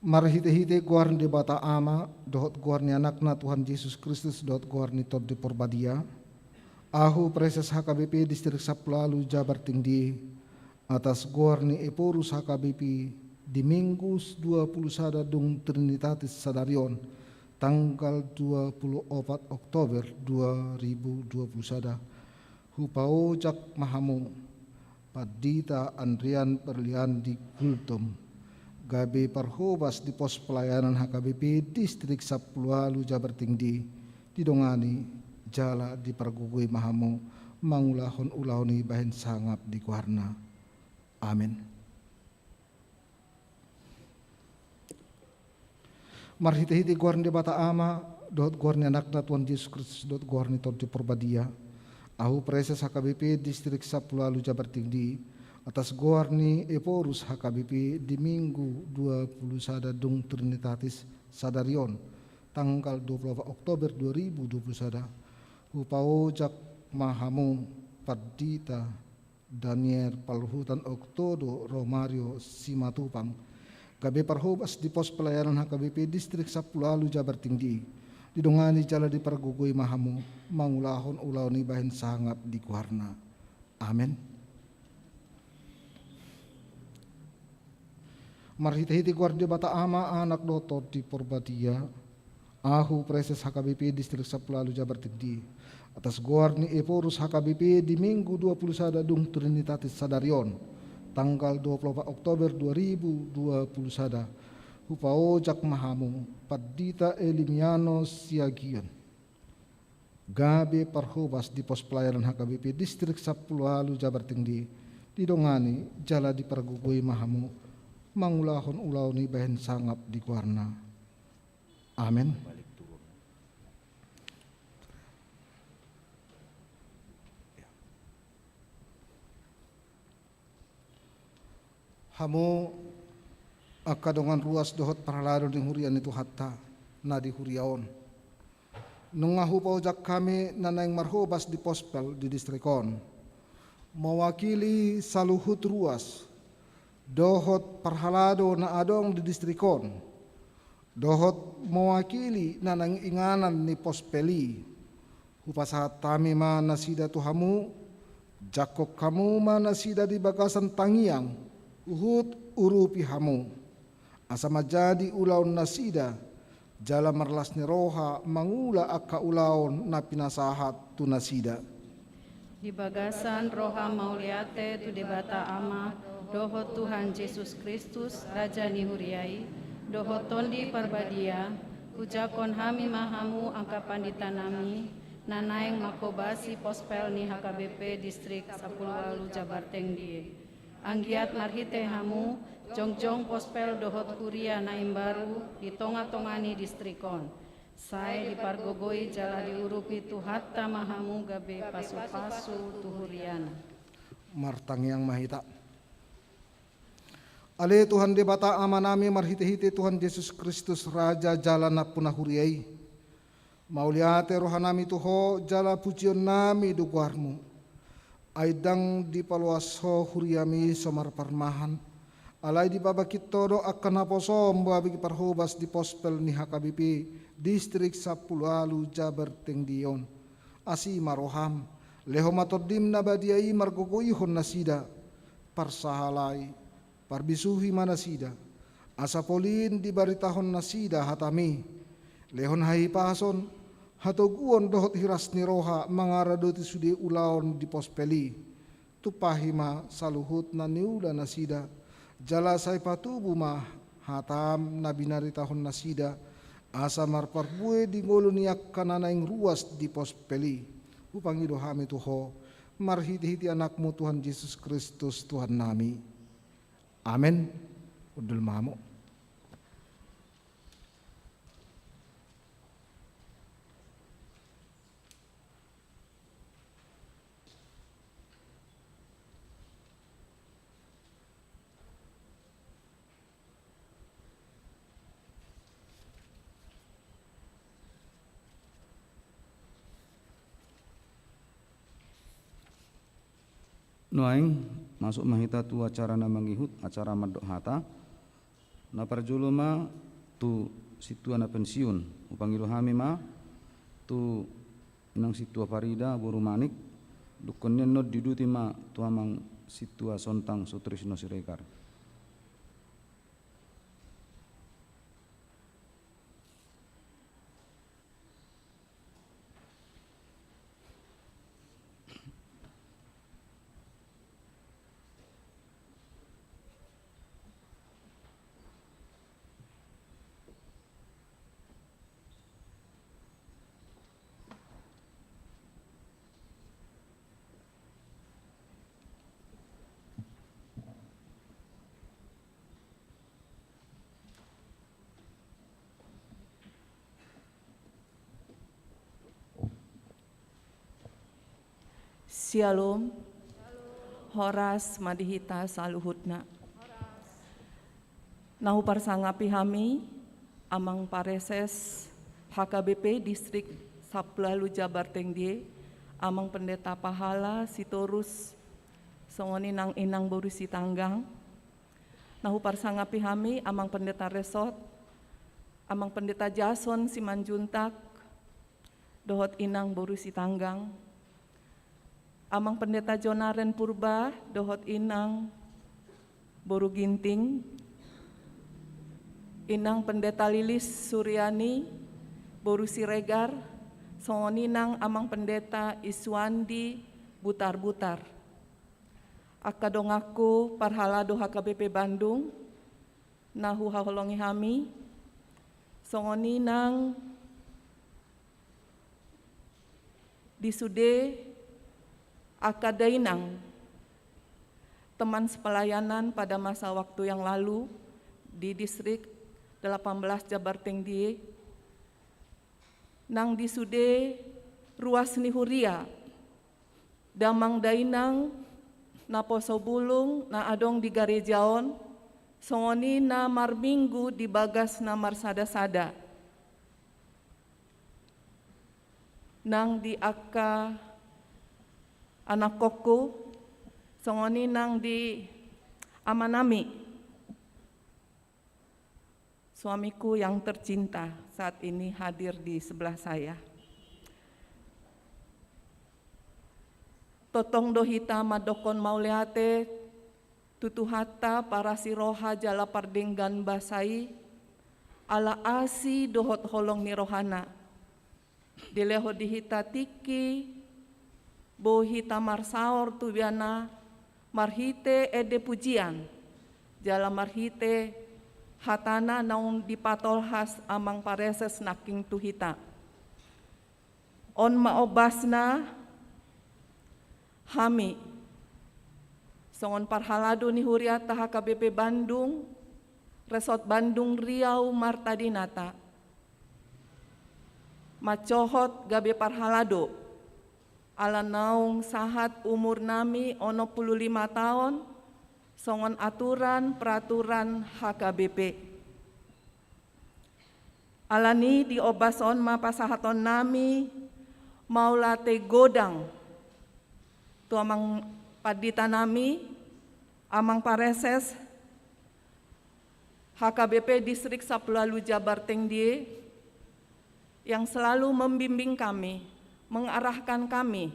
Marhitehite goar ni Debata Ama, dohot goar ni Anakna Tuhan Jesus Kristus, dohot goar ni Tondi Porbadia, ahu Praeses H K B P Distrik Sampulu Ualu Jabar Tengdie, atas goar ni Ephorus H K B P, di Minggu dua pulu sada dung Trinitatis sadari on, tanggal dua pulu opat Oktober dua ribu dua pulu sada, hupaojak ma hamu Pandita Andrian Perliandi Gultom gabe parhobas di pos pelayanan H K B P Distrik Sampulu Ualu Jabar Tengdie, didongani jala dipargogoi ma hamu mangulahon ulaon i bahen sangap di goarna. Amen. Marhitehite goar ni Debata Ama, dohot goar ni Anakna Tuhan Jesus Kristus, dohot goar ni Tondi Porbadia, ahu Praeses H K B P Distrik Sampulu Ualu Jabar Tengdie, atas goar ni Ephorus H K B P di Minggu dua pulu sada dung Trinitatis sadari on, tanggal dua puluh opat Oktober dua ribu dua puluh sada, hupaojak ma hamu Pandita Daniel Paluhutan Oktodo Romario Simatupang, gabe parhobas di pos pelayanan H K B P Distrik Sampulu Ualu Jabar Tinggi i, didongani jala dipargogoi ma hamu mangulahon ulaon i bahen sangap di goarna. Amen. Marhitehite goar Debata Ama, Anak dohot Tondi Porbadia, ahu Praeses H K B P Distrik Sampulu Ualu Jabar Tinggi, atas goar ni Ephorus H K B P di Minggu dua puluh sada dung Trinitatis sadari on, tanggal dua puluh opat Oktober dua ribu dua puluh sada, hupaojak ma hamu Pandita Elimiano Siagian gabe parhobas di pos pelayanan H K B P Distrik Sampulu Ualu Jabar Tinggi i, didongani jala dipargogoi ma hamu mangulahon ulaon i bahen sangap di goarna. Amen. Hamu angka dongan ruas dohot parhalado ni huria ni Tuhanta na di huria on. Nunga hupaojak hami na naeng marhobas di pospel di distrik on, mewakili saluhut ruas dohot parhalado na adong di distrik on, dohot mewakili na naeng inganan ni pospel i. Hupasahat hami ma nasida tu hamu, jangkon hamu ma nasida di bagasan tangiang, huhut urupi hamu. Asa manjadi ulaon nasida, jala marlas ni roha mangula angka ulaon na pinasahat tu nasida. Di bagasan roha mauliate tu Debata Ama, dohot Tuhan Jesus Kristus, Raja ni huria i, dohot Tondi Parbadia, hujangkon hami ma hamu angka pandita nami, na naeng manghobasi pospel ni H K B P Distrik Sampulu Ualu Jabar Tinggi i. Anggiat marhite hamu, jongjong pospel dohot huria na imbaru di tonga-tonga ni distrik on. Sai dipargogoi jala diurupi Tuhanta ma hamu gabe pasu-pasu tu huriana. Martangiang ma hita. Ale Tuhan Debata Ama nami, marhite-hite Tuhan Jesus Kristus, Raja jala nampuna huria i, mauliate roha nami tu Ho, jala pujion nami do goarmu. Ai ndang dipaloas Ho huriami so marparmahan, alai dipabangkit Ho do angka naposom gabe parhobas di pospel ni H K B P Distrik Sampulu Ualu Jabar Tinggi on. Asi ma roham, lehon ma Tondim na badia i margogoihon nasida, parsahalai, parbisuhi ma nasida, asa polin dibaritahon nasida hatami, lehon hahipason, hatoguon dohot hiras ni roha mangaradoti sude ulaon di pospel i. Tumpahi ma saluhut na niula nasida, jala sai patubu ma hatam na binaritahon nasida, asa marparbue di ngolu ni angka na naeng ruas di pospel i. Hupangido hami tu Ho, marhite-hite Anakmu Tuhan Jesus Kristus Tuhan nami. Amen. Hundul ma hamu. Nuaeng, masuk ma hita tu acara na mangihut, acara mandok hata. Na parjolo ma tu sintua na pensiun. Hupangido hami ma tu Inang Sintua Farida boru Manik, dungkon ni on diuduti ma tu Amang Sintua Sontang Sutrisno Siregar. Syalom. Horas ma di hita saluhutna. Na huparsangapi hami, Amang Pareses H K B P Distrik Sampulu Ualu Jabar Tengdie, Amang Pendeta Pahala Sitorus, songon i nang inang boru Sitanggang. Na huparsangapi hami Amang Pendeta Resort, Amang Pendeta Jason Simanjuntak, dohot inang boru Sitanggang, Amang Pendeta Jonaren Purba dohot inang boru Ginting, inang Pendeta Lilis Suryani boru Siregar, songon i nang Amang Pendeta Iswandi Butarbutar. Angka donganku parhalado H K B P Bandung, na huhaholongi hami, songon i nang di sude angka dainang teman sepelayanan pada masa waktu yang lalu di Distrik delapan belas Jabar Tengdie, nang di sude ruas ni huria, damang dainang, naposo bulung na adong di gareja on, songon i na marminggu di bagas na marsadasada. Nang di angka anakkonku, songon i nang di amanami, suamiku yang tercinta saat ini hadir di sebelah saya. Tongtong do hita mandokkon mauliate tu Tuhanta parasi roha jala pardenggan basa i, ala asi dohot holong ni rohana dilehon di hita tingki, boi hita marsaor tu ibana marhite ende pujian jala marhite hatana naung dipatolhas Amang Pareses nangkin tu hita. On ma ombasna, hami songon parhalado ni hurianta H K B P Bandung, Resort Bandung Riau Marta Dinata, mancohot gabe parhalado, ala naung sahat umurnami onom pulu lima taon, songon aturan peraturan H K B P. Alani di ombas on ma pasahatonnami mauliate godang tu Amang Panditanami, Amang Pareses H K B P Distrik Sampulu Ualu Jabar Tengdie, yang selalu membimbing kami, mengarahkan kami,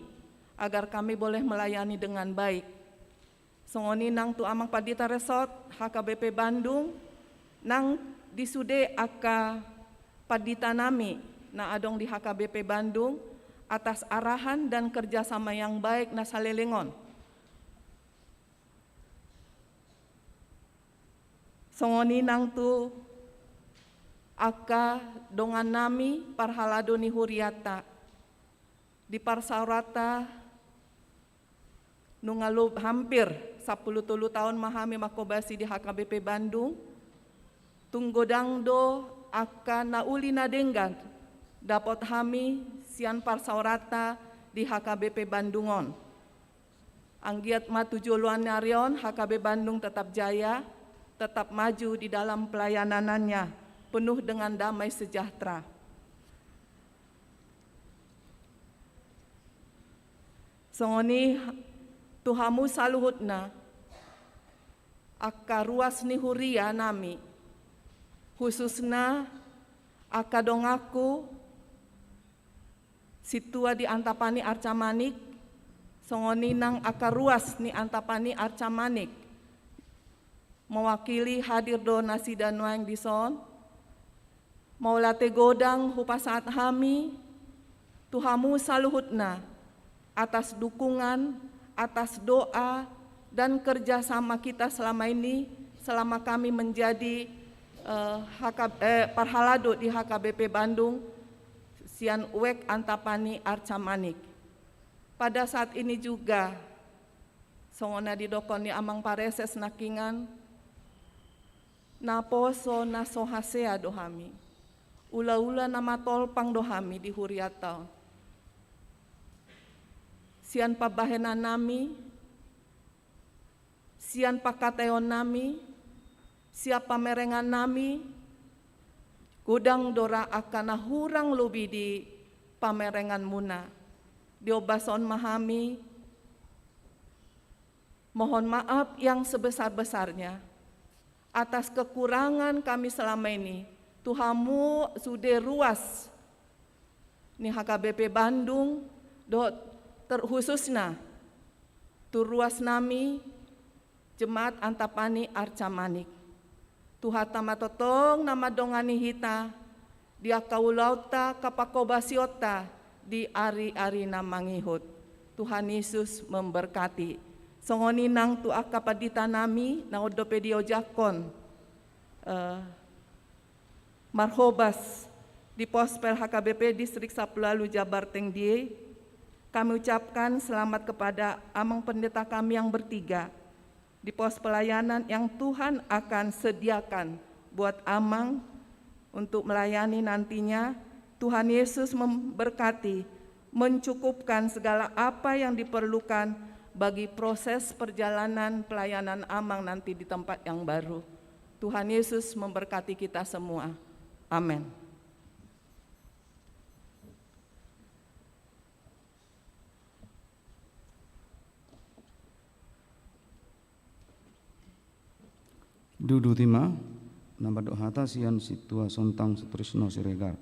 agar kami boleh melayani dengan baik. Songon i nang tu Amang Pandita Resort H K B P Bandung, nang di sude angka panditanami na adong di H K B P Bandung, atas arahan dan kerjasama yang baik na saleleng on. Songon i nang tu angka dongannami parhalado ni hurianta di parsaoranta. Nunga lob-, hampir sampulu tolu taon ma hami manghobasi di H K B P Bandung. Tung godang do angka na uli na denggan dapot hami sian parsaoranta di H K B P Bandung on. Anggiat ma tu joloan ni ari on, H K B P Bandung tetap jaya, tetap maju di dalam pelayanannya, penuh dengan damai sejahtera. Songon i tu hamu saluhutna, angka ruas ni hurianami, khususna angka donganku sintua di Antapani Arca Manik, songon i nang angka ruas ni Antapani Arca Manik. Mewakili hadir do nasida nuaeng dison. Mauliate godang hupasahat hami tu hamu saluhutna atas dukungan, atas doa, dan kerja sama kita selama ini, selama kami menjadi, eh, H K, eh, parhalado di H K B P Bandung, sian wijk Antapani Arca Manik. Pada saat ini juga, songon na didokkon ni Amang Pareses nangkiningan, naposo na so hasea do hami. Ulaula na matolpang do hami di hurianta on. Sian pambahenannami, sian pangkataionannami, sian pamerengannami, Godang do ra angka na hurang lobi di pamerenganmuna. Di ombas on ma hami mohon maaf yang sebesar-besarnya atas kekurangan kami selama ini tu hamu sude ruas ni H K B P Bandung dohot terkhususna tu ruas nami Jemaat Antapani Arca Manik. Tuhanta ma tongtong na mandongani hita di angka ulaonta, angka panghobasionta di ari-ari na mangihut. Tuhan Yesus memberkati. Songon i nang tu angka pandita nami na on dope diojakhon, eh, marhobas di Pospel H K B P Distrik Sampulu Ualu Jabar Tengdie, kami ucapkan selamat kepada Amang Pendeta kami yang bertiga di pos pelayanan yang Tuhan akan sediakan buat Amang untuk melayani nantinya. Tuhan Yesus memberkati, mencukupkan segala apa yang diperlukan bagi proses perjalanan pelayanan Amang nanti di tempat yang baru. Tuhan Yesus memberkati kita semua. Amin. Dudu tima, na mandok hata sian Sintua Sontang Sutrisno Siregar.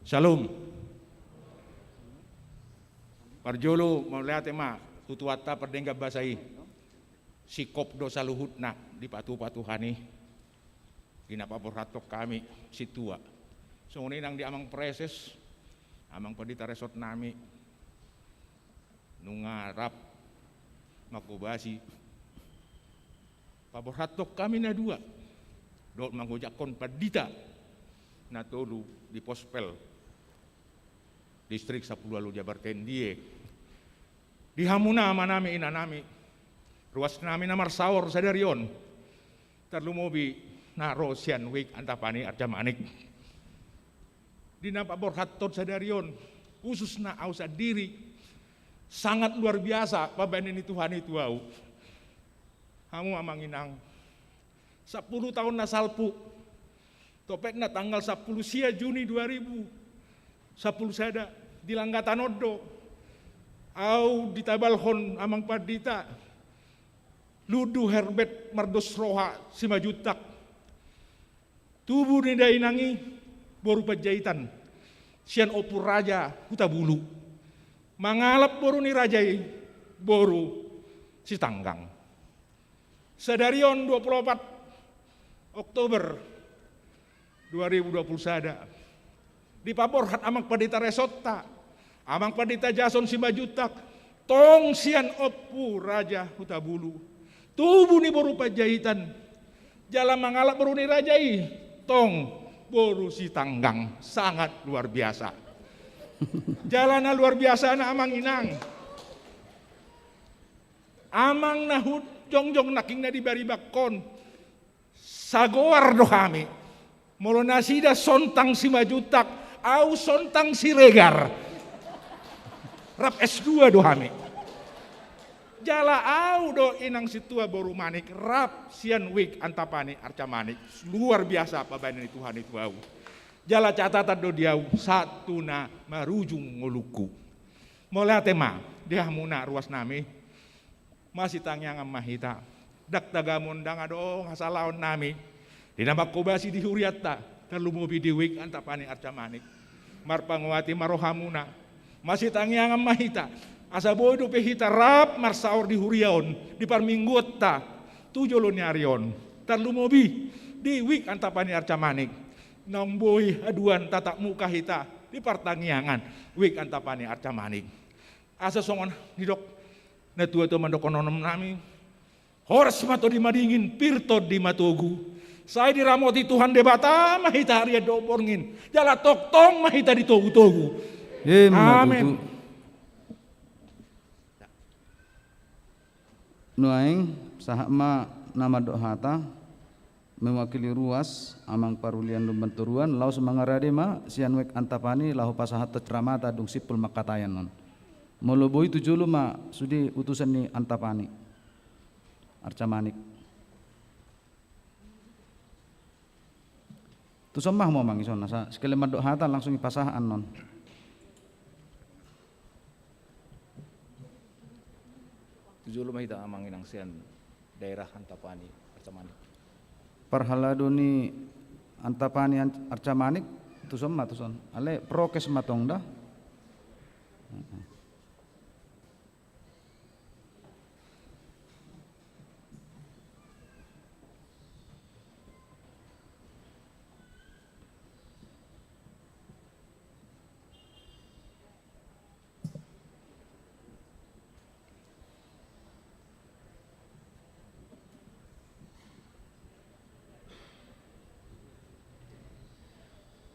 Shalom. Parjolo mauliate ma tu Tuhanta pardenggan basa i. Singkop do saluhutna dipatupa Tuhan i. Di na paborhathon hami sintua. Songon i nang di Amang Praeses, Amang Pandita Resort nami. Nunga rap manghobasi, paborhathon hami na dua dohot mangojakhon pandita na tolu di Pospel Distrik Sampulu Ualu Jabar Tengdie. Di hamuna amanami, inanami, ruasnami na marsaor sadari on, tarlumobi na ro sian Wijk Antapani Arca Manik. Di na paborhathon sadari on, khususna au sandiri, sangat luar biasa pambahenan ni Tuhan i tu au. Hamu amang inang, sampulu taon na salpu, topetna tanggal sampulu sia Juni dua ribu sampulu sada, di Langgatan on do au ditabalhon Amang Pandita Lundu Herbert Mardos Roha Simanjuntak. Tubu ni dainang i boru Panjaitan, sian Ompu Raja Hutabulu. Mangalap boru ni raja i boru Sitanggang. Sadari on dua pulu opat Oktober dua ribu dua pulu sada, dipaborhat Amang Pandita Resortta, Amang Pandita Jason Simanjuntak, tong sian Ompu Raja Hutabulu. Tubu ni boru Panjaitan, jala mangalap boru ni raja i, tong boru Sitanggang. Sangat luar biasa. Jala na luar biasana amang inang, amang na hujongjong nangkin na di bariba on, sagoar do hami. Molo nasida Sontang Simanjuntak, au Sontang Siregar. Rap S dua do hami. Jala au do inang sintua boru Manik, rap sian Wijk Antapani Arca Manik. Luar biasa pambahenan ni Tuhan i tu au. Jala catatan do di au sahat tu na marujung ngolungku. Mauliate ma di hamuna ruasnami. Masitangiangan ma hita. Ndang tagamon, ndang adong hasalaonnami di na manghobasi di hurianta, tarlumobi di Wijk Antapani Arca Manik. Marpangoati ma rohamuna. Masitangiangan ma hita, asa boi dope hita rap marsaor di huria on, di parmingguonta tu jolo ni ari on, tarlumobi di Wijk Antapani Arca Manik. Naung boi haduan tatap muka hita di partangiangan Wijk Antapani Arca Manik. Asa songon didok natuatua mandokhononnami: Horas ma tondi madingin, pir tondi matogu. Sai diramoti Tuhan Debata ma hita harian dohot borngin, jala tongtong ma hita ditogutogu. Emma tutu. Amen. Nuaeng, sahat ma na mandok hata, mewakili ruas, Amang Parulian Lumban Toruan, laos mangarade ma sian Wijk Antapani, laho pasahathon ceramahta dung simpul mangkataion on. Molo boi tu jolo ma sude utusan ni Antapani. Arca Manik. Tuson ma hamu Amang, ison, asa sekalian mandok hata langsung ipasahat annon. Tu jolo ma hita Amang Inang sian daerah Antapani, Arca Manik. Parhalado ni Antapani, An-, Arca Manik, tuson ma, tuson. Alai prokes ma tong da.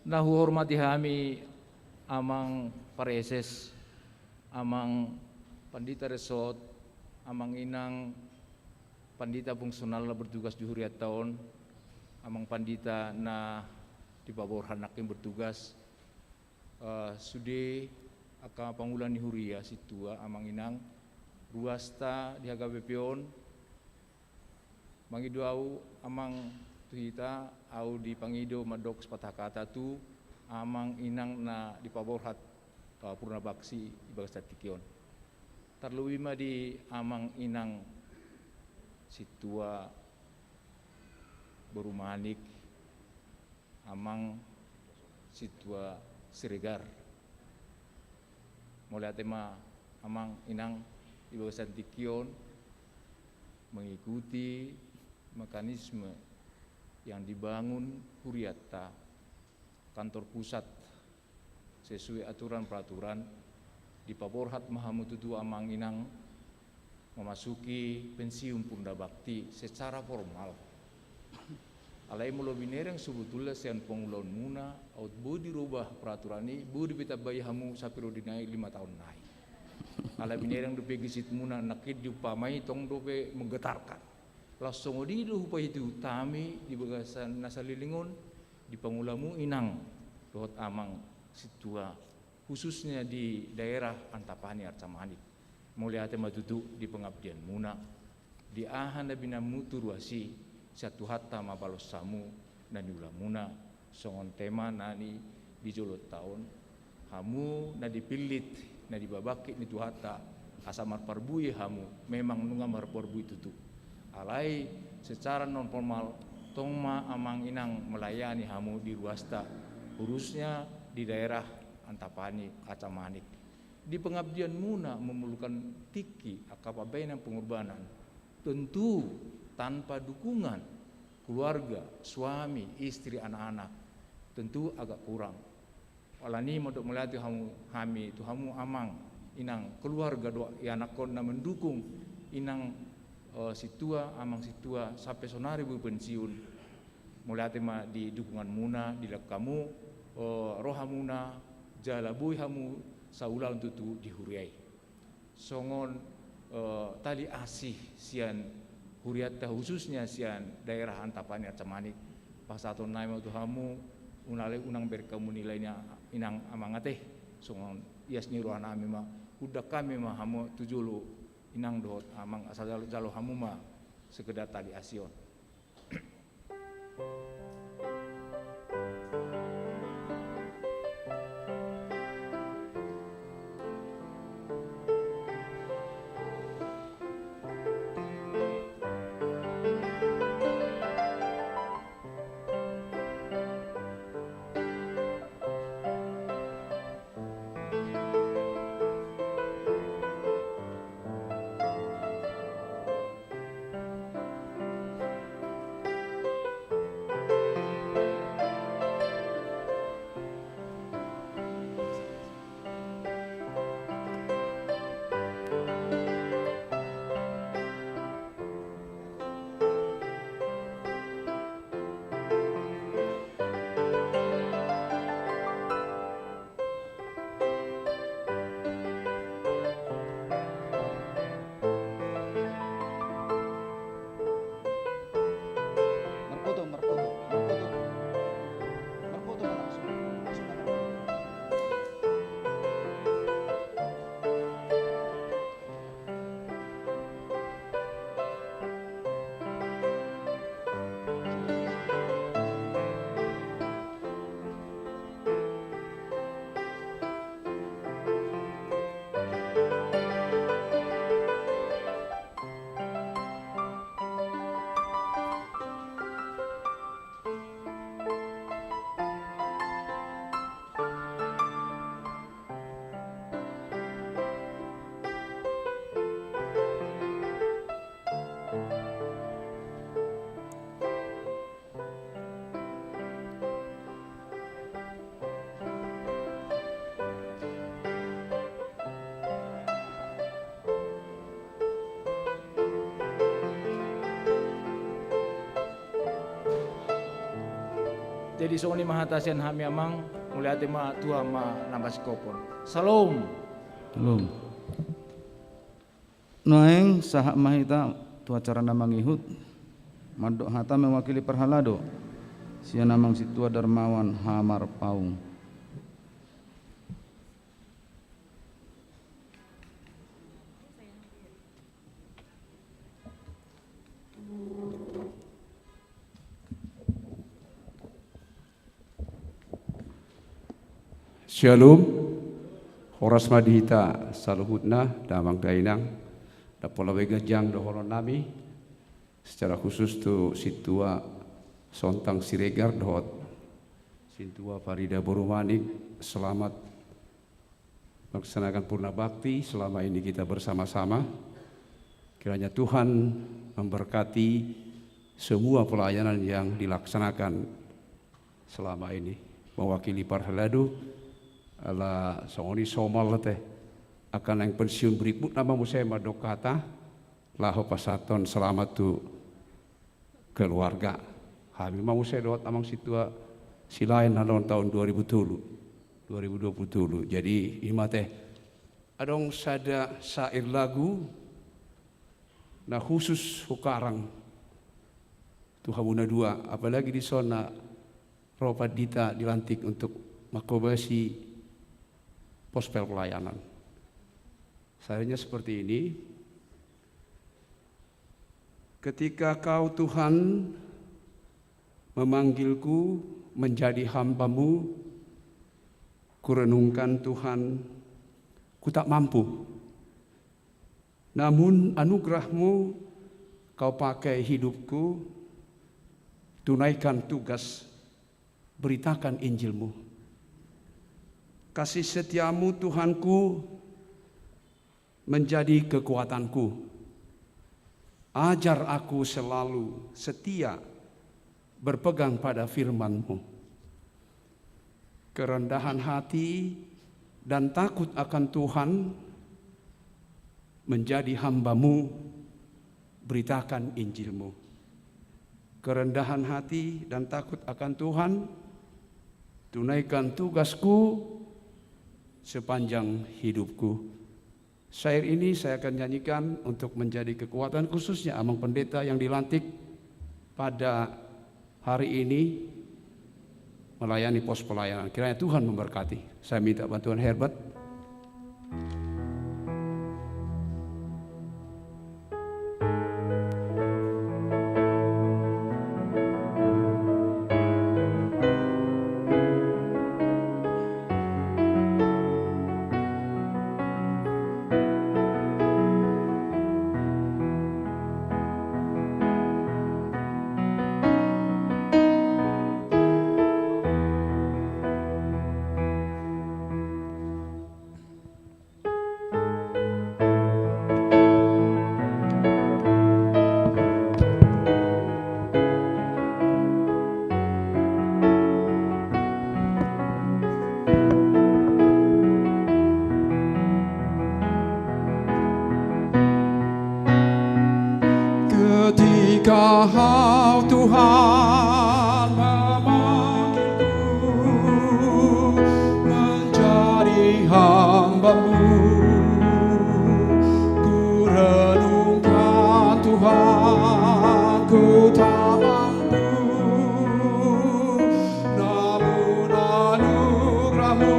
Na huhormati hami Amang Praeses, Amang Pandita Resort, Amang Inang Pandita fungsional na bertugas di hurianta on, Amang Pandita na di paborhat nangkin bertugas, eh, sude angka pangula ni huria, sintua, Amang Inang, ruasta di H K B P on, mangido au Amang tu hita, au dipangido mandok sepatah kata tu Amang Inang na di paborhat, eh, Purnabaksi di bagasan tingki on. Tarlobi ma di Amang Inang sintua boru Manik, Amang sintua Siregar. Mauliate ma Amang Inang di bagasan tingki on mengikuti mekanisme yang dibangun hurianta, kantor pusat, sesuai aturan peraturan, dipaborhat ma hamu tutu Amang Inang memasuki pensiun Purnabaksi secara formal. Alai molo binereng sebetulna sian pangulaonmuna, aut boi dirubah peraturan i, boi ditambai hamu saperiode nai lima taon nai. Alai binereng dope gesitmuna, nangkin diumpamai tong dope menggetarkan. Laos songon i do hupaihutihut hami di bagasan na saleleng on, di pangulamu Inang dohot Amang sintua, khususnya di daerah Antapani, Arca Manik. Mauliate ma tutu di pengabdianmuna, di aha na binahenmu tu ruas i, sian Tuhanta ma balos hamu na niulamuna, songon tema na di joloanta on. Hamu na dipillit, na dibabangkit ni Tuhanta, asa marparbue hamu, memang nunga marparbue tutu. Alai secara non formal, tong ma Amang Inang melayani hamu di ruasta, khususnya di daerah Antapani, Arca Manik. Di pengabdianmuna memerlukan tingki angka pambahenan pengorbanan. Tentu tanpa dukungan keluarga, suami, istri, anak-anak, tentu agak kurang. Alani i mandok mauliate hamu, hami tu hamu Amang Inang, keluarga dohot ianakhon na mendukung Inang, eh, sintua, Amang sintua, sampe sonari boi pensiun. Mauliate ma di dukunganmuna, di langkamu, eh, rohamuna, jala boi hamu saulaon tutu di huria i. Songon, eh, tali asi sian hurianta, khususnya sian daerah Antapani, Arca Manik. Pasahaton nami ma tu hamu, unang, unang bereng hamu nilai ni Inang, Amang, ate. Songon ias ni rohanami ma, undang hami ma hamu tu jolo Inang dohot Amang, asa jalo, jalo hamu ma sekedar tali asi on. Jadi songon i ma hata sian hami amang, mauliate ma, Tuhan ma na mangasahon. Syalom. Syalom. Nuaeng sahat ma hita tu acara na mangihut, mandok hata mewakili parhalado sian Amang Sintua Darmawan Hamarpaung. Syalom. Horas ma di hita saluhutna, damang dainang, da pola boi ganjang dohonon nami. Secara khusus tu Sintua Sontang Siregar dohot Sintua Farida Borumanik, selamat melaksanakan purna bakti selama ini kita bersama-sama. Kiranya Tuhan memberkati semua pelayanan yang dilaksanakan selama ini. Mewakili parhalado, ala songon i somal te, angka naeng pensiun berikutna ma muse mandok hata, laho pasahathon selamat tu keluarga. Hami ma muse dohot Amang Sintua Silaen na ro tahun dua ribu tolu, dua ribu dua puluh tolu. Jadi i ma te, adong sada syair lagu na khusus hukarang tu hamuna dua, apalagi dison na ro pandita dilantik untuk manghobasi pos pelayanan. Syairnya seperti ini. Ketika Kau, Tuhan, memanggilku menjadi hamba-Mu, kurenungkan, Tuhan, ku tak mampu. Namun anugerah-Mu Kau pakai hidupku, tunaikan tugas, beritakan Injil-Mu. Kasih setia-Mu, Tuhanku, menjadi kekuatanku. Ajar aku selalu setia berpegang pada firman-Mu. Kerendahan hati dan takut akan Tuhan menjadi hamba-Mu, beritakan Injil-Mu. Kerendahan hati dan takut akan Tuhan, tunaikan tugasku sepanjang hidupku. Syair ini saya akan nyanyikan untuk menjadi kekuatan khususnya Amang Pendeta yang dilantik pada hari ini melayani pos pelayanan. Kiranya Tuhan memberkati. Saya minta bantuan Herbert. Ketika Kau, Tuhan, memanggilku menjadi hamba-Mu, kurenungkan, Tuhan, ku tak mampu. Namun anugerah-Mu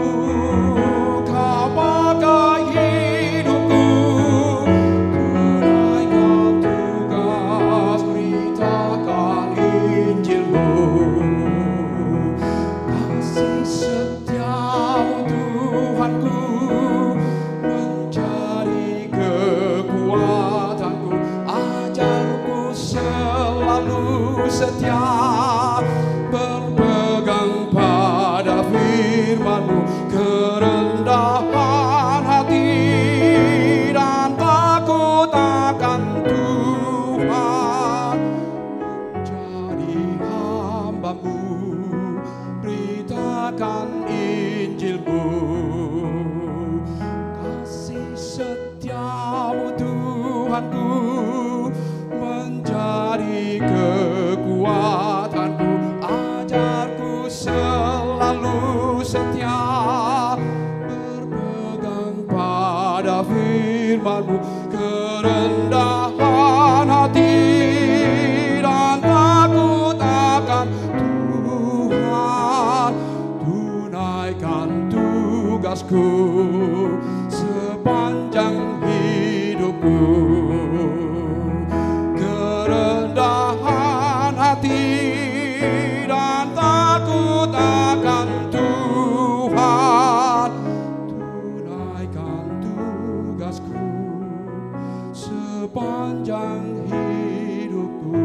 Kau pakai hidupku, tunaikan tugas, beritakan Injil-Mu. Kasih setia-Mu, Tuhanku, menjadi kekuatanku. Ajarku selalu setia berpegang pada firman-Mu. Kerendahan hati dan takut akan Tuhan, jadi hamba-Mu, beritakan Injil-Mu. Kasih setia-Mu, Tuhanku, menjadi kekuatanku. Ajarku Kerendahan hati dan takut akan Tuhan, tunaikan tugasku sepanjang hidupku. Kerendahan hati dan takut akan Tuhan, tunaikan tugasku sepanjang hidupku.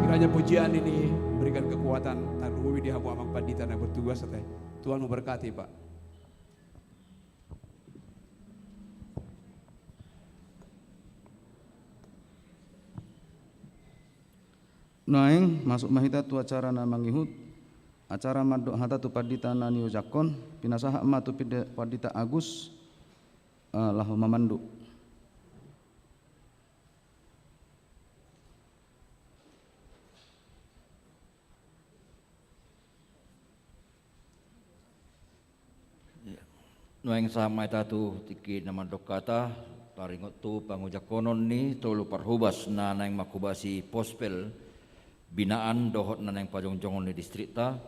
Kiranya pujian ini memberikan kekuatan, terlebih di hamu amang pandita yang bertugas, Tuhan memberkati, Pak. Naeng masuk ma hita tu acara na mangihut, acara mandok hata tu pandita na niojakhon, pinasahat ma tu pinde-, pandita Agus, eh, laho mamandok. Nuaeng sahat ma hita tu tingki na mandok hata, taringot tu pangojakhonon ni tolu parhobas na naeng manghobasi pospel binaan dohot na naeng pajongjongon ni distrikta,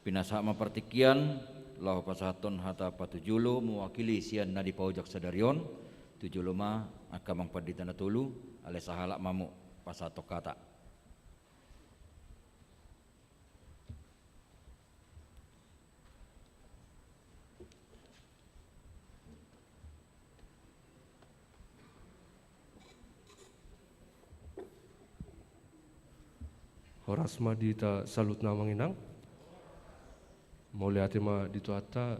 pinasahat ma partingkian, laho pasahathon hata patujolo mewakili sian na dipaojak sadari on, tu jolo ma angka amang pandita na tolu, alai sahalak ma hamu pasahathon hata. Horas ma di hita saluhutna amang inang. Mauliate ma di Tuhanta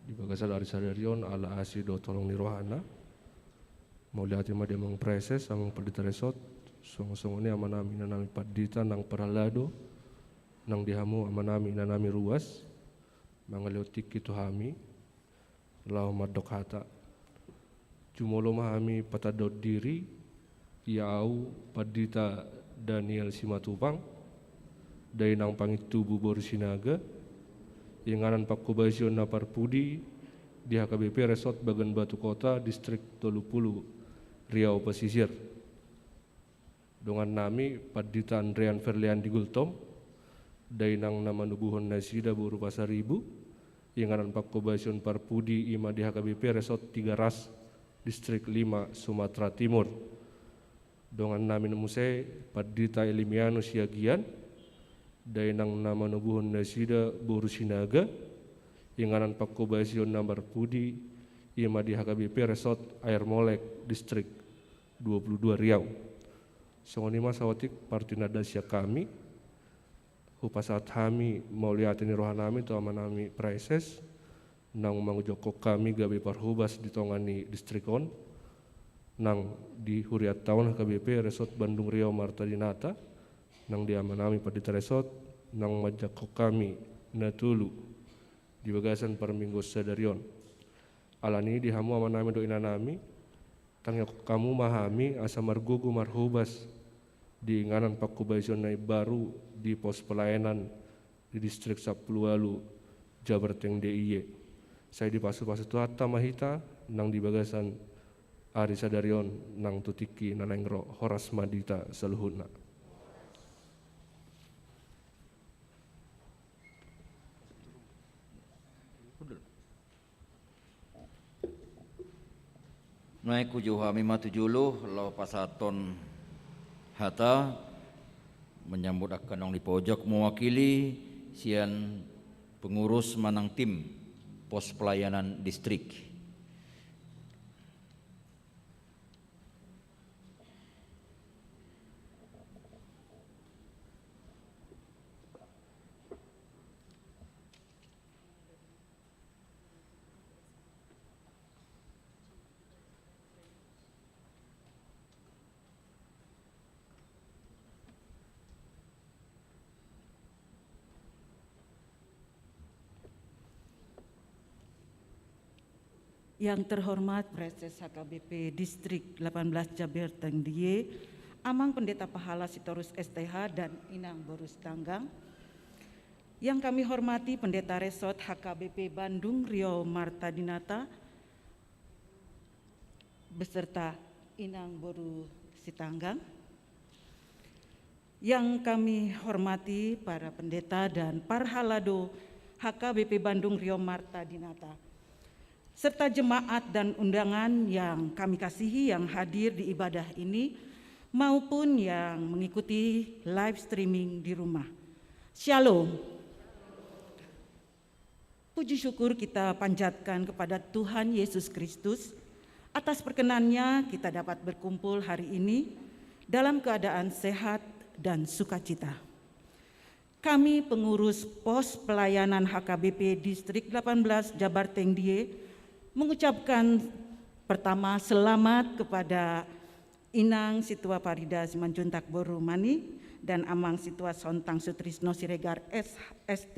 di bagasan ari sadari on ala asi dohot holong ni rohana. Mauliate ma di amang praeses, amang pandita resort, songon-songon i amanami inanami pandita nang parhalado, nang di hamu amanami inanami ruas, mangalehon tingki tu hami, laho mandok hata. Jumolo ma hami patandahon diri, ia au pandita Daniel Simatupang, dainang Pangintubu boru Sinaga, inganan panghobasion na parpudi di H K B P Resort Bagan Batu Kota, Distrik tolu pulu Riau Pasisir. Dongannami pandita Andrean Ferliandi Gultom, dainang na manubuhon nasida boru Pasaribu, inganan panghobasion parpudi i ma di H K B P Resort Tigaras, Distrik lima, Sumatera Timur. Dongannami muse pandita Elimianus Siagian, dainang na manubuhon nasida boru Sinaga, inganan panghobasion na parpudi i ma di H K B P Resort Air Molek, Distrik dua pulu dua Riau. Songon i ma saotik partinandaan sian hami, hupasahat hami mauliate ni rohanami tu amanami praeses, naung mangujokhon hami gabe parhobas di tonga ni distrik on, nang di hurianta on H K B P Resort Bandung Riau Marta Dinata, nang di amanami pandita resort, naung manjangkon hami na tolu di bagasan parmingguon sadari on. Alani i di hamu amanami dohot inanami, tangiangkon hamu ma hami asa margogo marhobas di inganan panghobasion na imbaru di pos pelayanan di Distrik sampulu ualu Jabarteng D I E. Sai dipasupasu Tuhanta ma hita nang di bagasan ari sadari on nang tu tingki na naeng ro. Horas ma di hita saluhutna. Nuaeng hujou hami ma tu jolo laho pasahathon hata menyambut angka naung dipaojak mewakili sian pengurus manang tim pos pelayanan distrik. Yang terhormat Praeses H K B P Distrik delapan belas Jabarteng D I E, Amang Pendeta Pahala Sitorus S T H dan Inang Boru Sitanggang, Yang kami hormati Pendeta Resort H K B P Bandung, Rio Marta Dinata, beserta Inang Boru Sitanggang. Yang kami hormati para pendeta dan parhalado H K B P Bandung, Rio Marta Dinata, serta jemaat dan undangan yang kami kasihi yang hadir di ibadah ini maupun yang mengikuti live streaming di rumah. Shalom. Puji syukur kita panjatkan kepada Tuhan Yesus Kristus atas perkenannya kita dapat berkumpul hari ini dalam keadaan sehat dan sukacita. Kami pengurus Pos Pelayanan H K B P Distrik delapan belas Jabar Tengdie mengucapkan pertama selamat kepada Inang Situa Parida Simanjuntak Boru Mani dan Amang Situa Sontang Sutrisno Siregar S T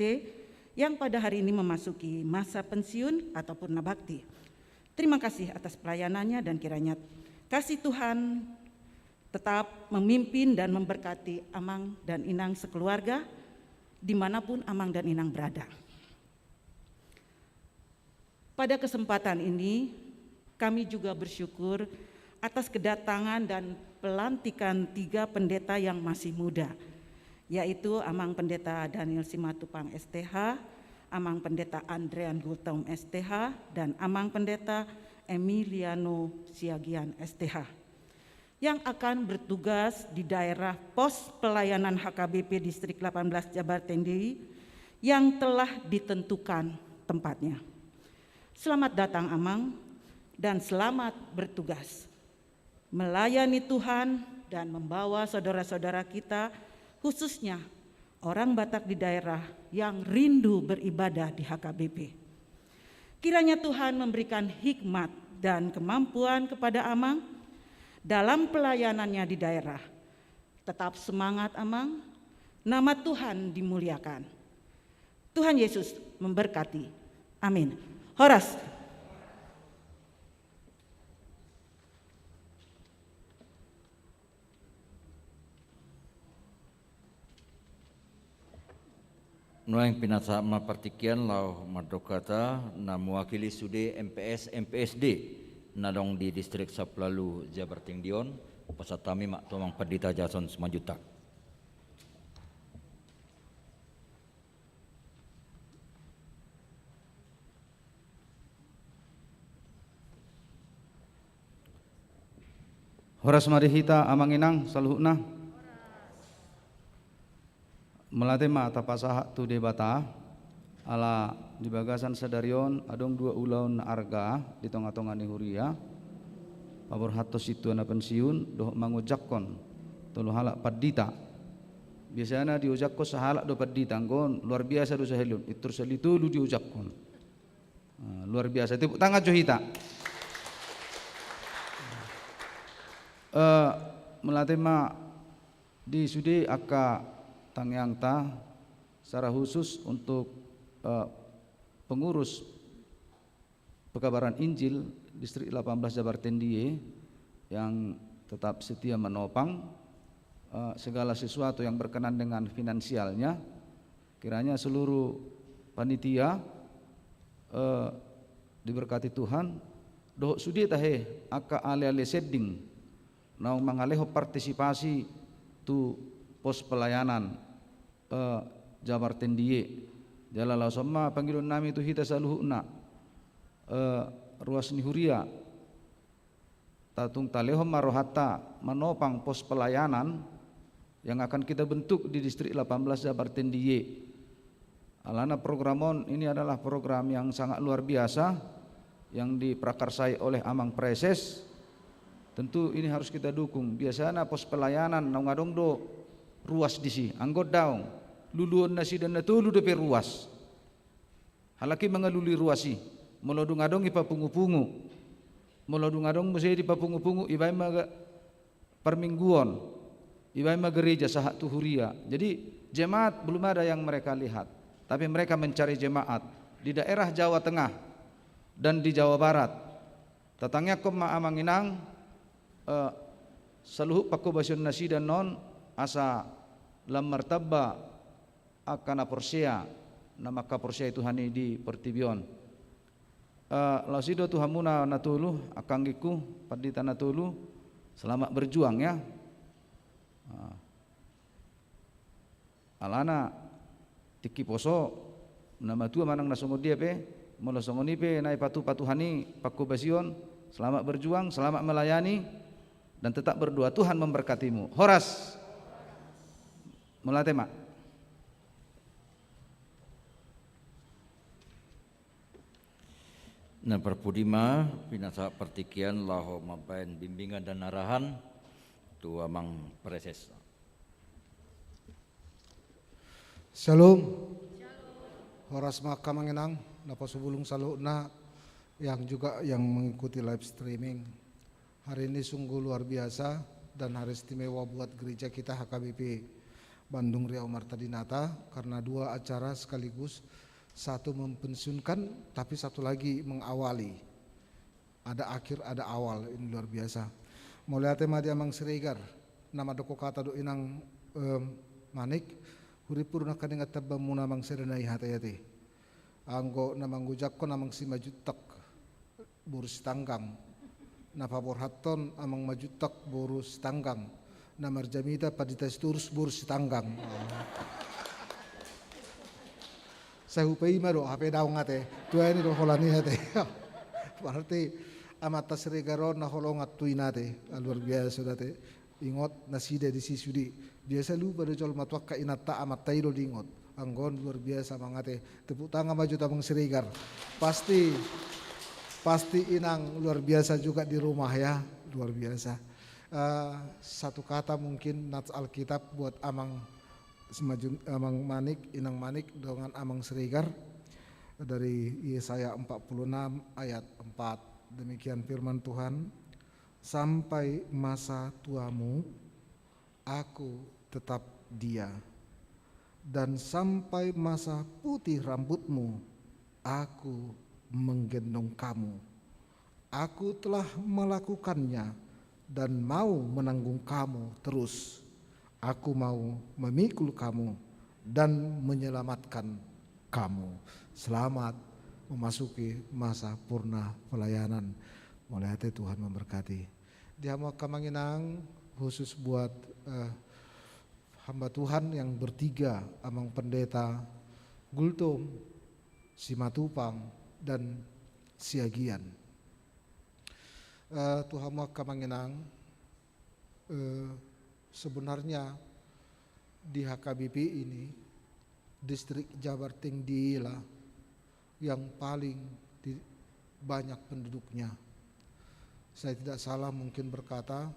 yang pada hari ini memasuki masa pensiun atau purna bakti. Terima kasih atas pelayanannya dan kiranya kasih Tuhan tetap memimpin dan memberkati Amang dan Inang sekeluarga dimanapun Amang dan Inang berada. Pada kesempatan ini, kami juga bersyukur atas kedatangan dan pelantikan tiga pendeta yang masih muda, yaitu Amang Pendeta Daniel Simatupang S T H, Amang Pendeta Andrean Gultom S T H, dan Amang Pendeta Emiliano Siagian S T H, yang akan bertugas di daerah pos pelayanan H K B P Distrik delapan belas Jabar Tengdie yang telah ditentukan tempatnya. Selamat datang, Amang, dan selamat bertugas melayani Tuhan dan membawa saudara-saudara kita, khususnya orang Batak di daerah yang rindu beribadah di H K B P. Kiranya Tuhan memberikan hikmat dan kemampuan kepada Amang dalam pelayanannya di daerah. Tetap semangat, Amang. Nama Tuhan dimuliakan. Tuhan Yesus memberkati. Amin. Horas. Nuaeng pinasahat ma partingkian laho mandok hata na mewakili sude M P S, M P S D na adong di Distrik Sampulu Ualu Jabar Tengdie on, pasahat hami ma tu Amang Pandita Jason Simanjuntak. Horas ma di hita, Amang Inang saluhutna. Mauliate ma tapasahat tu Debata, ala di bagasan sadari on adong dua ulaon na arga di tonga-tonga ni huria, paborhathon sintua na pensiun dohot mangojakhon tolu halak pandita. Biasana diojakhon sahalak do pandita, anggo on luar biasa do sahali on, pintor sahali tolu diojakhon. Eh, luar biasa, tepuk tangan jo hita. Eh, mauliate ma di sude angka tangiangta, secara khusus untuk, eh, pengurus pekabaran Injil Distrik delapan belas Jabar Tengdie yang tetap setia menopang, eh, segala sesuatu yang berkenan dengan finansialnya. Kiranya seluruh panitia, eh, diberkati Tuhan, dohot sude tahe angka ale-ale sending naung mangalehon partisipasi tu pos pelayanan, eh, Jabar Tengdie. Jala laos on ma pangidoan nami tu hita saluhutna, eh, ruas ni huria. Tatung talehon ma rohanta manopang pos pelayanan yang akan kita bentuk di Distrik delapan belas Jabar Tengdie. Alana program on ini adalah program yang sangat luar biasa yang diprakarsai oleh Amang Praeses. Tentu ini harus kita dukung. Biasana pos pelayanan naung adong do ruas disi, anggo daong. Luluon nasida na tolu dope ruas. Halak i mangalului ruas i, molo dung adong i papungu-pungu. Molo dung adong muse dipapungu-pungu, ibaen ma ga-, parmingguon, ibaen ma gereja sahat tu huria. Jadi jemaat belum ada yang mereka lihat, tapi mereka mencari jemaat di daerah Jawa Tengah dan di Jawa Barat. Tatangiangkon ma Amang Inang, eh, saluhut panghobasion nasida on asa lam martamba angka na porsea, na mangkaporseai Tuhan i di portibi on. Eh, laos i do tu hamuna na tolu, angka anggingku, pandita na tolu, selamat berjuang ya. Ah. Alana tingki poso, na matua manang na songon dia pe, molo songon i pe na ipatupa Tuhan i pangkobasion, selamat berjuang, selamat melayani, dan tetap berdoa. Tuhan memberkatimu. Horas. Mauliate ma. Na parpudi ma, pinasahat partingkian laho mambahen bimbingan dan arahan tu amang praeses. Shalom. Horas ma angka amang inang, na pasubulung saluhutna, yang juga yang mengikuti live streaming. Hari ini sungguh luar biasa dan hari istimewa buat gereja kita H K B P Bandung Riau Marta Dinata, karena dua acara sekaligus, satu mempensiunkan, tapi satu lagi mengawali. Ada akhir, ada awal, ini luar biasa. Mauliate ma di amang Siregar, na mandok hata do inang, em, Manik, huripur na kaningat tamba muna amang sada nai hata i ate. Anggo na manggojangkon amang Simanjuntak, boru Sitanggang. Na paborhathon amang Manjuntak, boru Sitanggang. Na marjamita pandita Sitorus, boru Sitanggang. Sai hupaima do, hape daong ate. Tuai ni do holan i ate. Berarti amanta Siregar on na holongan tu inna ate. Ah, luar biasa do ate. Ingot nasida disi sude. Biasa lupa do jolma tu angka inanta amanta i do diingot. Anggo on luar biasa amang ate. Tepuk tangan ma jo tu amang Siregar. Pasti, pasti inang luar biasa juga di rumah ya. Luar biasa. Eh, satu kata mungkin nats Alkitab buat amang Simanjun-, amang Manik, inang Manik, dongan amang Siregar, dari Yesaya empat puluh enam ayat empat. Demikian firman Tuhan, "Sampai masa tuamu, Aku tetap dia, dan sampai masa putih rambutmu, Aku menggendong kamu. Aku telah melakukannya dan mau menanggung kamu terus. Aku mau memikul kamu dan menyelamatkan kamu." Selamat memasuki masa purna pelayanan. Mauliate, Tuhan memberkati. Di hamu angka amang inang, khusus buat, eh, hamba Tuhan yang bertiga, Amang Pendeta Gultom, Simatupang, dan Siagian. Eh, tu hamu angka amang inang, eh, sebenarnya di H K B P ini, distrik Jabar Tinggi lah yang paling di-, banyak penduduknya. Saya tidak salah mungkin berkata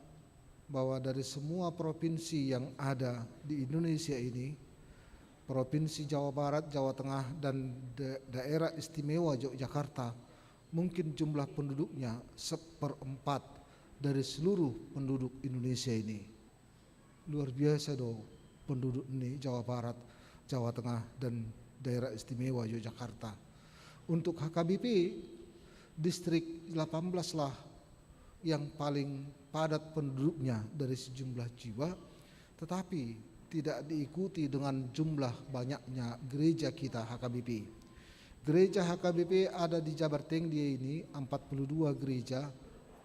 bahwa dari semua provinsi yang ada di Indonesia ini, Provinsi Jawa Barat, Jawa Tengah, dan da-, Daerah Istimewa Yogyakarta mungkin jumlah penduduknya seperempat dari seluruh penduduk Indonesia ini. Luar biasa do penduduk ni Jawa Barat, Jawa Tengah, dan Daerah Istimewa Yogyakarta. Untuk H K B P, distrik delapan belas lah yang paling padat penduduknya dari sejumlah jiwa, tetapi tidak diikuti dengan jumlah banyaknya gereja kita H K B P. Gereja H K B P ada di Jabar Tinggi ini empat puluh dua gereja,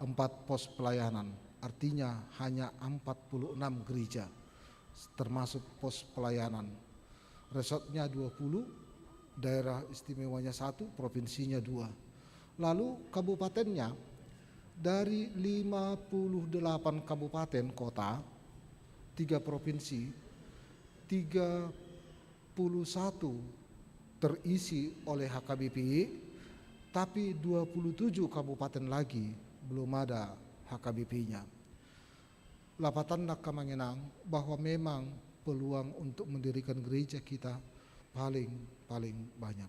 empat pos pelayanan. Artinya hanya empat puluh enam gereja, termasuk pos pelayanan. Resortnya dua puluh, daerah istimewanya satu, provinsinya dua. Lalu kabupatennya, dari lima puluh delapan kabupaten kota, tiga provinsi, tiga puluh satu terisi oleh H K B P, tapi dua puluh tujuh kabupaten lagi belum ada H K B P-nya. Lapatanna angka amang inang, bahwa memang peluang untuk mendirikan gereja kita paling, paling banyak.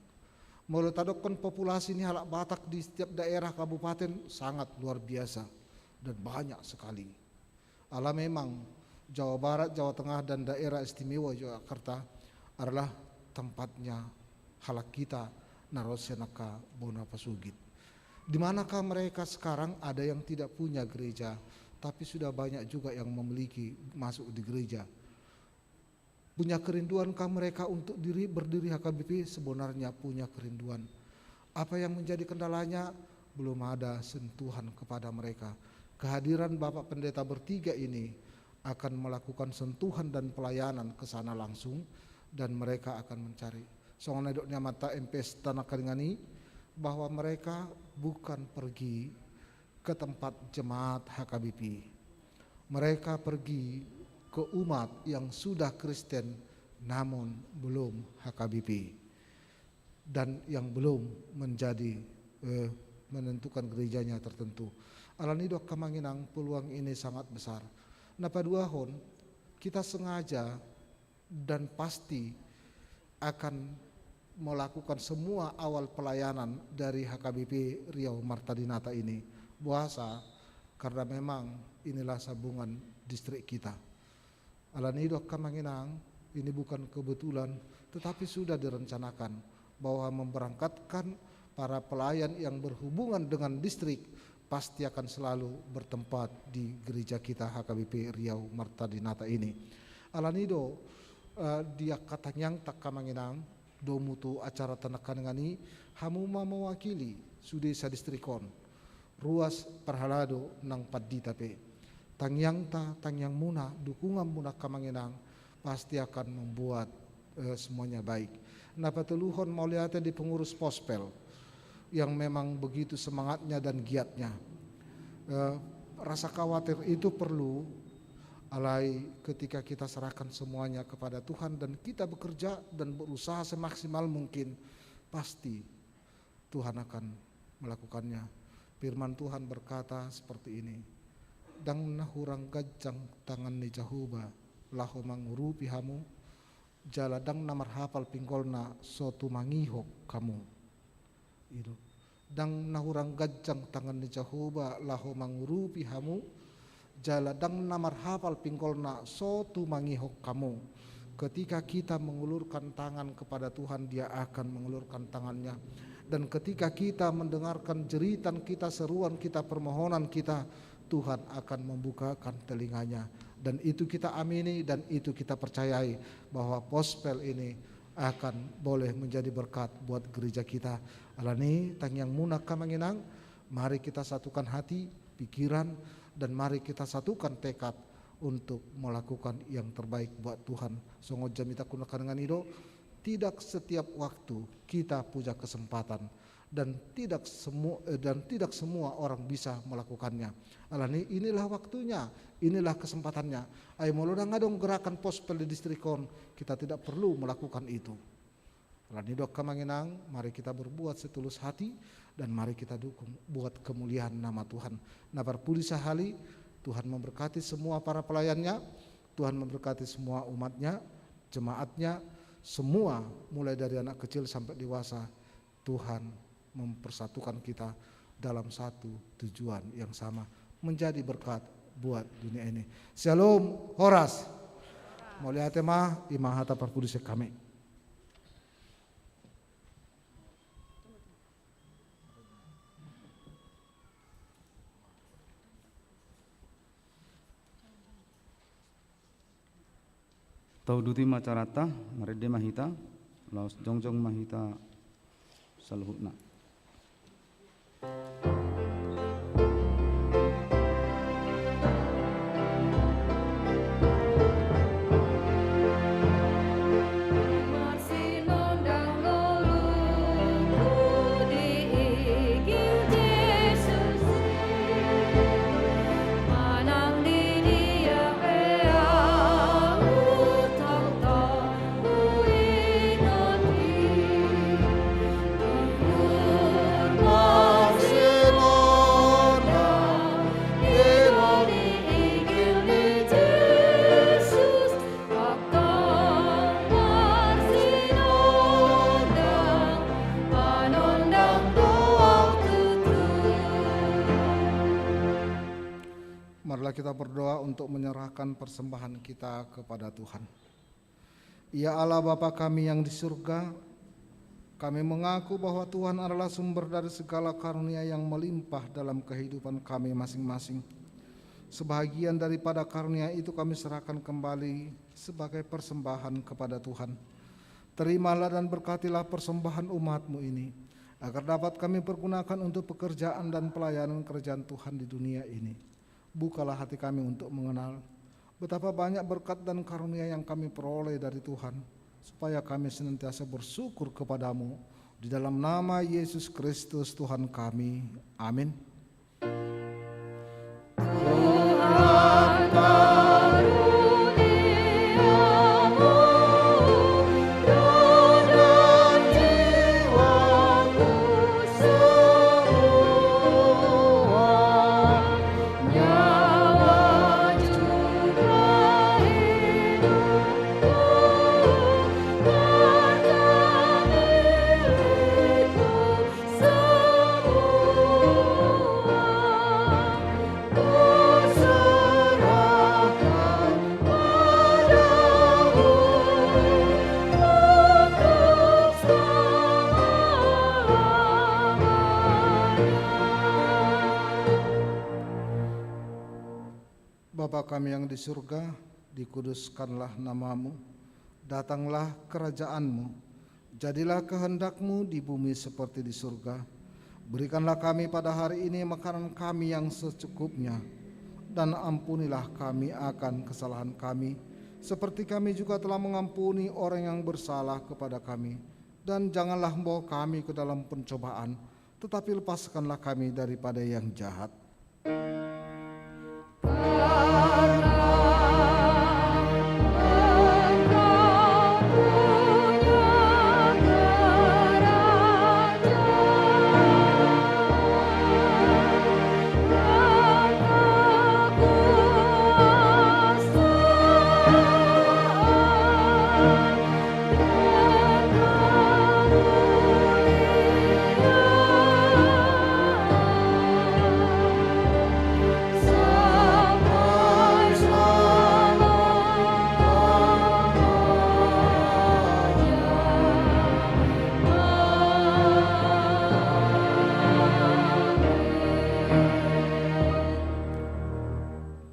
Molo tadokkon populasi ni halak Batak di setiap daerah kabupaten sangat luar biasa dan banyak sekali. Ala memang Jawa Barat, Jawa Tengah, dan Daerah Istimewa Yogyakarta adalah tempatnya halak kita na ro sian angka bona pasogit. Di manakah mereka sekarang? Ada yang tidak punya gereja, tapi sudah banyak juga yang memiliki, masuk di gereja. Punya kerinduankah mereka untuk diri, berdiri H K B P? Sebenarnya punya kerinduan. Apa yang menjadi kendalanya? Belum ada sentuhan kepada mereka. Kehadiran Bapak Pendeta bertiga ini akan melakukan sentuhan dan pelayanan ke sana langsung, dan mereka akan mencari. Songon na nidok ni amanta M P S Tanah Kalingan i, bahwa mereka bukan pergi ke tempat jemaat H K B P. Mereka pergi ke umat yang sudah Kristen namun belum H K B P dan yang belum menjadi, eh, menentukan gerejanya tertentu. Alani i do, angka amang inang, peluang ini sangat besar. Na paduahon, kita sengaja dan pasti akan melakukan semua awal pelayanan dari H K B P Riau Marta Dinata ini. Boasa? Karena memang inilah sambungan distrik kita. Alani i do, angka amang inang, ini bukan kebetulan, tetapi sudah direncanakan bahwa memberangkatkan para pelayan yang berhubungan dengan distrik pasti akan selalu bertempat di gereja kita H K B P Riau Marta Dinata ini. Alani i do, eh, di angka tangiangta, angka amang inang, domu tu acara Tanah Kalingan i, hamu ma mewakili sude sadistrik on, ruas parhalado nang pandita pe. Tangiangta, tangiangmuna, dukunganmuna, angka amang inang, pasti akan membuat, eh, semuanya baik. Na patoluhon, mauliate di pengurus Pospel yang memang begitu semangatnya dan giatnya. Eh, rasa khawatir itu perlu, alai ketika kita serahkan semuanya kepada Tuhan dan kita bekerja dan berusaha semaksimal mungkin, pasti Tuhan akan melakukannya. Firman Tuhan berkata seperti ini, "Ndang na hurang ganjang tangan ni Jahowa laho mangurupi hamu, jala ndang na marhapal pinggolna so tumangihon hamu." I do. "Ndang na hurang ganjang tangan ni Jahowa laho mangurupi hamu, jala ndang na marhapal pinggolna so tumangihon hamu." Ketika kita mengulurkan tangan kepada Tuhan, Dia akan mengulurkan tangannya. Dan ketika kita mendengarkan jeritan kita, seruan kita, permohonan kita, Tuhan akan membukakan telinganya. Dan itu kita amini, dan itu kita percayai, bahwa Pospel ini akan boleh menjadi berkat buat gereja kita. Alani i, tangiangmuna, angka amang inang, mari kita satukan hati, pikiran, dan mari kita satukan tekad untuk melakukan yang terbaik buat Tuhan. Songon jamita ku na karingan i do, tidak setiap waktu kita punya kesempatan dan tidak semu-, eh, dan tidak semua orang bisa melakukannya. Alani i, inilah waktunya, inilah kesempatannya. Ai molo ndang adong gerakan Pospel di distrik on, kita tidak perlu melakukan itu. Alani i do, angka amang inang, mari kita berbuat setulus hati dan mari kita dukung buat kemuliaan nama Tuhan. Na parpudi sahali, Tuhan memberkati semua para pelayannya, Tuhan memberkati semua umatnya, jemaatnya, semua, mulai dari anak kecil sampai dewasa, Tuhan mempersatukan kita dalam satu tujuan yang sama, menjadi berkat buat dunia ini. Syalom, horas. Mauliate ma, i ma hata parpudi sian hami. Tauduti ma acaranta, marende ma hita, laos jongjong ma hita saluhutna. Marilah kita berdoa untuk menyerahkan persembahan kita kepada Tuhan. Ya Allah, Bapa kami yang di surga, kami mengaku bahwa Tuhan adalah sumber dari segala karunia yang melimpah dalam kehidupan kami masing-masing. Sebahagian daripada karunia itu kami serahkan kembali sebagai persembahan kepada Tuhan. Terimalah dan berkatilah persembahan umat-Mu ini, agar dapat kami pergunakan untuk pekerjaan dan pelayanan kerajaan Tuhan di dunia ini. Bukalah hati kami untuk mengenal betapa banyak berkat dan karunia yang kami peroleh dari Tuhan, supaya kami senantiasa bersyukur kepada-Mu. Di dalam nama Yesus Kristus Tuhan kami. Amin. Bapa kami yang di surga, dikuduskanlah nama-Mu, datanglah kerajaan-Mu, jadilah kehendak-Mu di bumi seperti di surga. Berikanlah kami pada hari ini makanan kami yang secukupnya, dan ampunilah kami akan kesalahan kami, seperti kami juga telah mengampuni orang yang bersalah kepada kami. Dan janganlah membawa kami ke dalam pencobaan, tetapi lepaskanlah kami daripada yang jahat.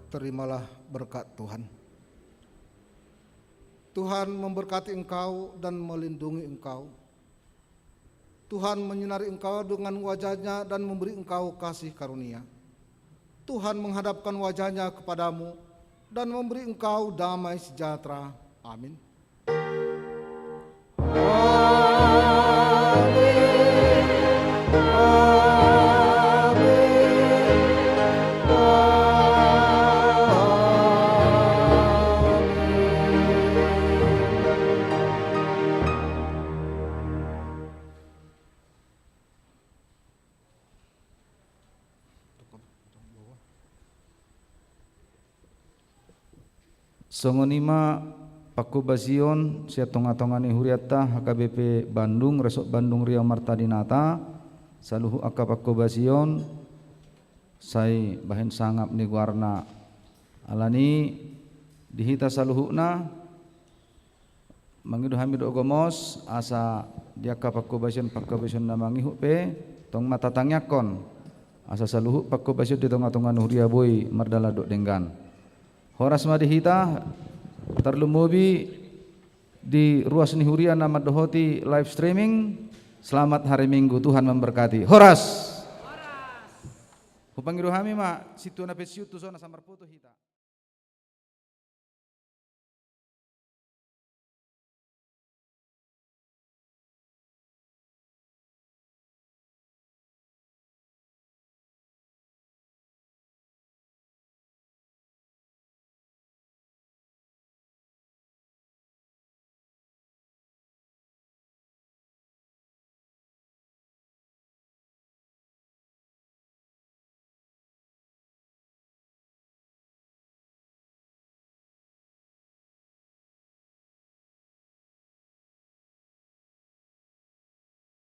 Terimalah berkat Tuhan. Tuhan memberkati engkau dan melindungi engkau. Tuhan menyinari engkau dengan wajah-Nya dan memberi engkau kasih karunia. Tuhan menghadapkan wajah-Nya kepadamu dan memberi engkau damai sejahtera. Amin. Songon i ma panghobasion sian tonga-tonga ni hurianta H K B P Bandung, Resort Bandung Riau Marta Dinata, saluhut angka panghobasion sai bahen sangap ni goarna. Alani di hita saluhutna, mangido hami dohot gomos, asa di angka panghobasion-panghobasion na mangihut pe, tong ma tatangiangkon, asa saluhut panghobasion di tonga-tonga ni huria boi mardalan dohot denggan. Horas ma di hita, tarlumobi di ruas ni huria na mandohoti live streaming. Selamat hari Minggu, Tuhan memberkati. Horas! Hupangido hami ma, sintua na pensiun tu son asa marfoto hita.